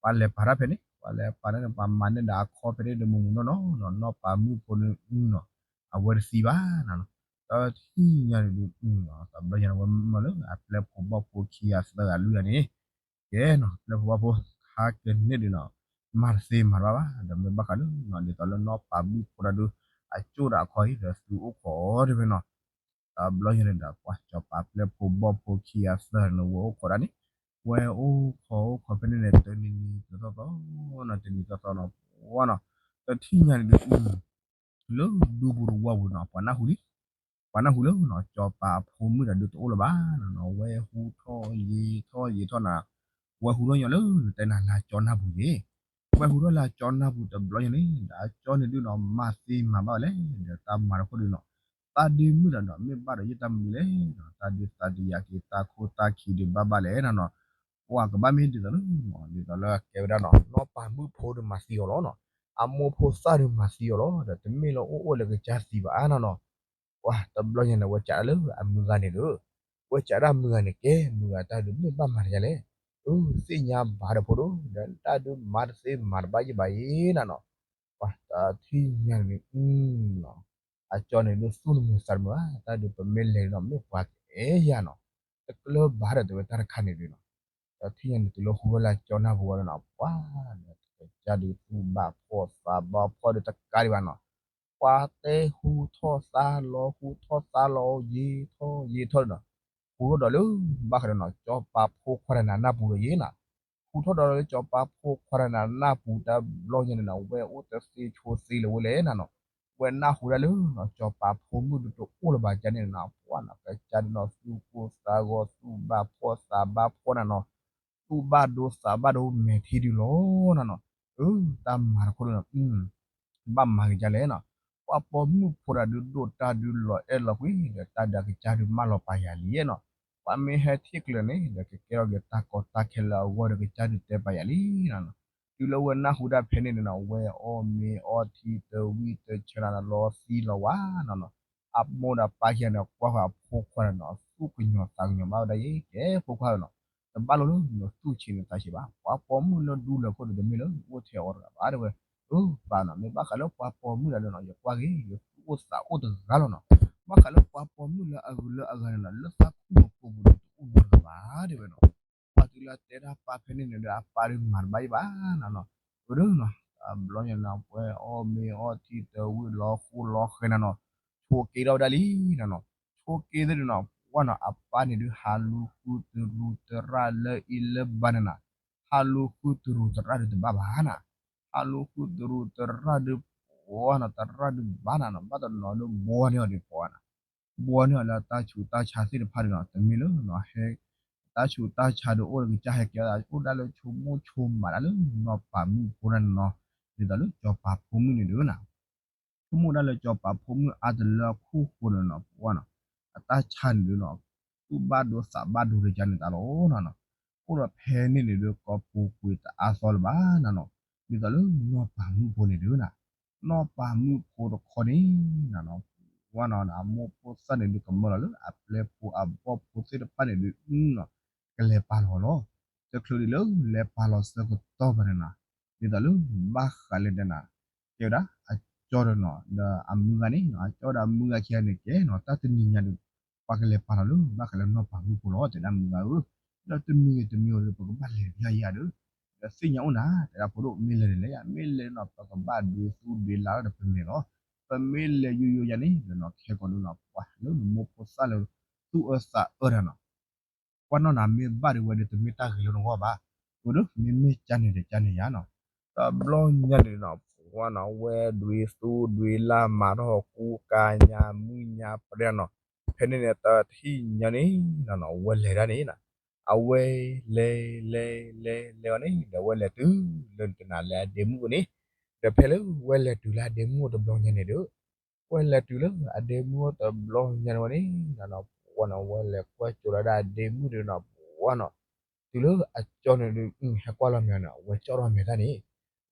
ပှၤလဲၤပာ်တၢ်ဖဲန့ၣ် ပှၤလဲၤပာ်န့ၣ် ပှၤမၤန့ၢ်ဒီးအခီဖဲန့ၣ်ဒီးမုၢ်မုၢ်နီၢ်နီၢ်နီၤ နီၢ်ပၤမုၣ်ဖိန့ၣ်နီၤ, အဝဲတသံဘၣ်နၤနီၤ, တထံၣ်ညါန့ၣ်ဒုးနီၤ တဘျီညါန့ၣ် ဝဲမၢလၢအပျဲၢ်ဖိဘီၣ်ဖိခံဂၤသၢဂၤလွံၢ်ဂၤန့ၣ် ကဲနီၤ ပျဲၢ်ဖိဘီၣ်ဖိ ခါကန့ၣ်ဒုးနီၤ မၤတသ့မၤတဘၣ်ဘၣ် ဒီးမ့ၢ်ဘၣ်ဃးလၢနီၤ ဒ်သိးလၢနီၢ်ပၤမုၣ်ဖိတၢ်ဒုး အကၠိၣ်ဒီးအခီအံၤဒီးသုအိၣ်ခိးအီၤတဖဲနီၤ, တဘျီညါန့ၣ်ဒီး ပှၤစီၤပၤပျဲၢ်ဖိဘီၣ်ဖိခံဂၤသၢဂၤန့ၣ် ဝဲအိၣ်ခိးဒၣ်န့ၣ်, ဝဲအိၣ်ခိးအိၣ်ခိးဖဲန့ၣ်န့ၣ် တနံၤနံၤသီသီနီၤ တနံၤသီသီနီၤ ပှၤနီၤ, တထံၣ်ညါန့ၣ်ဒုး လၢဒူပူၤတဝီပူၤနီၤ ပှၤနၢ်ဟူလံ, ပှၤနၢ်ဟူလၢနီၤစီၤပၤအဖိမုၣ်တၢ်ဒုးတအိၣ်လၢၤဘၣ်နီၤ ဝဲဟူထီၣ်ယံာ်ထီၣ်ယံာ်ထီၣ်နၤ, ဝဲဟူထီၣ်ညီလၢနတဲနၤလၢကၠီနၢ်ပူၤယ့ၣ်, ဝဲဟူထီၣ်လၢကၠီနၢ်ပူၤတဘျီညါန့ၣ် ဒီးကၠီန့ၣ်ဒုးနီၤ မၤသ့မၤဘၣ်ဝဲလဲၣ် ဒီးတၢ်မၤတခိၣ်ဒုးနီၤ, တၢ်ဒုးမုၢ်ဒီးနီၤ မ့ၢ်ဘၣ်ဒီးယတၢ်မနုၤလဲၣ်နီၤ တၢ်ဒုးသးတယာ်က့ၤတၢ်ခိၣ်တၢ်ခံဒုးဘၣ်ဘၣ်လဲၣ်နီၤနီၤ, ပှၤကဘၣ်မ့ၢ်ဒ်သိးလၢ ဒ်သိးလၢကဲဝဲဒၣ်နီၤ နီၢ်ပၤမုၣ်ဖိဒုးမၤသံအီၤလီၤနီၤ, အမိၢ်ဖိသၣ်ဒုးမၤသံအီၤလီၤ ဒီးတမ့ၢ်လၢအိၣ်အိၣ်လၢကစၢ်သံဘၣ်နီၤနီၤ, ပှၤတဘျီညါန့ၣ် ဝဲကးလၢအမုၢ်ဂၤန့ၣ်ဒီး ဝဲကးဒၣ်မုၢ်ဂၤန့ၣ်ကဲ မုၢ်ဂၤတၢ်ဒုးမ့ၢ်ဘၣ်မၤတယၤလဲၣ်, အသ့ၣ်ညါဘၣ်ဒီးဖိဒိၣ် ဒီးတၢ်ဒုးမၤတသ့မၤတဘၣ်ယံၣ်ဘၣ်အံၤနၤနီၤ, ပှၤတထံၣ်ညါန့ၣ် အကၠီန့ၣ်ဒုးသူၣ်တမုာ်သးတမုာ်ဘၣ် တၢ်ဒုးပမ့ၢ်လဲၤနီၤ မ့ၢ်ပှၤကအဲၣ်ယၤနီၤ, တကျၢၤဘၣ်ဒီးတဲဝဲတၢ်တခါန့ၣ်ဒုးနီၤ, ဒီးထံၣ်ညါန့ၣ်တုၤလၢဟူဝဲလၢကၠီနၢ်ပူၤဝဲဒီးနီၤ ပှၤဒီးကစၢ်ဒုးသူၣ်ဘၣ်ဖှီၣ်သးဘၣ်ဖှီၣ်ဒီးတကးဒံးဘၣ်နီၤ, ပှၤတဲဟူထီၣ်သါလီၤ ဟူထီၣ်သါလီၤ ယံာ်ထီၣ်ယံာ်ထီၣ်ဒီးနီၤ, ဟူထီၣ်ဒီးလၢ ဘၣ်ဃးဒီးနီၤ ကၠီပၤဖိခွါတနၤနၢ်ပူၤဒီးယံၤနီၤ, ဟူထီၣ်ဒီးလၢကၠီပၤဖိခွါတနၤနၢ်ပူၤတဘျီညါန့ၣ်နီၤ ဝဲအိၣ်တသ့ဆိသ့လၢၤဝဲလဲၣ်နၤနီၤ, ဝဲနၢ်ဟူဒၣ်လၢနီၤ ကၠီပၤဖိမုၣ်ဒုးတအိၣ်လၢၤဘၣ်ကန့ၣ်နီၤ ပှၤနီၤ ကစၢ်ဒုးနီၤ သူၣ်ကိၢ်သးဂီၤ သူၣ်ဘၣ်ဖှီၣ်သးဘၣ်ဖှီၣ်နၤနီၤ, သူၣ်ဘၣ်ဒိသးဘၣ်ဒိမဲာ်ထံဒုးလီၤနၤနီၤ, အၢ တၢ်မၤတခီဒုးနီၤ ဘၣ်မၤကစၢ်လဲၣ်နီၤ, ပှၤပိာ်မုၣ်ဖိတၢ်ဒုးဒိၣ်တၢ်ဒုးလီၤအဲၣ်လီၤကွံ ဒီးတၢ်ဒုးကစၢ်ဒုးမၢလီၤပာ်ယၤလံနီၤ, ပှၤမ့ၢ်ဟဲထံၣ်ကျၢၤန့ၣ် ဒီးကကဲထီၣ်က့ၤတၢ်ကီတၢ်ခဲလၢအဂီၢ်ဒီးကစၢ်ဒုးတဲပာ်ယၤလံနီၤ, တုၤလၢဝဲနၢ်ဟူဒၣ်ဖဲန့ၣ်န့ၣ်နီၤ ဝဲအီၣ်မ့ၤအီထံတဝံၣ်တဆၢနၤနီၤ လီၤသံလီၤဝါနီၤနီၤ, အမိၢ်ဒီးပၢ်ခံဂၤန့ၣ် ကွၢ်ဃီအဖိခွါန့ၣ်နီၤ သူၣ်ကညီၤသးကညီၤဘၣ်ဝဲဒၣ်ယဲ ကဲဖိခွါနီၤ, တဘၣ်လိၤလၢနသူၣ်ဆံးနသးဆံးဘၣ် ပှၤပိာ်မုၣ်လၢဒူလၢာ်ခိၣ်ဒီးတမ့ၢ်လၢအိၣ်ထဲအီၤတဂၤဘၣ်တဲဝဲ, အၢ ပၢ်နီၤ မ့ၢ်ဘၣ်ဃးလၢပှၤပိာ်မုၣ်ဒၣ်လၢနီၤ ယကွၢ်က့ၤ ယသူၣ်အိၣ်သးအိၣ်တဂၤလီၤနီၤ, ဘၣ်ဃးလၢပှၤပိာ်မုၣ်လၢအဂုၤလၢအဂၤန့ၣ်နီၤ လၢသးခိၣ်နူာ်ပူၤပူၤဒီးတအိၣ်နီတဂၤဘၣ်တဲဝဲနီၤ, ပှၤတုၤလၢအတဲဒၣ်ပၢ်ဖဲန့ၣ်န့ၣ်ဒီး အပၢ်ဒုးမၤတဘၣ်ယံၣ်ဘၣ်နီၤနီၤ, အၢ တဘျီညါန့ၣ် ပှၤအီၣ်မ့ၤအီထံတဝံၣ်လီၤဃူလီၤဃဲနၤနီၤ, ဆိးက့ထီၣ်ဝဲဒၣ်လံနီၤနီၤ, ဆိးက့သ့ၣ်ဒုးနီၤ ပှၤနီၤ အပၢ်န့ၣ်ဒုး ဟးလူၤဃုတရူးတရၣ်လၢအံၤလၢဘၣ်န့ၣ်နီၤ, ဟးလူၤဃုတရူးတရၣ်ဒုးတဘၣ်ဘၣ်နီၤ, ဟးလူၤဃုတရူးတရၣ်ဒုး ပှၤနီၤ တရၣ်ဒုးဘၣ်နၤနီၤ ဘၣ်တနီၤဒုးဘှီန့ၢ်အီၤဒံးပှၤနီၤ ဘှီန့ၢ်အီၤလၢတၢ်ဆူးတၢ်ဆါသ့ၣ်တဖၣ်န့ၣ်နီၤ တမ့ၢ်လၢနီၤ ဟဲ တၢ်ဆူးတၢ်ဆါဒုးအိၣ်ဒီးကစၢ်ဟဲကဲထီၣ် အိၣ်ဒၣ်လၢဆိကမိၣ်ဆိကမးဒၣ်လၢနီၢ်ပၤမုၣ်ဖိန့ၣ်နီၤ, ဒ်သိးလၢကၠီပၤဖိမုၣ်န့ၣ်ဒုးနီၤ ဆိကမိၣ်ဒၣ်လၢကၠီပၤဖိမုၣ်အါတလၢအခိၣ်ဃိန့ၣ်နီၤ ပှၤနီၤ အတၢ်ဆါန့ၣ်ဒုးနီၤ သူၣ်ဘၣ်ဒိသးဘၣ်ဒိတကါန့ၣ်တၢ်လီၤနီၤနီၤ, အိၣ်ဒီးဖဲန့ၣ်န့ၣ်ဒုး ကိးပူၤကွံာ်တအါသီလၢၤဘၣ်နီၤနီၤ, ဒ်သိးလၢနီၢ်ပၤမုၣ်ဖိန့ၣ်ဒုးနီၤ နီၢ်ပၤမုၣ်ဖိတခီန့ၣ်နီၤနီၤ ပှၤနီၤ အမိၢ်ဖိသၣ်န့ၣ်ဒုးကမၢလီၤလၢ အပျဲၢ်ဖိအဘီၣ်ဖိသ့ၣ်တဖၣ်န့ၣ်ဒုးနီၤ ကလဲၤပာ်လီၤလီၤ, တချုးဒံးလၢလဲၤပာ်လီၤဆၢကတီၢ်ဘၣ်န့ၣ်နီၤ, ဒ်သိးလၢဘၣ်ဃးလၢတဲနီၤ, ကဲဝဲဒၣ်အကၠီဒီးနီၤ ဒီးအမုၢ်ဂၤန့ၣ်နီၤ အကၠီဒီးအမုၢ်ဂၤခံဂၤန့ၣ်ကဲနီၤ တၢ်တနံၤညါဒုး ပှၤကလဲၤပာ်လီၤလၢ ဘၣ်ဃးလၢနီၢ်ပၤမုၣ်ဖိလီၤ တဲဒၣ်မုၢ်ဂၤဧၢ, ဒီးတမံၤဂ့ၤတမံၤဂ့ၤဒီး ပကဘၣ်လဲၤတဖျၢၣ်ယၤဒီး ဒီးသ့ၣ်ညါအိၣ်နၤ တဲဒၣ်ဖိဒိၣ် မ့ၢ်လဲၤန့ၣ်လဲၤယၤ မ့ၢ်လဲၤနီၤ ပကဘၣ်ဒွံးသူဒွံးလါဒီးပမဲာ်လီၤ, ပမ့ၢ်လဲၤယိယိယၤန့ၣ် ဒီးနီၤ ခဲကိာ်ဒုးနီၤ ပှၤလၢနမိၢ်ဖိသၣ်လၢ သူၣ်အၢသးအၢတၢ်နီၤ ပှၤနီၢ်နၤမ့ၢ်ဘၣ်ဒံးဝဲဒီး တမ့ၢ်တၢ်ဂ့ၤလၢနဂီၢ်ဘၣ်, အဃိဒီး မ့မ့ၢ်ကန့ၣ်ဒီးကန့ၣ်ယၤနီၤ, တဘျီညါန့ၣ်နီၤ ပှၤနီၤ ဝဲဒွံးသူဒွံးလါမၤထီၣ်ဟီၣ်ကူကၤညါမုၢ်ညါပှဲၤနီၤ, ဖဲန့ၣ်န့ၣ် တထံၣ်ညါန့ၣ်နီၤနီၤ ဝဲလဲၤဒၣ်န့ၣ်နီၤ, အဝဲလဲၤလဲၤလဲၤလဲၤအီၤန့ၣ် ဒီးဝဲလဲၤတုၤလၢနတနၤလၢအဒ့မုၣ်အိၣ်န့ၣ်, ဒီးဖဲလၢဝဲလဲၤတုၤလၢအဒ့မုၣ်အိၣ်တဘျီညါန့ၣ်ဒီး ဝဲလဲၤတုၤလၢအဒ့မုၣ်အိၣ်တဘျီညါန့ၣ်ဝဲန့ၣ်နီၤနီၤ ပှၤနီၤ ဝဲလဲၤကွၢ်ကၠိဒၣ်ဒၣ်အဒ့မုၣ်ဒီးနီၤ ပှၤနီၤ တုၤလၢအကၠီန့ၣ်ဒုး ဟဲကွၢ်လီၤမဲာ်နီၤ ဝဲကၠီထီၣ်မဲာ်တၢ်န့ၣ်,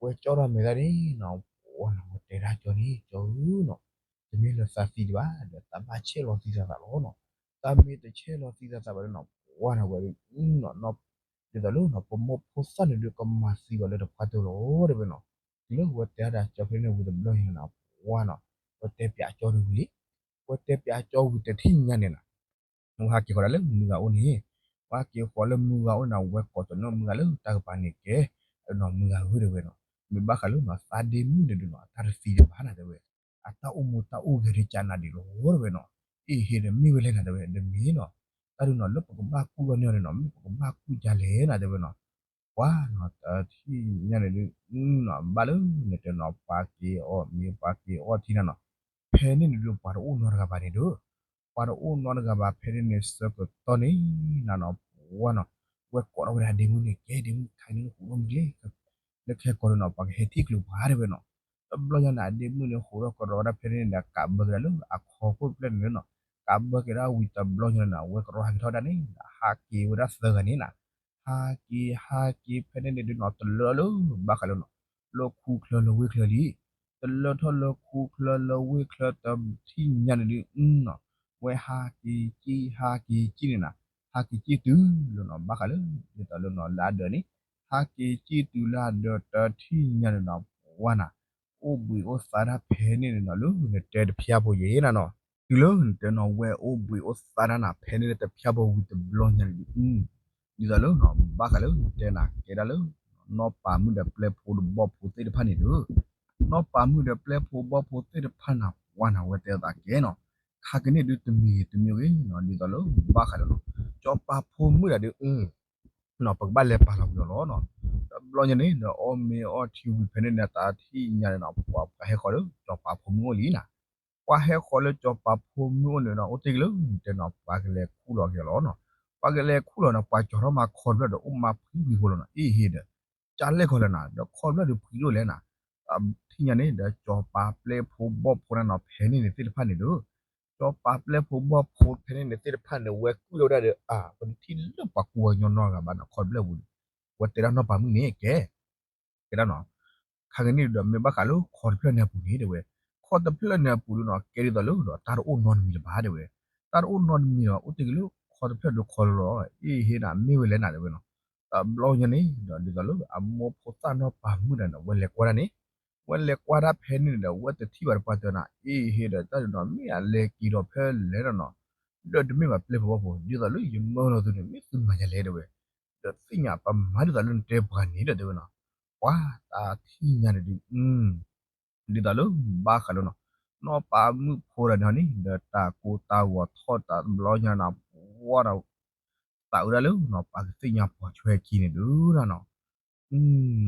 ဝဲကၠီထီၣ်မဲာ်တၢ်န့ၣ်နီၤ ပှၤနီၤ ဝဲတဲဒၣ်ကၠီန့ၣ် ကၠီဧၢနီၤ, တမ့ၢ်လၢသးသံဒံးဘၣ် ဒီးသးဘၣ်ဆဲးလီၤသံသးသးလီၤနီၤ, သးမ့ၢ်တဆဲးလီၤသံသးသးဘၣ်ဒီးနီၤ ပှၤနီၤ ဝဲဒုးနီၤ ဒ်သိးလၢနီၤ ပမိၢ်ဖိသၣ်န့ၣ်ဒုးကမၤသံအီၤလၢတပှၢ်တၢၢ်လီၤ တဲဝဲနီၤ, တုၤလၢဝဲတဲဒၣ်ကၠီဖဲန့ၣ်ဝံၤတဘျီညါနီၤ ပှၤနီၤ ဝဲတဲပၠးကၠီဒုးဝံၤလံ, ဝဲတဲပၠးကၠီဝံၤတထံၣ်ညါန့ၣ်နီၤ ဝဲဟးက့ၤဃီၤဒၣ်လၢမုၢ်ဂၤအိၣ်န့ၣ်, ဝဲဟးက့ၤဃီၤလၢမုၢ်ဂၤအိၣ်န့ၣ် ဝဲကိးတနီၢ်မုၢ်ဂၤလၢတၢ်ကပၤန့ၣ်ကဲ, နီၤမုၢ်ဂၤဧၢတဲဝဲနီၤ, မ့ၢ်ဘၣ်ဃးလၢနီၤ သးဒ့မုၣ်န့ၣ်ဒုးနီၤ အတၢ်တသံဒံးဘၣ်နၤတဲဝဲ, အတၢ်အိၣ်မူတၢ်အိၣ်ဂဲၤဒုးကနၤဒံးလီၤတဲဝဲနီၤ, အ့ၣ်ဟ့ၣ်ဒီးမ့ၢ်ဝဲလဲၣ်နၤတဲဝဲ, ဒီးမ့ၢ်နီၤ, တၢ်ဒုးနီၤ လၢပကဘၣ်ကူၣ်လီၤန့ၢ်အီၤန့ၣ်နီၤ မ့ၢ်ပကဘၣ်ကူၣ်ဒ်လဲၣ်နၤတဲဝဲနီၤ ပှၤနီၤ တထံၣ်ညါန့ၣ်ဒုး နီၤ ဘၣ်လၢနတဲနီၤ ပှၤက့ၤအီၣ်မ့ၤ ပှၤက့ၤအီၣ်ထံနၤနီၤ, ဖဲန့ၣ်န့ၣ်ဒုး ပှၤတအိၣ်နီတဂၤဘၣ်န့ၣ်ဒီး, ပှၤတအိၣ်နီတဂၤဘၣ် ဖဲန့ၣ်န့ၣ်ဆၢကတီၢ်န့ၣ် နနီၤ ပှၤနီၤ ဝဲကိးထီၣ်ဝဲဒၣ်အဒ့မုၣ်န့ၣ် ကဲဒ့မုၣ် ခဲအံၤန့ၣ် ဃိးထီၣ်မ့ၢ်လံ လၢခဲကိာ်ဒီးနီၤ ပှၤကဟဲထံၣ်ကျုးပှၤတဲဝဲနီၤ, တဘျီညါန့ၣ် အဒ့မုၣ်န့ၣ် ဃိးထီၣ်ကရီဝဲဒၣ်ဖဲန့ၣ်ဒီး ကးဘၢက့ၤဒၣ်လၢအခီခိၣ်တဖျၢၣ်န့ၣ်နီၤ, ကးဘၢက့ၤဒၣ်ဝံၤတဘျီညါန့ၣ် အဝဲကရီဟဲက့ၤထီၣ်ဝဲဒၣ်န့ၣ် ဟးက့ၤဝဲဒၣ်သၢဂၤန့ၣ်နီၤ, ဟးက့ၤ ဟးက့ၤဖဲန့ၣ်န့ၣ်ဒုးနီၤ တလၢထီၣ်လၢ ဘၣ်ဃးလၢနီၤ လၢခူချၢလၢဝ့ၢ်ချၢလံ, တလၢထီၣ်လၢခူချၢလၢဝ့ၢ်ချၢတထံၣ်ညါန့ၣ်ဒုးနီၤ ဝဲဟးက့ၤကံၣ် ဟးက့ၤကံၣ်န့ၣ်နၤ, ဟးက့ၤကံၣ်တုၤလၢနီၤ ဘၣ်ဃးလၢ ဒ်သိးလၢနီၤ လၢအဒၢးန့ၣ် ဟးက့ၤကံၣ်တုၤလၢအဒၢး တထံၣ်ညါန့ၣ်နၤ ပှၤနၤ အိၣ်ဘှံးအိၣ်သါတၢ်ဖဲန့ၣ်န့ၣ်နီၤ လၢနတဲတဖျါဖိယဲနၤနီၤ, တုၤလၢနတဲနီၤ ဝဲအိၣ်ဘှံးအိၣ်သါတၢ်နၤ ဖဲန့ၣ်တဖျါဖိဝံၤတဘျီညါန့ၣ်ဒုး ဒ်သိးလၢနီၤ ဘၣ်ဃးလၢနတဲနၤ ကဲဒၣ်လၢ နီၢ်ပၤမုၣ်ဒီးပျဲၢ်ဖိဒီးဘီၣ်ဖိသ့ၣ်တဖၣ်န့ၣ်ဒီး နီၢ်ပၤမုၣ်ဒီးပျဲၢ်ဖိဘီၣ်ဖိသ့ၣ်တဖၣ်နၤ ပှၤနၤ ဝဲတဲအသးကဲနီၤ, ခါကန့ၣ်ဒုးတမံၤဂ့ၤတမံၤဂ့ၤနီၤ ဒ်သိးလၢဘၣ်ဃးဒီးနီၤ စီၤပၤဖိမုၣ်ဒၣ်ဒုး နီၤ ပကဘၣ်လဲၤပာ်လီၤကွံာ်အီၤလီၤနီၤ, တဘျီညါန့ၣ်ဒီး အီၣ်မ့ၤအီထံဝံၤဖဲန့ၣ်န့ၣ် တထံၣ်ညါန့ၣ်နီၤ ပှၤ ပှၤဟဲဃီၤလၢ စီၤပၤဖိမုၣ်အိၣ်လံနၤ, ပှၤဟဲဃီၤလၢစီၤပၤဖိမုၣ်အိၣ်န့ၣ်ဒီး အိၣ်တ့ၢ်က့ၤလၢ တဲနီၤ ပှၤကလဲၤခူၣ်လီၤက့ၤအီၤလီၤနီၤ, ပှၤကလဲၤခူၣ်လီၤန့ၣ် ပှၤကၠီၤထီၣ်မၤခီတဖျၢၣ်ဒီး အိၣ်မၤဖှံဖှံဖိလီၤနီၤ, အ့ဟ့ဒီး ကၢ်လဲၢ်ခီလၢနၤ ဒီးခီတဖျၢၣ်ဒီးဖှံဒိၣ်လဲၣ်နၤ, တထံၣ်ညါန့ၣ်ဒီး စီၤပၤပျဲၢ်ဖိဘီၣ်ဖိန့ၣ်နီၤ ဖဲန့ၣ်န့ၣ်သ့ၣ်တဖၣ်န့ၣ်ဒီး စီၤပၤပျဲၢ်ဖိဘီၣ်ဖိဖဲန့ၣ်န့ၣ်သ့ၣ်တဖၣ်န့ၣ် ဝဲကွံာ်လီၤဝဲဒၣ်ဒီး အါ ပတထံၣ်လၢပှၤကူပှၤကညီနီတဂၤဘၣ်နီၤ ခီတဖျၢၣ်ပူၤဒီး, ဝဲတဲဒၣ်နီၢ်ပၤမုၣ်န့ၣ် ကဲ ကဲဒၣ်နီၤ, ခါကန့ၣ်ဒီး မ့ၢ်ဘၣ်ဃးလၢခီတဖျၢၣ်န့ၣ်အပူၤန့ၣ် တဲဝဲ, ခီတဖျၢၣ်န့ၣ်အပူၤဒီးနီၤ ကဲဒ်သိးလၢဒီး တၢ်တအိၣ်နီတမံၤလၢၤဘၣ် တဲဝဲ, တၢ်တအိၣ်နီတမံၤလၢၤဘၣ် အိၣ်တ့ၢ်က့ၤလၢခီတဖျၢၣ်ဒီးခီလီၤလီၤ, အ့ဟ့နၤ မ့ၢ်ဝဲလဲၣ်နၤ တဲဝဲနီၤ, တဘျီညါန့ၣ်ဒီး ဒ်သိးလၢအမိၢ်ဖိသၣ်နီၢ်ပၤမုၣ်တဂၤန့ၣ် ဝဲလဲၤကွၢ်ဒၣ်န့ၣ်, ဝဲလဲၤကွၢ်ဒၣ်ဖဲန့ၣ်န့ၣ်ဒီး ဝဲတထံၣ်ဘၣ်တပှၢ်တၢၢ်နၤ အ့ဟ့ဒီး တၢ်ဒုးနီၤ မ့ၢ်အလဲၤက့ၤဒီးဖဲလဲၣ်ဒီးနီၤ, ဒီးတမ့ၢ်ဘၣ်ပျဲၢ်ဖိဘီၣ်ဖိ ဒ်သိးလၢယမၢလီၤသုန့ၣ် မ့ၢ်သုမၤယၤလဲၣ် တဲဝဲ, ဒီးသ့ၣ်ညါပမၤဒ်သိးလၢနတဲပှၤန့ၣ်ဒီး တဲဝဲနီၤ, ပှၤတၢ်ထံၣ်ညါန့ၣ်ဒုး ဒ်သိးလၢဘၣ်ဃးလၢနီၤ, နီၢ်ပၤမုၣ်ဖိတဂၤန့ၣ်န့ၣ် ဒီးတၢ်ကိၢ်တၢ်ဂီၤထီၣ်တဘျီညါန့ၣ် ပှၤဒီး သးအုးဒၣ်လၢနီၤ ပှၤကသ့ၣ်ညါပိာ်ထွဲခံန့ၣ်ဒုးနီ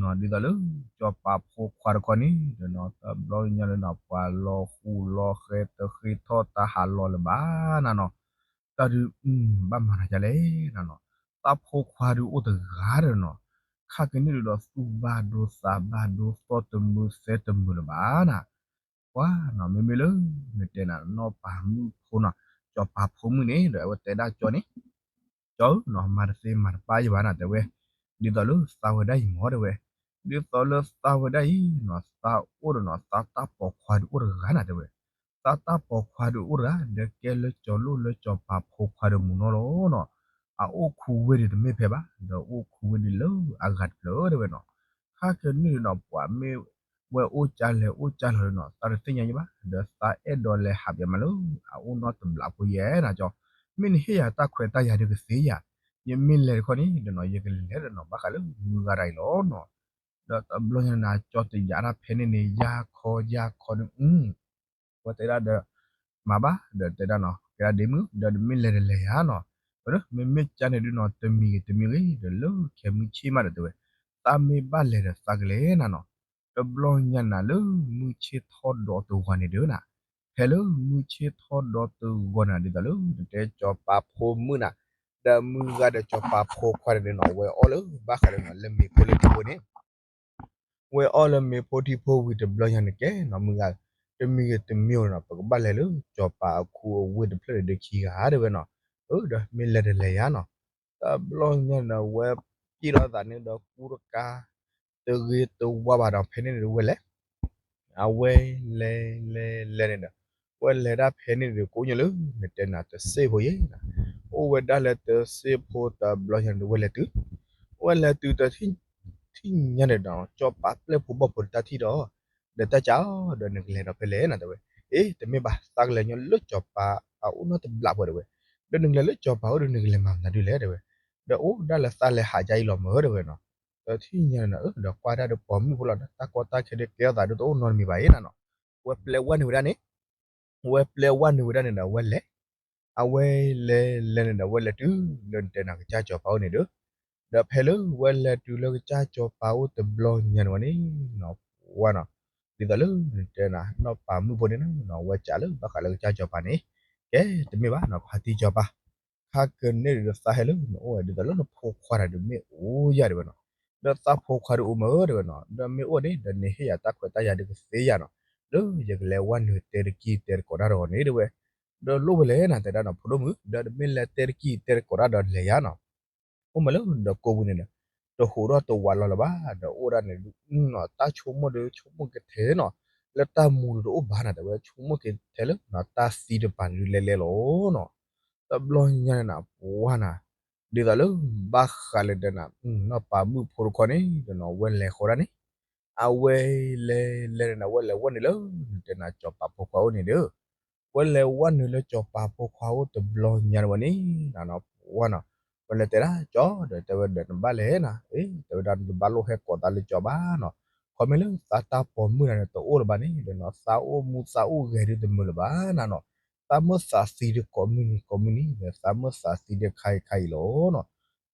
ၤ, ဒ်သိးလၢ စီၤပၤဖိခွါတခီန့ၣ်ဒီးနီၤ တဘျီညါလၢနီၤ ပှၤလီၤဃူလီၤဃဲတဃ့ထီၣ်တၢ်ဟးလီၤလၢၤဘၣ်နၤနီၤ, တၢ်ဒုး ဘၣ်မၤနၤဒ်လဲၣ်နၤနီၤ, သးဖိခွါဒုးအိၣ်တဂၤဒီးနီၤ, ခါကန့ၣ်ဒုးဒီး သူၣ်ဘၣ်ဒိသးဘၣ်ဒိ သီၣ်တမုာ်သဲတမုာ်လၢၤဘၣ်နၤ, ပှၤနီၤ မ့မ့ၢ်လၢ နတဲနၤ နီၢ်ပၤမုၣ်ဖိနီၤ, စီၤပၤဖိမုၣ်န့ၣ်ဒီး အဝဲတဲဒၣ်ကၠီန့ၣ် ကၠီဧၢနီၤ မၤတသ့မၤတပါယဘၣ်နၤ တဲဝဲ, ဒ်သိးလၢသးဝဲဒၣ်အံၤမ့ၢ် တဲဝဲ, ဒ်သိးလၢသးဝဲဒၣ်အံၤနီၤ သးအိၣ်ဒီးနီၤ သးတၢ်ပိာ်ခွါဒုးအိၣ်တဂၤနၤ တဲဝဲ, သးတၢ်ပိာ်ခွါဒုးအိၣ်တဂၤ ဒီးကဲလၢကၠီၤလိၣ်လၢစီၤပၤဖိခွါဒီးမူနီၤလီၤနီၤ, အအိၣ်ခူဝ့ၢ်ဒုးတမ့ၢ်ဖဲဘၣ် ဒီးအိၣ်ခူဝ့ၢ်ဒုးလၢအဂၤတဖျၢၣ် တဲဝဲနီၤ, ခါကန့ၣ်နီၤ ပှၤမ့ၢ် ဝဲအိၣ်ကၢ်လဲၤအိၣ်ကၢ်လီၤနီၤ သးတသ့ၣ်ညါယဘၣ် ဒီးသးအဲၣ်ဒိးလဲၤဟးပၠးမးလၢ အအိၣ်နီတဘျီဖိယဲနၤကၠီ, မ့ၢ်နဟ့ၣ်ယၤတၢ်ခွဲးတၢ်ယာ်ဒုးကသ့ယၤ, ယမ့ၢ်လဲၤတခီန့ၣ်ဒီးနီၤ ယကလဲၤဒီးနီၤ ဘၣ်ဃးလၢမုၢ်ဂၤတၢ်အံၤလီၤနီၤ, ဒီးတဘျီညါန့ၣ် ကၠီတယာ်ဒၣ်ဖဲန့ၣ်န့ၣ် ယါခီယါခီန့ၣ် ဝဲတဲဒၣ်ဒီး မၤဘၣ် ဒီးတဲဒၣ်နီၤ ကဲဒၣ်ဒ့မုၣ် ဒီးတမ့ၢ်လဲၤဒီးလဲၤယၤနီၤ, မ့မ့ၢ်ကၢ်န့ၣ်ဒုးနီၤ တမံၤဂ့ၤတမံၤဂ့ၤ ဒီးလၢခဲမုၢ်ဆ့ၣ်မးဒီးတဲဝဲ, သးမ့ၢ်ဘၣ်လဲၤဒီးသးကလဲၤနၤနီၤ, တဘျီညါနၤလၢမုၢ်ဆ့ၣ်ထီၣ်ဒီးတဂီၤန့ၣ်ဒုးနၤ, ဖဲလၢမုၢ်ဆ့ၣ်ထီၣ်ဒီးတဂီၤန့ၣ် ဒ်သိးလၢနတဲစီၤပၤဖိမုၣ်နၤ, ဒီးမုၢ်ဂၤဒီးစီၤပၤဖိခွါန့ၣ်နီၤ ဝဲအီၣ်လၢဘၣ်ဃးလၢနီၤ လၢမ့ၤဖိလၢထံဖိန့ၣ် ဝဲအီၣ်လၢမ့ၤဖိထံဖိဝံၤတဘျီညါန့ၣ် ကဲနီၤ မုၢ်ဂၤ တမံၤဂ့ၤတမံၤဂ့ၤနီၤ ပကဘၣ်လဲၤလၢစီၤပၤအခူအဝ့ၢ်တဖျၢၣ်န့ၣ်ဒီးခံဂၤတဲဝဲနီၤ, အၢ ဒီးမ့ၢ်လဲၤဒီးလဲၤယၤနီၤ, တဘျီညါန့ၣ် ဝဲပျံၢ်ထီၣ်သးန့ၣ်ဒီးကူတကါ တဂ့ၤတဝါဘၣ်ဒီး ဖဲန့ၣ်န့ၣ်ဝဲလဲၤ အဝဲလဲၤလဲၤလဲၤန့ၣ်ဒီး ဝဲလဲၤဒၣ်ဖဲန့ၣ်ဒီး ကိးညါလၢ နတဲနၤတစ့ၢ်ဖိယဲၢ်နၤ, အိၣ်ဝဲဒၣ်လၢတစ့ၢ်ဖိတဘျီညါန့ၣ်ဒီး ဝဲလဲၤတုၤ ဝဲလဲၤတုၤတထံၣ်ညါန့ၣ်ဒီး စီၤပၤပျဲၢ်ဖိဘီၣ်ဖိတၢ်ထံၣ်ဒီး ဒီးတၢ်ကၢ်အီၤဒီးနကလဲၤဒီးဖဲလဲၣ်နၤတဲဝဲ, အ့ တမ့ၢ်ဘၣ် သးကလဲၤညီလၢစီၤပၤအအိၣ်နီတဘျီဖိတဲဝဲ, ဒီးနကလဲၤလၢစီၤပၤအိၣ်ဒီးနကလဲၤမၤမနုၤဒ်လဲၣ်တဲဝဲ, ဒီးအိၣ်ဒၣ်လၢသးလဲၤဟးကၢ်အံၤလီၤမၢတဲဝဲနီၤ, တထံၣ်ညါန့ၣ်ဒီး ကွၢ်တၢ်ဒီးပိာ်မုၣ်ဖိလီၤဒီး တၢ်ကီတၢ်ခဲဒုးကဲထီၣ်သးဒုးတအိၣ်နီတမံၤဘၣ်အံၤနၤနီၤ, ဝဲပျဲဝဲနုာ်ဝဲဒၣ်န့ၣ် ဝဲပျဲဝဲနုာ်ဝဲဒၣ်န့ၣ်ဒီး ဝဲလဲၤ အဝဲလဲၤလဲၤန့ၣ်ဒီး ဝဲလဲၤတုၤလၢနတဲနၤကစၢ်စီၤပၤအိၣ်န့ၣ်ဒီး, ဒီးဖဲလၢဝဲလဲၤတုၤလၢကစၢ်စီၤပၤအိၣ်တဘျီညါန့ၣ်ဝဲန့ၣ်နီၤ, ဝဲနီၤ, ဒ်သိးလၢနတဲနၤ နီၢ်ပၤမုၣ်ဖိန့ၣ်နီၤ ဝဲကးလၢဘၣ်ဃးလၢကစၢ်စီၤပၤန့ၣ်, ကဲ တမ့ၢ်ဘၣ်နီၤ ဖါတံၢ်စီၤပၤ ခါကန့ၣ်ဒီးသးဟဲလၢနအိၣ်ဝဲ ဒ်သိးလၢနဖိခွါတဂၤဒုးမ့ၢ်အိၣ်ယၤတဲဝဲနီၤ, ဒီးသးဖိခွါဒုးအိၣ်မၢတဲဝဲနီၤ, ဒီးမ့ၢ်အိၣ်န့ၣ် ဒီးနဟ့ၣ်ယၤတၢ်ခွဲးတၢ်ယာ်ဒုးကသ့ယၤနီၤ, လၢယကလဲၤဝဲနုာ်တဲတကံၢ်တဲတကိးတၢ်တဂီၤန့ၣ်တဲဝဲ, ဒီးလိၣ်ဝဲလဲၣ်နၤတဲဒၣ်နီၤ ဖိဒိၣ်မုၣ် ဒီးတမ့ၢ်လဲၤတဲတကံၢ်တဲတကိးတၢ်ဒီးလဲၤယၤနီၤ အိၣ်မးလၢဒီးကိးပူၤန့ၣ်ဒီး တဟူးထီၣ်တဝးလီၤလၢၤဘၣ် ဒီးအိၣ်ဒၣ်န့ၣ် တၢ်ဆိကမိၣ်ဒီးဆိကမိၣ်ကထဲနီၤ, လၢတၢ်မူဒီးတအိၣ်ဘၣ်နၤ တဲဝဲ ဆိကမိၣ်က့ၤထဲလၢ တၢ်သံတကပၤန့ၣ်ဒုးလဲၤလဲၤလီၤနီၤ. တဘျီညါန့ၣ်နၤ ပှၢ်နၤ ဒ်သိးလၢ ဘၣ်ဃးလၢတဲနၤ နီၢ်ပၤမုၣ်ဖိတခီန့ၣ်ဒီးနီၤ ဝဲလဲၤဃီဒၣ်န့ၣ် အဝဲလဲၤလဲၤန့ၣ်နၤ ဝဲလဲၤဝဲနုာ်လၢ နတဲနၤ စီၤပၤဖိခွါအိၣ်န့ၣ်ဒီး ဝဲလဲၤဝဲနုာ်လၢစီၤပၤဖိခွါအိၣ်တဘျီညါန့ၣ်ဝဲန့ၣ်နၤနီၤ ပှၢ်နီၤ ဝဲလဲၤတဲဒၣ်ကၠီဒီး တဲဝဲဒီးနဘၣ်လဲၤနၤ အ့ တဲဝဲဒၣ်နတဘၣ်လိၣ်ဟဲကိးသးလၢကၠီဘၣ်နီၤ. ခီမ့ၢ်လၢသးတၢ်ပိာ်မုၣ်တဂၤန့ၣ် တအိၣ်လၢၤဘၣ်န့ၣ်ဒီးနီၤ သးအိၣ်မူသးအိၣ်ဂဲၤဒုးတမုာ်လၢၤဘၣ်နၤနီၤ. သးမုာ်သးသံဒုးကိးမုၢ်နံၤကိးမုၢ်နံၤ ဒီးသးမုာ်သးသံဒုးခါအံၤခါအံၤလီၤနီၤ.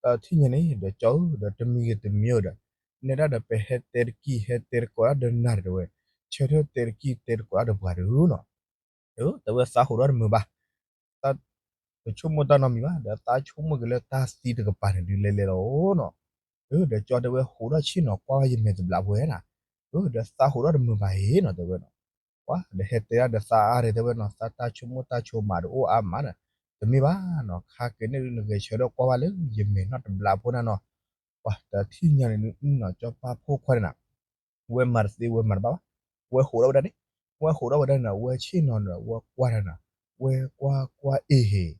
ဒီးထံၣ်ညါန့ၣ် ဒီးကၠီဧၢ ဒီးတမံၤဂ့ၤတမံၤဧိၤဒီး နဲဒၣ်ဒီးပဟဲတဲတကံၢ်ဟဲတဲတကိးဒၣ်ဒီးနၤဒီးတဲဝဲ ဆၢထၢၣ်တဲတကံၢ်တဲတကိးဒၣ်ဒီးပှၤဒီးနီၤ တဲဝဲသးဟးထီၣ်တမုာ်ဘၣ် တဆိကမိၣ်တၢ်နီတမံၤဘၣ် ဒီးသးဆိကမိၣ်က့ၤလၢတၢ်သံတကပၤန့ၣ်ဒုးလဲၤလဲၤလီၤနီၤ. ဒီးကၠီတဲဝဲဟးထီၣ်ဆ့ၣ်နီၤကွၢ်ဘၣ်ယမဲာ်တဘျးဖိနၤ ဒီးသးဟးထီၣ်တမုာ်ဘၣ်အံၤနီၤ တဲဝဲနီၤ. ပှၤဒီးဟဲတဲဒၣ်ဒီးသးအါရ့ၣ် တဲဝဲနီၤ သးတၢ်ဆိကမိၣ်တၢ်ဆိကမးဒီးအိၣ်အါမးဒီး တမ့ၢ်ဘၣ်နီၤ ခါက့ၤန့ၣ်ဒုးနဂဲၤဆၢထၢၣ်ကွၢ်ဘၣ်လၢယမဲာ်နီတဘျးဖိနၤနီၤ. ပှၤတထံၣ်ညါန့ၣ်ဒုးနီၤ စီၤပၤဖိခွါန့ၣ်နၤ ဝဲမၤတသ့ဝဲမၤတဘၣ်ဘၣ် ဝဲဟးထီၣ်ဝဲဒၣ်န့ၣ် ဝဲဟးထီၣ်ဝဲဒၣ်န့ၣ် ဝဲဆ့ၣ်နီၤဒီးဝဲကွၢ်တၢ်နၤ ဝဲကွၢ်ကွၢ်အ့ဟ့ၣ်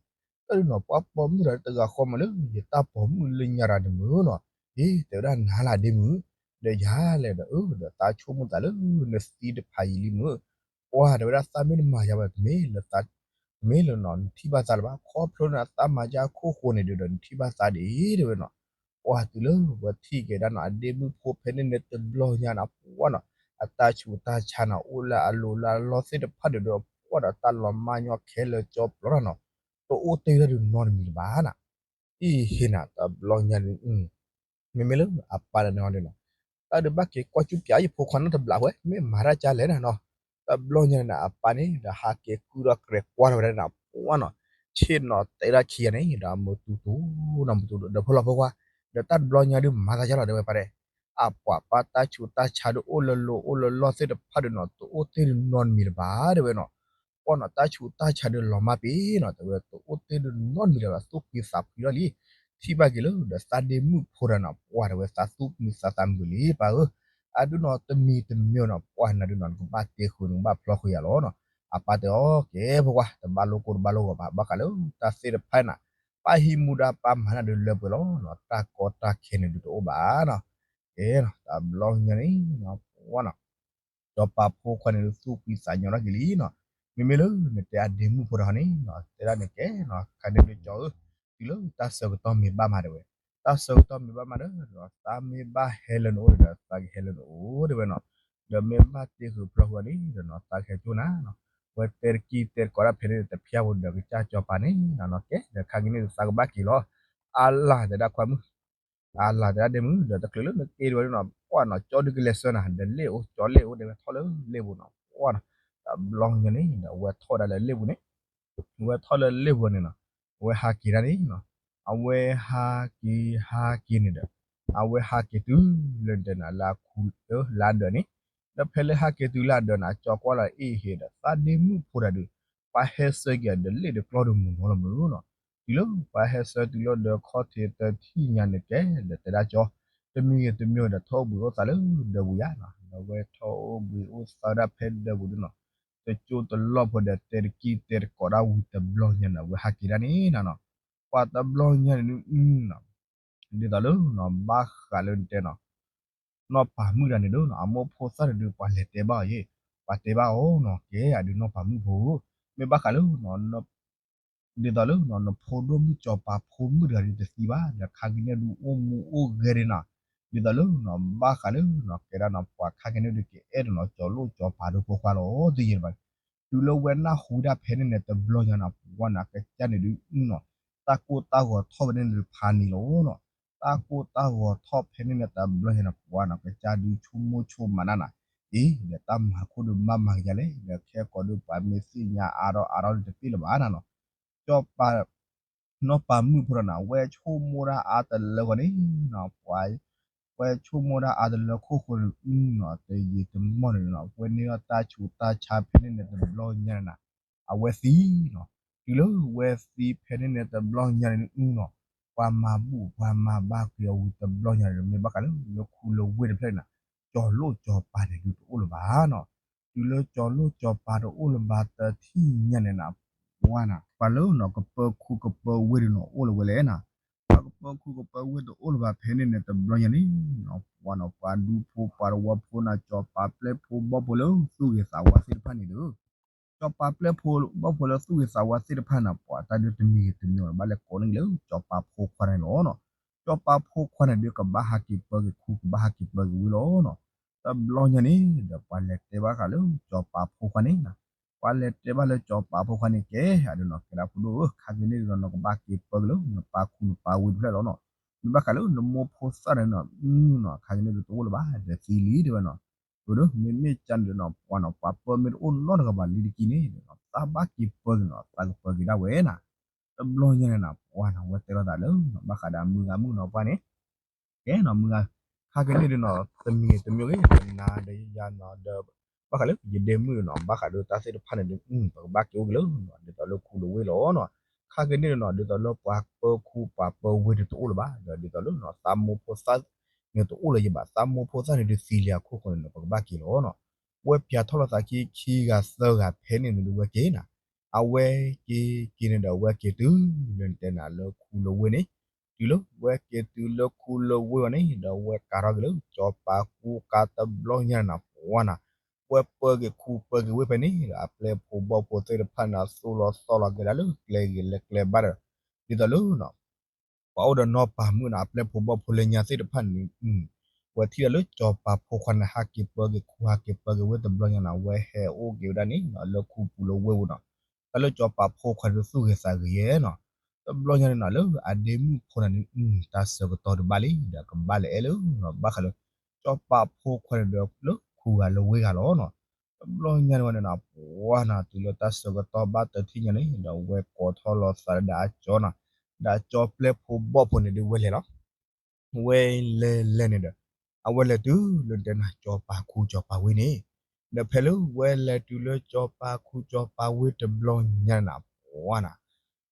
တၢ်ဒုးနီၤ ပှၤပိာ်မုၣ်တဂၤတဂၤဃီမးလၢ ယတၢ်ပိာ်မုၣ်လၢညါတဂၤန့ၣ်မုၢ်နီၤ အ့ တဲဝဲဒၣ်နၤလၢဒ့မုၢ် ဒီးယၤလဲၣ်ဒီးအၢ ဒီးသးဆိကမိၣ်သးလၢနသံတဖးယံာ်လံမုၢ် ပှၤတဲဝဲဒၣ်သးမ့ၢ်တမၤယၤဘၣ် တမ့ၢ်လၢသး တမ့ၢ်လၢနီၤ နထံၣ်ဘၣ်သးလၢၤဘၣ် ခီဖျိနသးမၤယါခိၣ်ဃိန့ၣ်ဒုးဒီးနထံၣ်ဘၣ်သးဒ်တဲဝဲနီၤ. ပှၤတုၤလၢဝဲထံၣ်က့ၤဒၣ်နီၤ အဒ့မုၣ်ဖိဖဲန့ၣ်န့ၣ်တဘျီညါနၤ ပှၢ်နီၤ အတၢ်ဆူးတၢ်ဆါနၤ အိၣ်လၢအလိၤလၢအလီသ့ၣ်တဖၣ်ဒုးဒီး ပှၢ်ဒီးတၢ်လီၤမၢ်ညီခဲလၢာ်ကၠီပျီထီၣ်နီၤ တအိၣ်တ့ၢ်တၢ်ဒုးနီတမံၤလၢၤဘၣ်နၤ အ့ဟ့ၣ်နၤ တဘျီညါန့ၣ် မ့မ့ၢ်လၢအပၢ်တဂၤန့ၣ်နီၤ တၢ်ဒုးဘၣ်က့ၤကွၢ်ကၠူပၠးယဖိခွါနီတဘျးဖိ မ့ၢ်မၤတၢ်ကလဲၣ်နၤနီၤ တဘျီညါန့ၣ်နၤ အပၢ်န့ၣ်ဒီးဟးက့ၤကုၢ်ထီၣ်ကြဲးကွၢ်ထီၣ်ဝဲဒၣ်နၤ ပှၢ်နီၤ ဆ့ၣ်နီၤတဲဒၣ်ခံဂၤန့ၣ်ဒီး မုၢ်တူတူနီၤ မုၢ်တူတူဒီးဖိလီၤဖိခွါ ဒီးတၢ်တဘျီညါဒုးမၤသးယါလီၤ တဲဝဲပၢ်တဲ အပှၤပၢ်တၢ်ဆူးတၢ်ဆါဒုးအိၣ်လၢလိၤအိၣ်လၢလီသ့ၣ်တဖၣ်ဒုးနီၤ တအိၣ်တ့ၢ်ဒုးနီတမံၤလၢၤဘၣ် တဲဝဲနီၤ ပှၢ်နီၤ တၢ်ဆူးတၢ်ဆါဒုးလီၤမၢ်ပ့ၤနီၤ တဲဝဲတအိၣ်တ့ၢ်ဒုးနီတမံၤလၢၤဘၣ် သူၣ်ဖှံသးဖှံထီၣ်လံ ထံၣ်ဘၣ်က့ၤလၢဒီးသးဒ့မုၣ်ဖိတဂၤနီၤ ပှၢ်တဲဝဲသးသူၣ်မုာ်သးသးမုာ်လံ ပၢ်ဧၢ အဒုးနီၤတမံၤတမံၤနီၤ ပှၢ်နၤဒုးနီၤ နကဘၣ်တ့ဃုာ် နကဘၣ်ဖျီဃုာ်ယၤလီၤနီၤ အပၢ်တဲအီၤ ကဲဖိခွါ တဘၣ်လိၣ်ကိၢ်တဘၣ်လိၣ်ဂီၤဘၣ် ဘၣ်ဃးလၢတၢ်သ့ၣ်တဖၣ်နၤ ပၢ်ဟံးမူဒါပၢ်မၤနၤဒုးလၢပှဲၤလီၤနီၤ တၢ်ကီတၢ်ခဲန့ၣ်ဒုးတအိၣ်ဘၣ်နီၤ ကဲနီၤ တဘျီညါန့ၣ်နီၤ ပှၢ်နီၤ စီၤပၤဖိခွါန့ၣ်ဒုးသူၣ်ဖှံသးညီထီၣ်က့ၤလံနီၤ မ့မ့ၢ်လၢနတဲအဒ့မုၣ်ဖိတဂၤန့ၣ်နီၤ တဲဒၣ်န့ၣ်ကဲနီၤ ခါန့ၣ်ဒုးကၠီဧၢ တုၤလၢတၢ်ဆၢကတီၢ်မ့ၢ်ဘၣ်မးတဲဝဲ တၢ်ဆၢကတီၢ်မ့ၢ်ဘၣ်မးဒီး သးမ့ၢ်ဘၣ်ဟဲလၢနအိၣ်ဒီး သးကဟဲလၢနအိၣ်တဲဝဲနီၤ ဒီးမ့ၢ်ဘၣ်တ့ဃုာ်ဖျီဃုာ်န့ၣ်ဒီးနီၤ သးကဟဲကၠိနၤနီၤ ဝဲတဲတကံၢ်တဲတကိးဒၣ်ဖဲန့ၣ်တဖျၢၣ်ဖိဒီးကစၢ်စီၤပၤန့ၣ်နီၤ ကဲဒီးခါက့ၤန့ၣ်ဒီးသးကဘၣ်က့ၤလီၤ အါလၢ်တဲဒၣ်ခွါမုၣ် အါလၢ်တဲဒၣ်ဒ့မုၣ် ဒီးတချုးလၢနက့ၤတဝဲဒၣ်နီၤ ပှၢ်နီၤ ကၠီဒုးကလဲၤဆှၢနၤ ဒီးလ့ၣ်အိၣ် ကၠီလ့ၣ်အိၣ်တဲဝဲထီၣ်လၢလ့ၣ်ပူၤနီၤ ပှၢ်နီၤ တဘျီညါန့ၣ်ဒီး အဝဲထီၣ်ဒၣ်လၢလ့ၣ်ပူၤန့ၣ် အဝဲထီၣ်လၢလ့ၣ်ပူၤန့ၣ်နီၤ အဝဲဟးက့ၤဒၣ်န့ၣ်နီၤ အဝဲဟးက့ၤဟးက့ၤန့ၣ်ဒီး အဝဲဟးက့ၤတုၤလၢတဲနၤလၢအခူ လၢအဒၢးန့ၣ် ဒီးဖဲလၢဟးက့ၤတုၤလၢအဒၢးန့ၣ် အကၠီကွၢ်လီၤအ့ၣ်ဟ့ၣ်ဒီး သးဒ့မုၣ်ဖိတဂၤဒုး ပှၤဟဲဆှၢက့ၤဒီးလ့ၣ်ဒီးကျီဒီးမုၢ်နီၤလီၤမုၢ်နီၤ တုၤလၢပှၤဟဲဆှၢတုၤလီၤဒီးခီၣ်ထံးတထံၣ်ညါန့ၣ်ကဲ ဒီးတဲဒၣ်ကၠီ တမံၤဂ့ၤတမံၤဒီးထီၣ်အိၣ်ဘှံးအိၣ်သါလၢဒၢးပူၤယါနီၤ ဒီးအဝဲထီၣ်အိၣ်ဘှံးအိၣ်သါဒၣ်ဖဲဒၢးပူၤဒုးနီၤ တကၠိတလီၢ်ဖိဒီးတဲတကံၢ်တဲတကိးဒၣ်ဝံၤတဘျီညါန့ၣ် အဝဲဟးက့ၤဒၣ်န့ၣ်နီၤ ပှၤတဘျီညါန့ၣ်ဒုး ဒ်သိးလၢနီၤ ဘၣ်ဃးလၢနတဲနီၤ နီၢ်ပၤမုၣ်တဂၤန့ၣ်ဒုးနီၤ အမိၢ်ဖိသၣ်န့ၣ်ဒုး ပှၤလဲၤတဲဘၣ်အီၤယ့ၣ် ပှၤတဲဘၣ်အီၤနီၤ ကဲအဒုးနီၢ်ပၤမုၣ်ဖိ မ့ၢ်ဘၣ်ဃးလၢ ဒ်သိးလၢနီၤ နဖိဒိၣ်မုၣ်စီၤပၤဖိမုၣ်တဂၤဒုးတသံဘၣ် ဒီးခါက့ၤန့ၣ်ဒုးအိၣ်မူအိၣ်ဂဲၤဒၣ်နီၤ ဒ်သိးလၢနီၤ ဘၣ်ဃးလၢနီၤ ကဲဒၣ်နီၤ ပှၤခါက့ၤန့ၣ်ဒုးကအဲၣ်ဒိးနီၤ ကၠီလိၣ်ကၠီပၤဒုးဖိခွါလီၤ တယံာ်တဘၣ် တုၤလၢဝဲနၢ်ဟူဒၣ်ဖဲန့ၣ်န့ၣ် တဘျီညါနီၤ ပှၤနီၤကစၢ်န့ၣ်ဒုးနီၤ တၢ်ကိၢ်တၢ်ဂီၤထီၣ်ဖဲန့ၣ်န့ၣ်ဖးန့ၣ်လီၤနီၤ တၢ်ကိၢ်တၢ်ဂီၤထီၣ်ဖဲန့ၣ်န့ၣ် တဘျီညါနီၤ ပှၤနီၤကစၢ်ဒုးဆိကမိၣ်ဆိကမးနၢ်နီၤ အံၤ ဒီးတၢ်မၤခိၣ်ဒုးဘၣ်မၤကယၤလဲၣ် ဒီးခဲကိာ်ဒုးပှၤမ့ၢ်သ့ၣ်ညါအါထီၣ်အါထီၣ်ဒုးတပ့ၢ်လၢၤဘၣ်နၤနီၤ ကၠီပၤ နီၢ်ပၤမုၣ်ဖိဒီးနၤ ဝဲဆိကမိၣ်တၢ်အါတလၢဂီၢ်န့ၣ်နီၤ ပှၤ ဝဲဆိကမိၣ်တၢ်အါတလၢခိၣ်ဃိန့ၣ်နီၤ တယံာ်တမီၢ်န့ၣ်နီၤ ဝဲန့ၢ်ထီၣ်တၢ်ဆူးတၢ်ဆါဖဲန့ၣ်န့ၣ် တဘျီညါန့ၣ်နၤ အဝဲသံနီၤ တုၤလၢဝဲသံဖဲန့ၣ်န့ၣ် တဘျီညါန့ၣ်နီၤ ပှၤမၤဘူၣ်ပှၤမၤဘါကွံာ်အီၤဝံၤတဘျီညါန့ၣ် မ့ၢ်ဘၣ်ဃးလၢလၢခူလၢဝ့ၢ်တဖျၢၣ်န့ၣ်နၤ ကၠီလိၣ်ကၠီပၤန့ၣ်ဒုးတအိၣ်လၢၤဘၣ်နီၤ တုၤလၢကၠီၤလိၣ်ကၠီၤပၤတအိၣ်လၢၤဘၣ်တထံၣ်ညါန့ၣ်နၤ, ပှၤနၤ ပှၤလၢနၤ ကပၢခူကပၢဝ့ၢ်ဒုးနၤ အိၣ်လၢၤဝဲလဲၣ်နၤ, ပှၤကပၢခူကပၢဝ့ၢ်တအိၣ်လၢၤဘၣ်ဖဲန့ၣ်န့ၣ် တဘျီညါန့ၣ် ပှၤနၤ ပှၤဒူဖိပှၤတဝီဖိနၤ ကၠီၤပၤပျဲၢ်ဖိဘီၣ်ဖိလၢသူၣ်ဂ့ၤသးဝါသ့ၣ်တဖၣ်န့ၣ်ဒီး ကၠီၤပၤပျဲၢ်ဖိဘီၣ်ဖိလၢသူၣ်ဂ့ၤသးဝါသ့ၣ်တဖၣ်န့ၣ် ပှၤတၢ်ဒုးတမံၤဂ့ၤတမံၤဂ့ၤ ဘၣ်လဲၤကိးန့ၢ်က့ၤလၢကၠီၤပၤဖိခွါန့ၣ်လီၤနၤ, ကၠီၤပၤဖိခွါန့ၣ်ဒီးကဘၣ်ဟးက့ၤပၢက့ၤခူ ကဘၣ်ဟးက့ၤပၢက့ၤဝ့ၢ်လီၤနၤ, တဘျီညါန့ၣ်ဒီး ပှၤလဲၤတဲဘၣ်ဃးလၢကၠီၤပၤဖိခွါန့ၣ်နၤ, ပှၤလဲၤတဲဘၣ်လၢကၠီၤပၤဖိခွါန့ၣ် ကဲ အဒုးနၤ ကဲဒၣ်ဖိဒိၣ်ဧၢ ခါက့ၤန့ၣ်ဒီးနၤ နကဘၣ်က့ၤပၢက့ၤလၢနပၢ်ခူနပၢ်ဝ့ၢ်တဖျၢၣ်လီၤနၤ, မ့ၢ်ဘၣ်ဃးလၢနမိၢ်ဖိသၣ်န့ၣ်နၤ အၢနၤ ခါက့ၤန့ၣ်ဒီးတအိၣ်လၢၤဘၣ် ဒီးသံလံတဲဝဲနၤ, အဒီး မ့မ့ၢ်ကန့ၣ်ဒီးနၤ ပှၤနၤ ပှၤပၢမ့ၢ်တအိၣ်နီတဂၤဘၣ်လံတက့ၢ်န့ၣ်ဒီးနၤ သးဘၣ်က့ၤပၢက့ၤနၤ သးကပၢက့ၤဒၣ်ဝဲနၤ, တဘျီညါန့ၣ်နၤ ပှၤနၤ ဝဲတဲလိာ်သးလၢနၤ ဘၣ်ဃးဒီးမုၢ်ဂၤမုၣ်ကနီၤပှၢ်န့ၣ် ကဲနၤ မုၢ်ဂၤ ခါက့ၤန့ၣ်ဒီးနၤ တမံၤတမံၤဂ့ၤ နၤဒီးယၤနၤဒီး ဘၣ်ဃးလၢယဒဲမုၣ်ဒီးနၤ ဘၣ်ဃးဒီးတၢ်သ့ၣ်တဖၣ်န့ၣ်ဒီး ပကဘၣ်က့ၤအိၣ်က့ၤလၢနၤ ဒ်သိးလၢခူလၢဝ့ၢ်လီၤနၤ, ခါက့ၤန့ၣ်ဒီးနၤ ဒ်သိးလၢပှၤပၢခူပှၤပၢဝ့ၢ်ဒီးတအိၣ်လၢၤဘၣ် ဒီးဒ်သိးလၢနၤ သးမိၢ်ဖိသၣ်န့ၣ်တအိၣ်လၢၤယဘၣ် သးမိၢ်ဖိသၣ်န့ၣ်ဒီးသံလံအခိၣ်ဃိန့ၣ်ဒီး ပကဘၣ်က့ၤလီၤနၤ, ဝဲပၠးထီၣ်လိာ်သးခံခံဂၤသၢဂၤဖဲန့ၣ်န့ၣ်ဒီးဝဲက့ၤနၤ, အဝဲက့ၤက့ၤန့ၣ်ဒီး အဝဲက့ၤတုၤလၢနတဲနၤလၢခူလၢဝ့ၢ်န့ၣ်, တုၤလၢဝဲက့ၤတုၤလၢခူလၢဝ့ၢ်ဝဲန့ၣ်ဒီး ဝဲကၤထီၣ်က့ၤလၢကၠီၤပၤခူကါ တဘျီညါန့ၣ်နၤ ပှၤနၤ ဝဲပၢက့ၤခူပၢက့ၤဝ့ၢ်ဖဲန့ၣ်ဒီး အပျဲၢ်ဖိဘီၣ်ဖိသ့ၣ်တဖၣ်န့ၣ် သူၣ်လီၤသီလီၤက့ၤဒၣ်လၢကျဲဂ့ၤလၢကျဲဘၣ်ဒီး ဒ်သိးလၢနၤ ပှၤအိၣ်ဒီးနီၢ်ပၤမုၣ်န့ၣ် အပျဲၢ်ဖိဘီၣ်ဖိလၢညါသ့ၣ်တဖၣ်န့ၣ် ဝဲထံၣ်ဒီးလၢကၠီၤပၤဖိခွါန့ၣ် ဟးက့ၤပၢက့ၤခူ ဟးက့ၤပၢက့ၤဝ့ၢ်တဘျီညါန့ၣ် ဝဲဟဲအိၣ်က့ၤဝဲဒၣ်န့ၣ် လၢခူပူၤလၢဝ့ၢ်ပူၤန့ၣ်, တၢ်လၢကၠီၤပၤဖိခွါန့ၣ်သူၣ်ဂ့ၤသးဂ့ၤယဲနၤ, တဘျီညါန့ၣ်နၤ လၢအဒ့မုၣ်ဖိန့ၣ်န့ၣ် တၢ်ဆၢကတီၢ်ဒုးဘၣ်လံ ဒီးကဘၣ်လဲၤအဲၣ်လၢနၤ ဘၣ်ဃးလၢ ကၠီၤပၤဖိခွါန့ၣ်ဒီးလၢခူဂၤလၢဝ့ၢ်ဂၤလီၤနၤ, တဘျီညါန့ၣ်ဝဲန့ၣ်နၤ ပှၤနၤ တုၤလၢတၢ်ဆၢကတီၢ်ဘၣ်တထံၣ်ညါန့ၣ်ဒီး ဝဲကိးထီၣ်လိာ်သးဒီးအကၠီနၤ, ဒီးကၠီၤပျဲၢ်ဖိဘီၣ်ဖိန့ၣ်ဒုးဝဲလဲၤလီၤ ဝဲလဲၤလဲၤန့ၣ်ဒီး အဝဲလဲၤတုၤလၢတဲနၤ ကၠီၤပၤခူကၠီၤပၤဝ့ၢ်န့ၣ်, ဒီးဖဲလၢဝဲလဲၤတုၤလၢကၠီၤပၤခူကၠီၤပၤဝ့ၢ်တဘျီညါန့ၣ်နၤ ပှၤနၤ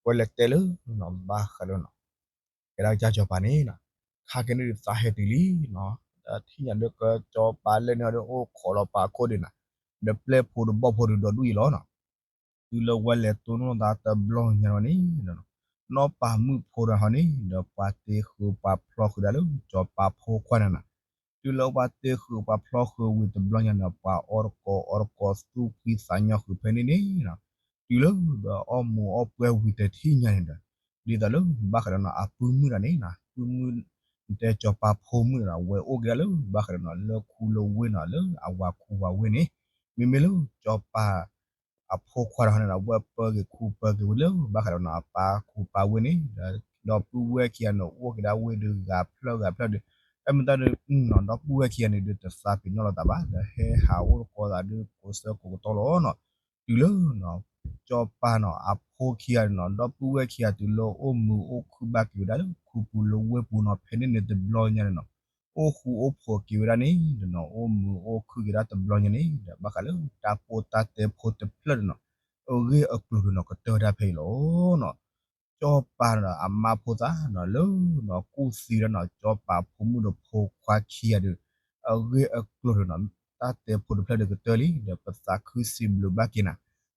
ဝဲလဲၤတဲလၢနၤ ဘၣ်ဃးလၢနၤ ကဲဒၣ်ကစၢ်ကၠီၤပၤန့ၣ်နၤ, ခါက့ၤန့ၣ်ဒီးသးဟဲတုၤလံနၤ, ဒီးထံၣ်ညါဒီးကၠီၤပၤလဲၤန့ၣ်ဒီးအိၣ်ခိးလီၤပာ်ခိၣ်ဒံးနၤ, ဒီးပျဲၢ်ဖိဒီးဘီၣ်ဖိဒီးဒီဒူၣ်အံၤလီၤနၤ တုၤလၢဝဲလဲၤတိၢ်နီၣ်သးတဘျီညါန့ၣ်, နီၢ်ပၤမုၣ်ဖိဒီးဟီန့ၣ် ဒီးပှၤတ့ဃုာ်ပှၤဖျီဃုာ်ဒၣ်လၢကၠီၤပၤဖိခွါန့ၣ်နၤ, တုၤလၢပှၤတ့ဃုာ်ပှၤဖျီဃုာ်ဝံၤတဘျီညါန့ၣ် ပှၤအီတကိးအီတကိးသူၣ်ဖှံသးညီဃုာ်ဖဲန့ၣ်န့ၣ်, တုၤလၢဒီးအီၣ်မူးအီၣ်ပွဲဝံၤတထံၣ်ညါန့ၣ်ဒီး, ဒ်သိးလၢဘၣ်ဃးဒီးနၤ အပုၢ်မုၣ်တဂၤန့ၣ်နၤ ပုၢ်မုၣ် တဲကၠီၤပၤဖိမုၣ်န့ၣ်နၤ ဝဲအိၣ်က့ၤဒၣ်လၢဘၣ်ဃးဒီးနၤ လၢခူလၢဝ့ၢ်နၤ လၢအဝၤခူဝၤဝ့ၢ်န့ၣ်, မ့မ့ၢ်လၢကၠီၤပၤ အဖိခွါတဂၤန့ၣ်ဒီး ဝဲပၢက့ၤခူပၢက့ၤဝ့ၢ်လၢဘၣ်ဃးဒီးနၤ အပၢ်ခူပၢ်ဝ့ၢ်န့ၣ်, ဒီပုၢ်ဝဲၢ်ခံဂၤန့ၣ် အိၣ်က့ၤဒၣ်ဝ့ၢ်ဒီးဂၤဖျၢၣ်ဂၤဖျၢၣ်ဒီး, တၢ်မ့ၢ်တၢ်ဒီး ဒီပုၢ်ဝဲၢ်ခံဂၤန့ၣ်ဒီး တသးပ့ၤနီၣ်လိာ်သးဘၣ် ဒီးဟဲဟးအိၣ်တကိးသးဒီးကိးဆၢကိးကတီၢ်လီၤနၤ, တုၤလၢ ကၠီၤပၤန့ၣ် အဖိခံဂၤန့ၣ်ဒီး ပုၢ်ဝဲၢ်ခံဂၤတုၤလၢအိၣ်မုာ်အိၣ်ခုၣ်ဘၣ်က့ၤဝဲဒၣ်လၢခူပူၤလၢဝ့ၢ်ပူၤန့ၣ် ဖဲန့ၣ်န့ၣ်တဘျီညါန့ၣ်နၤ, အိၣ်ဃူအိၣ်ဖိးက့ၤဝဲဒၣ်န့ၣ်ဒီးနၤ အိၣ်မုာ်အိၣ်ခုၣ်က့ၤဒၣ်တဘျီညါန့ၣ်ဒီး ဘၣ်ဃးလၢတၢ်ပိၢ်တၢ်တဲဖိတဖျၢၣ်ဒီးနၤ အဂ့ၢ်အကျိၤဒီးနၤ ကတၢၢ်ဒၣ်ဖဲအံၤလီၤနၤ, ကၠီၤပၤန့ၣ်ဒီး အမါဖိသၣ်န့ၣ် လၢနၤကူၣ်သံဒၣ်နၤ ကၠီၤပၤဖိမုၣ်ဒီးဖိခွါခံဂၤဒီး အဂ့ၢ်အကျိၤဒီးနၤ တၢ်တဲဖိတဖျၢၣ်ဒီးကတၢၢ်လံ ဒီးပသးခုစံးဘျုးဘၣ်က့ၤနၤ,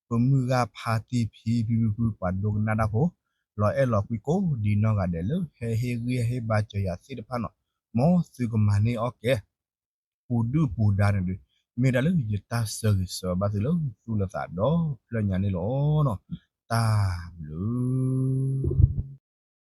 ပမုၢ်ဂၤဖါတံၢ်ဖံဖံဖုဖု ပှၤဒိကနၣ်တၢ်ဖိ လီၤအဲၣ်လီၤကွံကိးဒံးနီၢ်ဂၤဒဲးလၢ ဟဲဟ့ၣ်ဂံၢ်ဟ့ၣ်ဘါစၢၤယၤသ့ၣ်တဖၣ်န့ၣ်, မ်သုကမၤန့ၢ်အီၣ်ကဲ ပူၤဒုၣ်ပူၤဒါန့ၣ်ဒီး မ့ၢ်ဒၣ်လၢယတၢ်ဆၢဂ့ၤဆၢဝါဘၣ်သုလၢသူၣ်လၢသးဒီဖျၢၣ်ညါန့ၣ်လီၤနၤ, တၢ်ဘျုး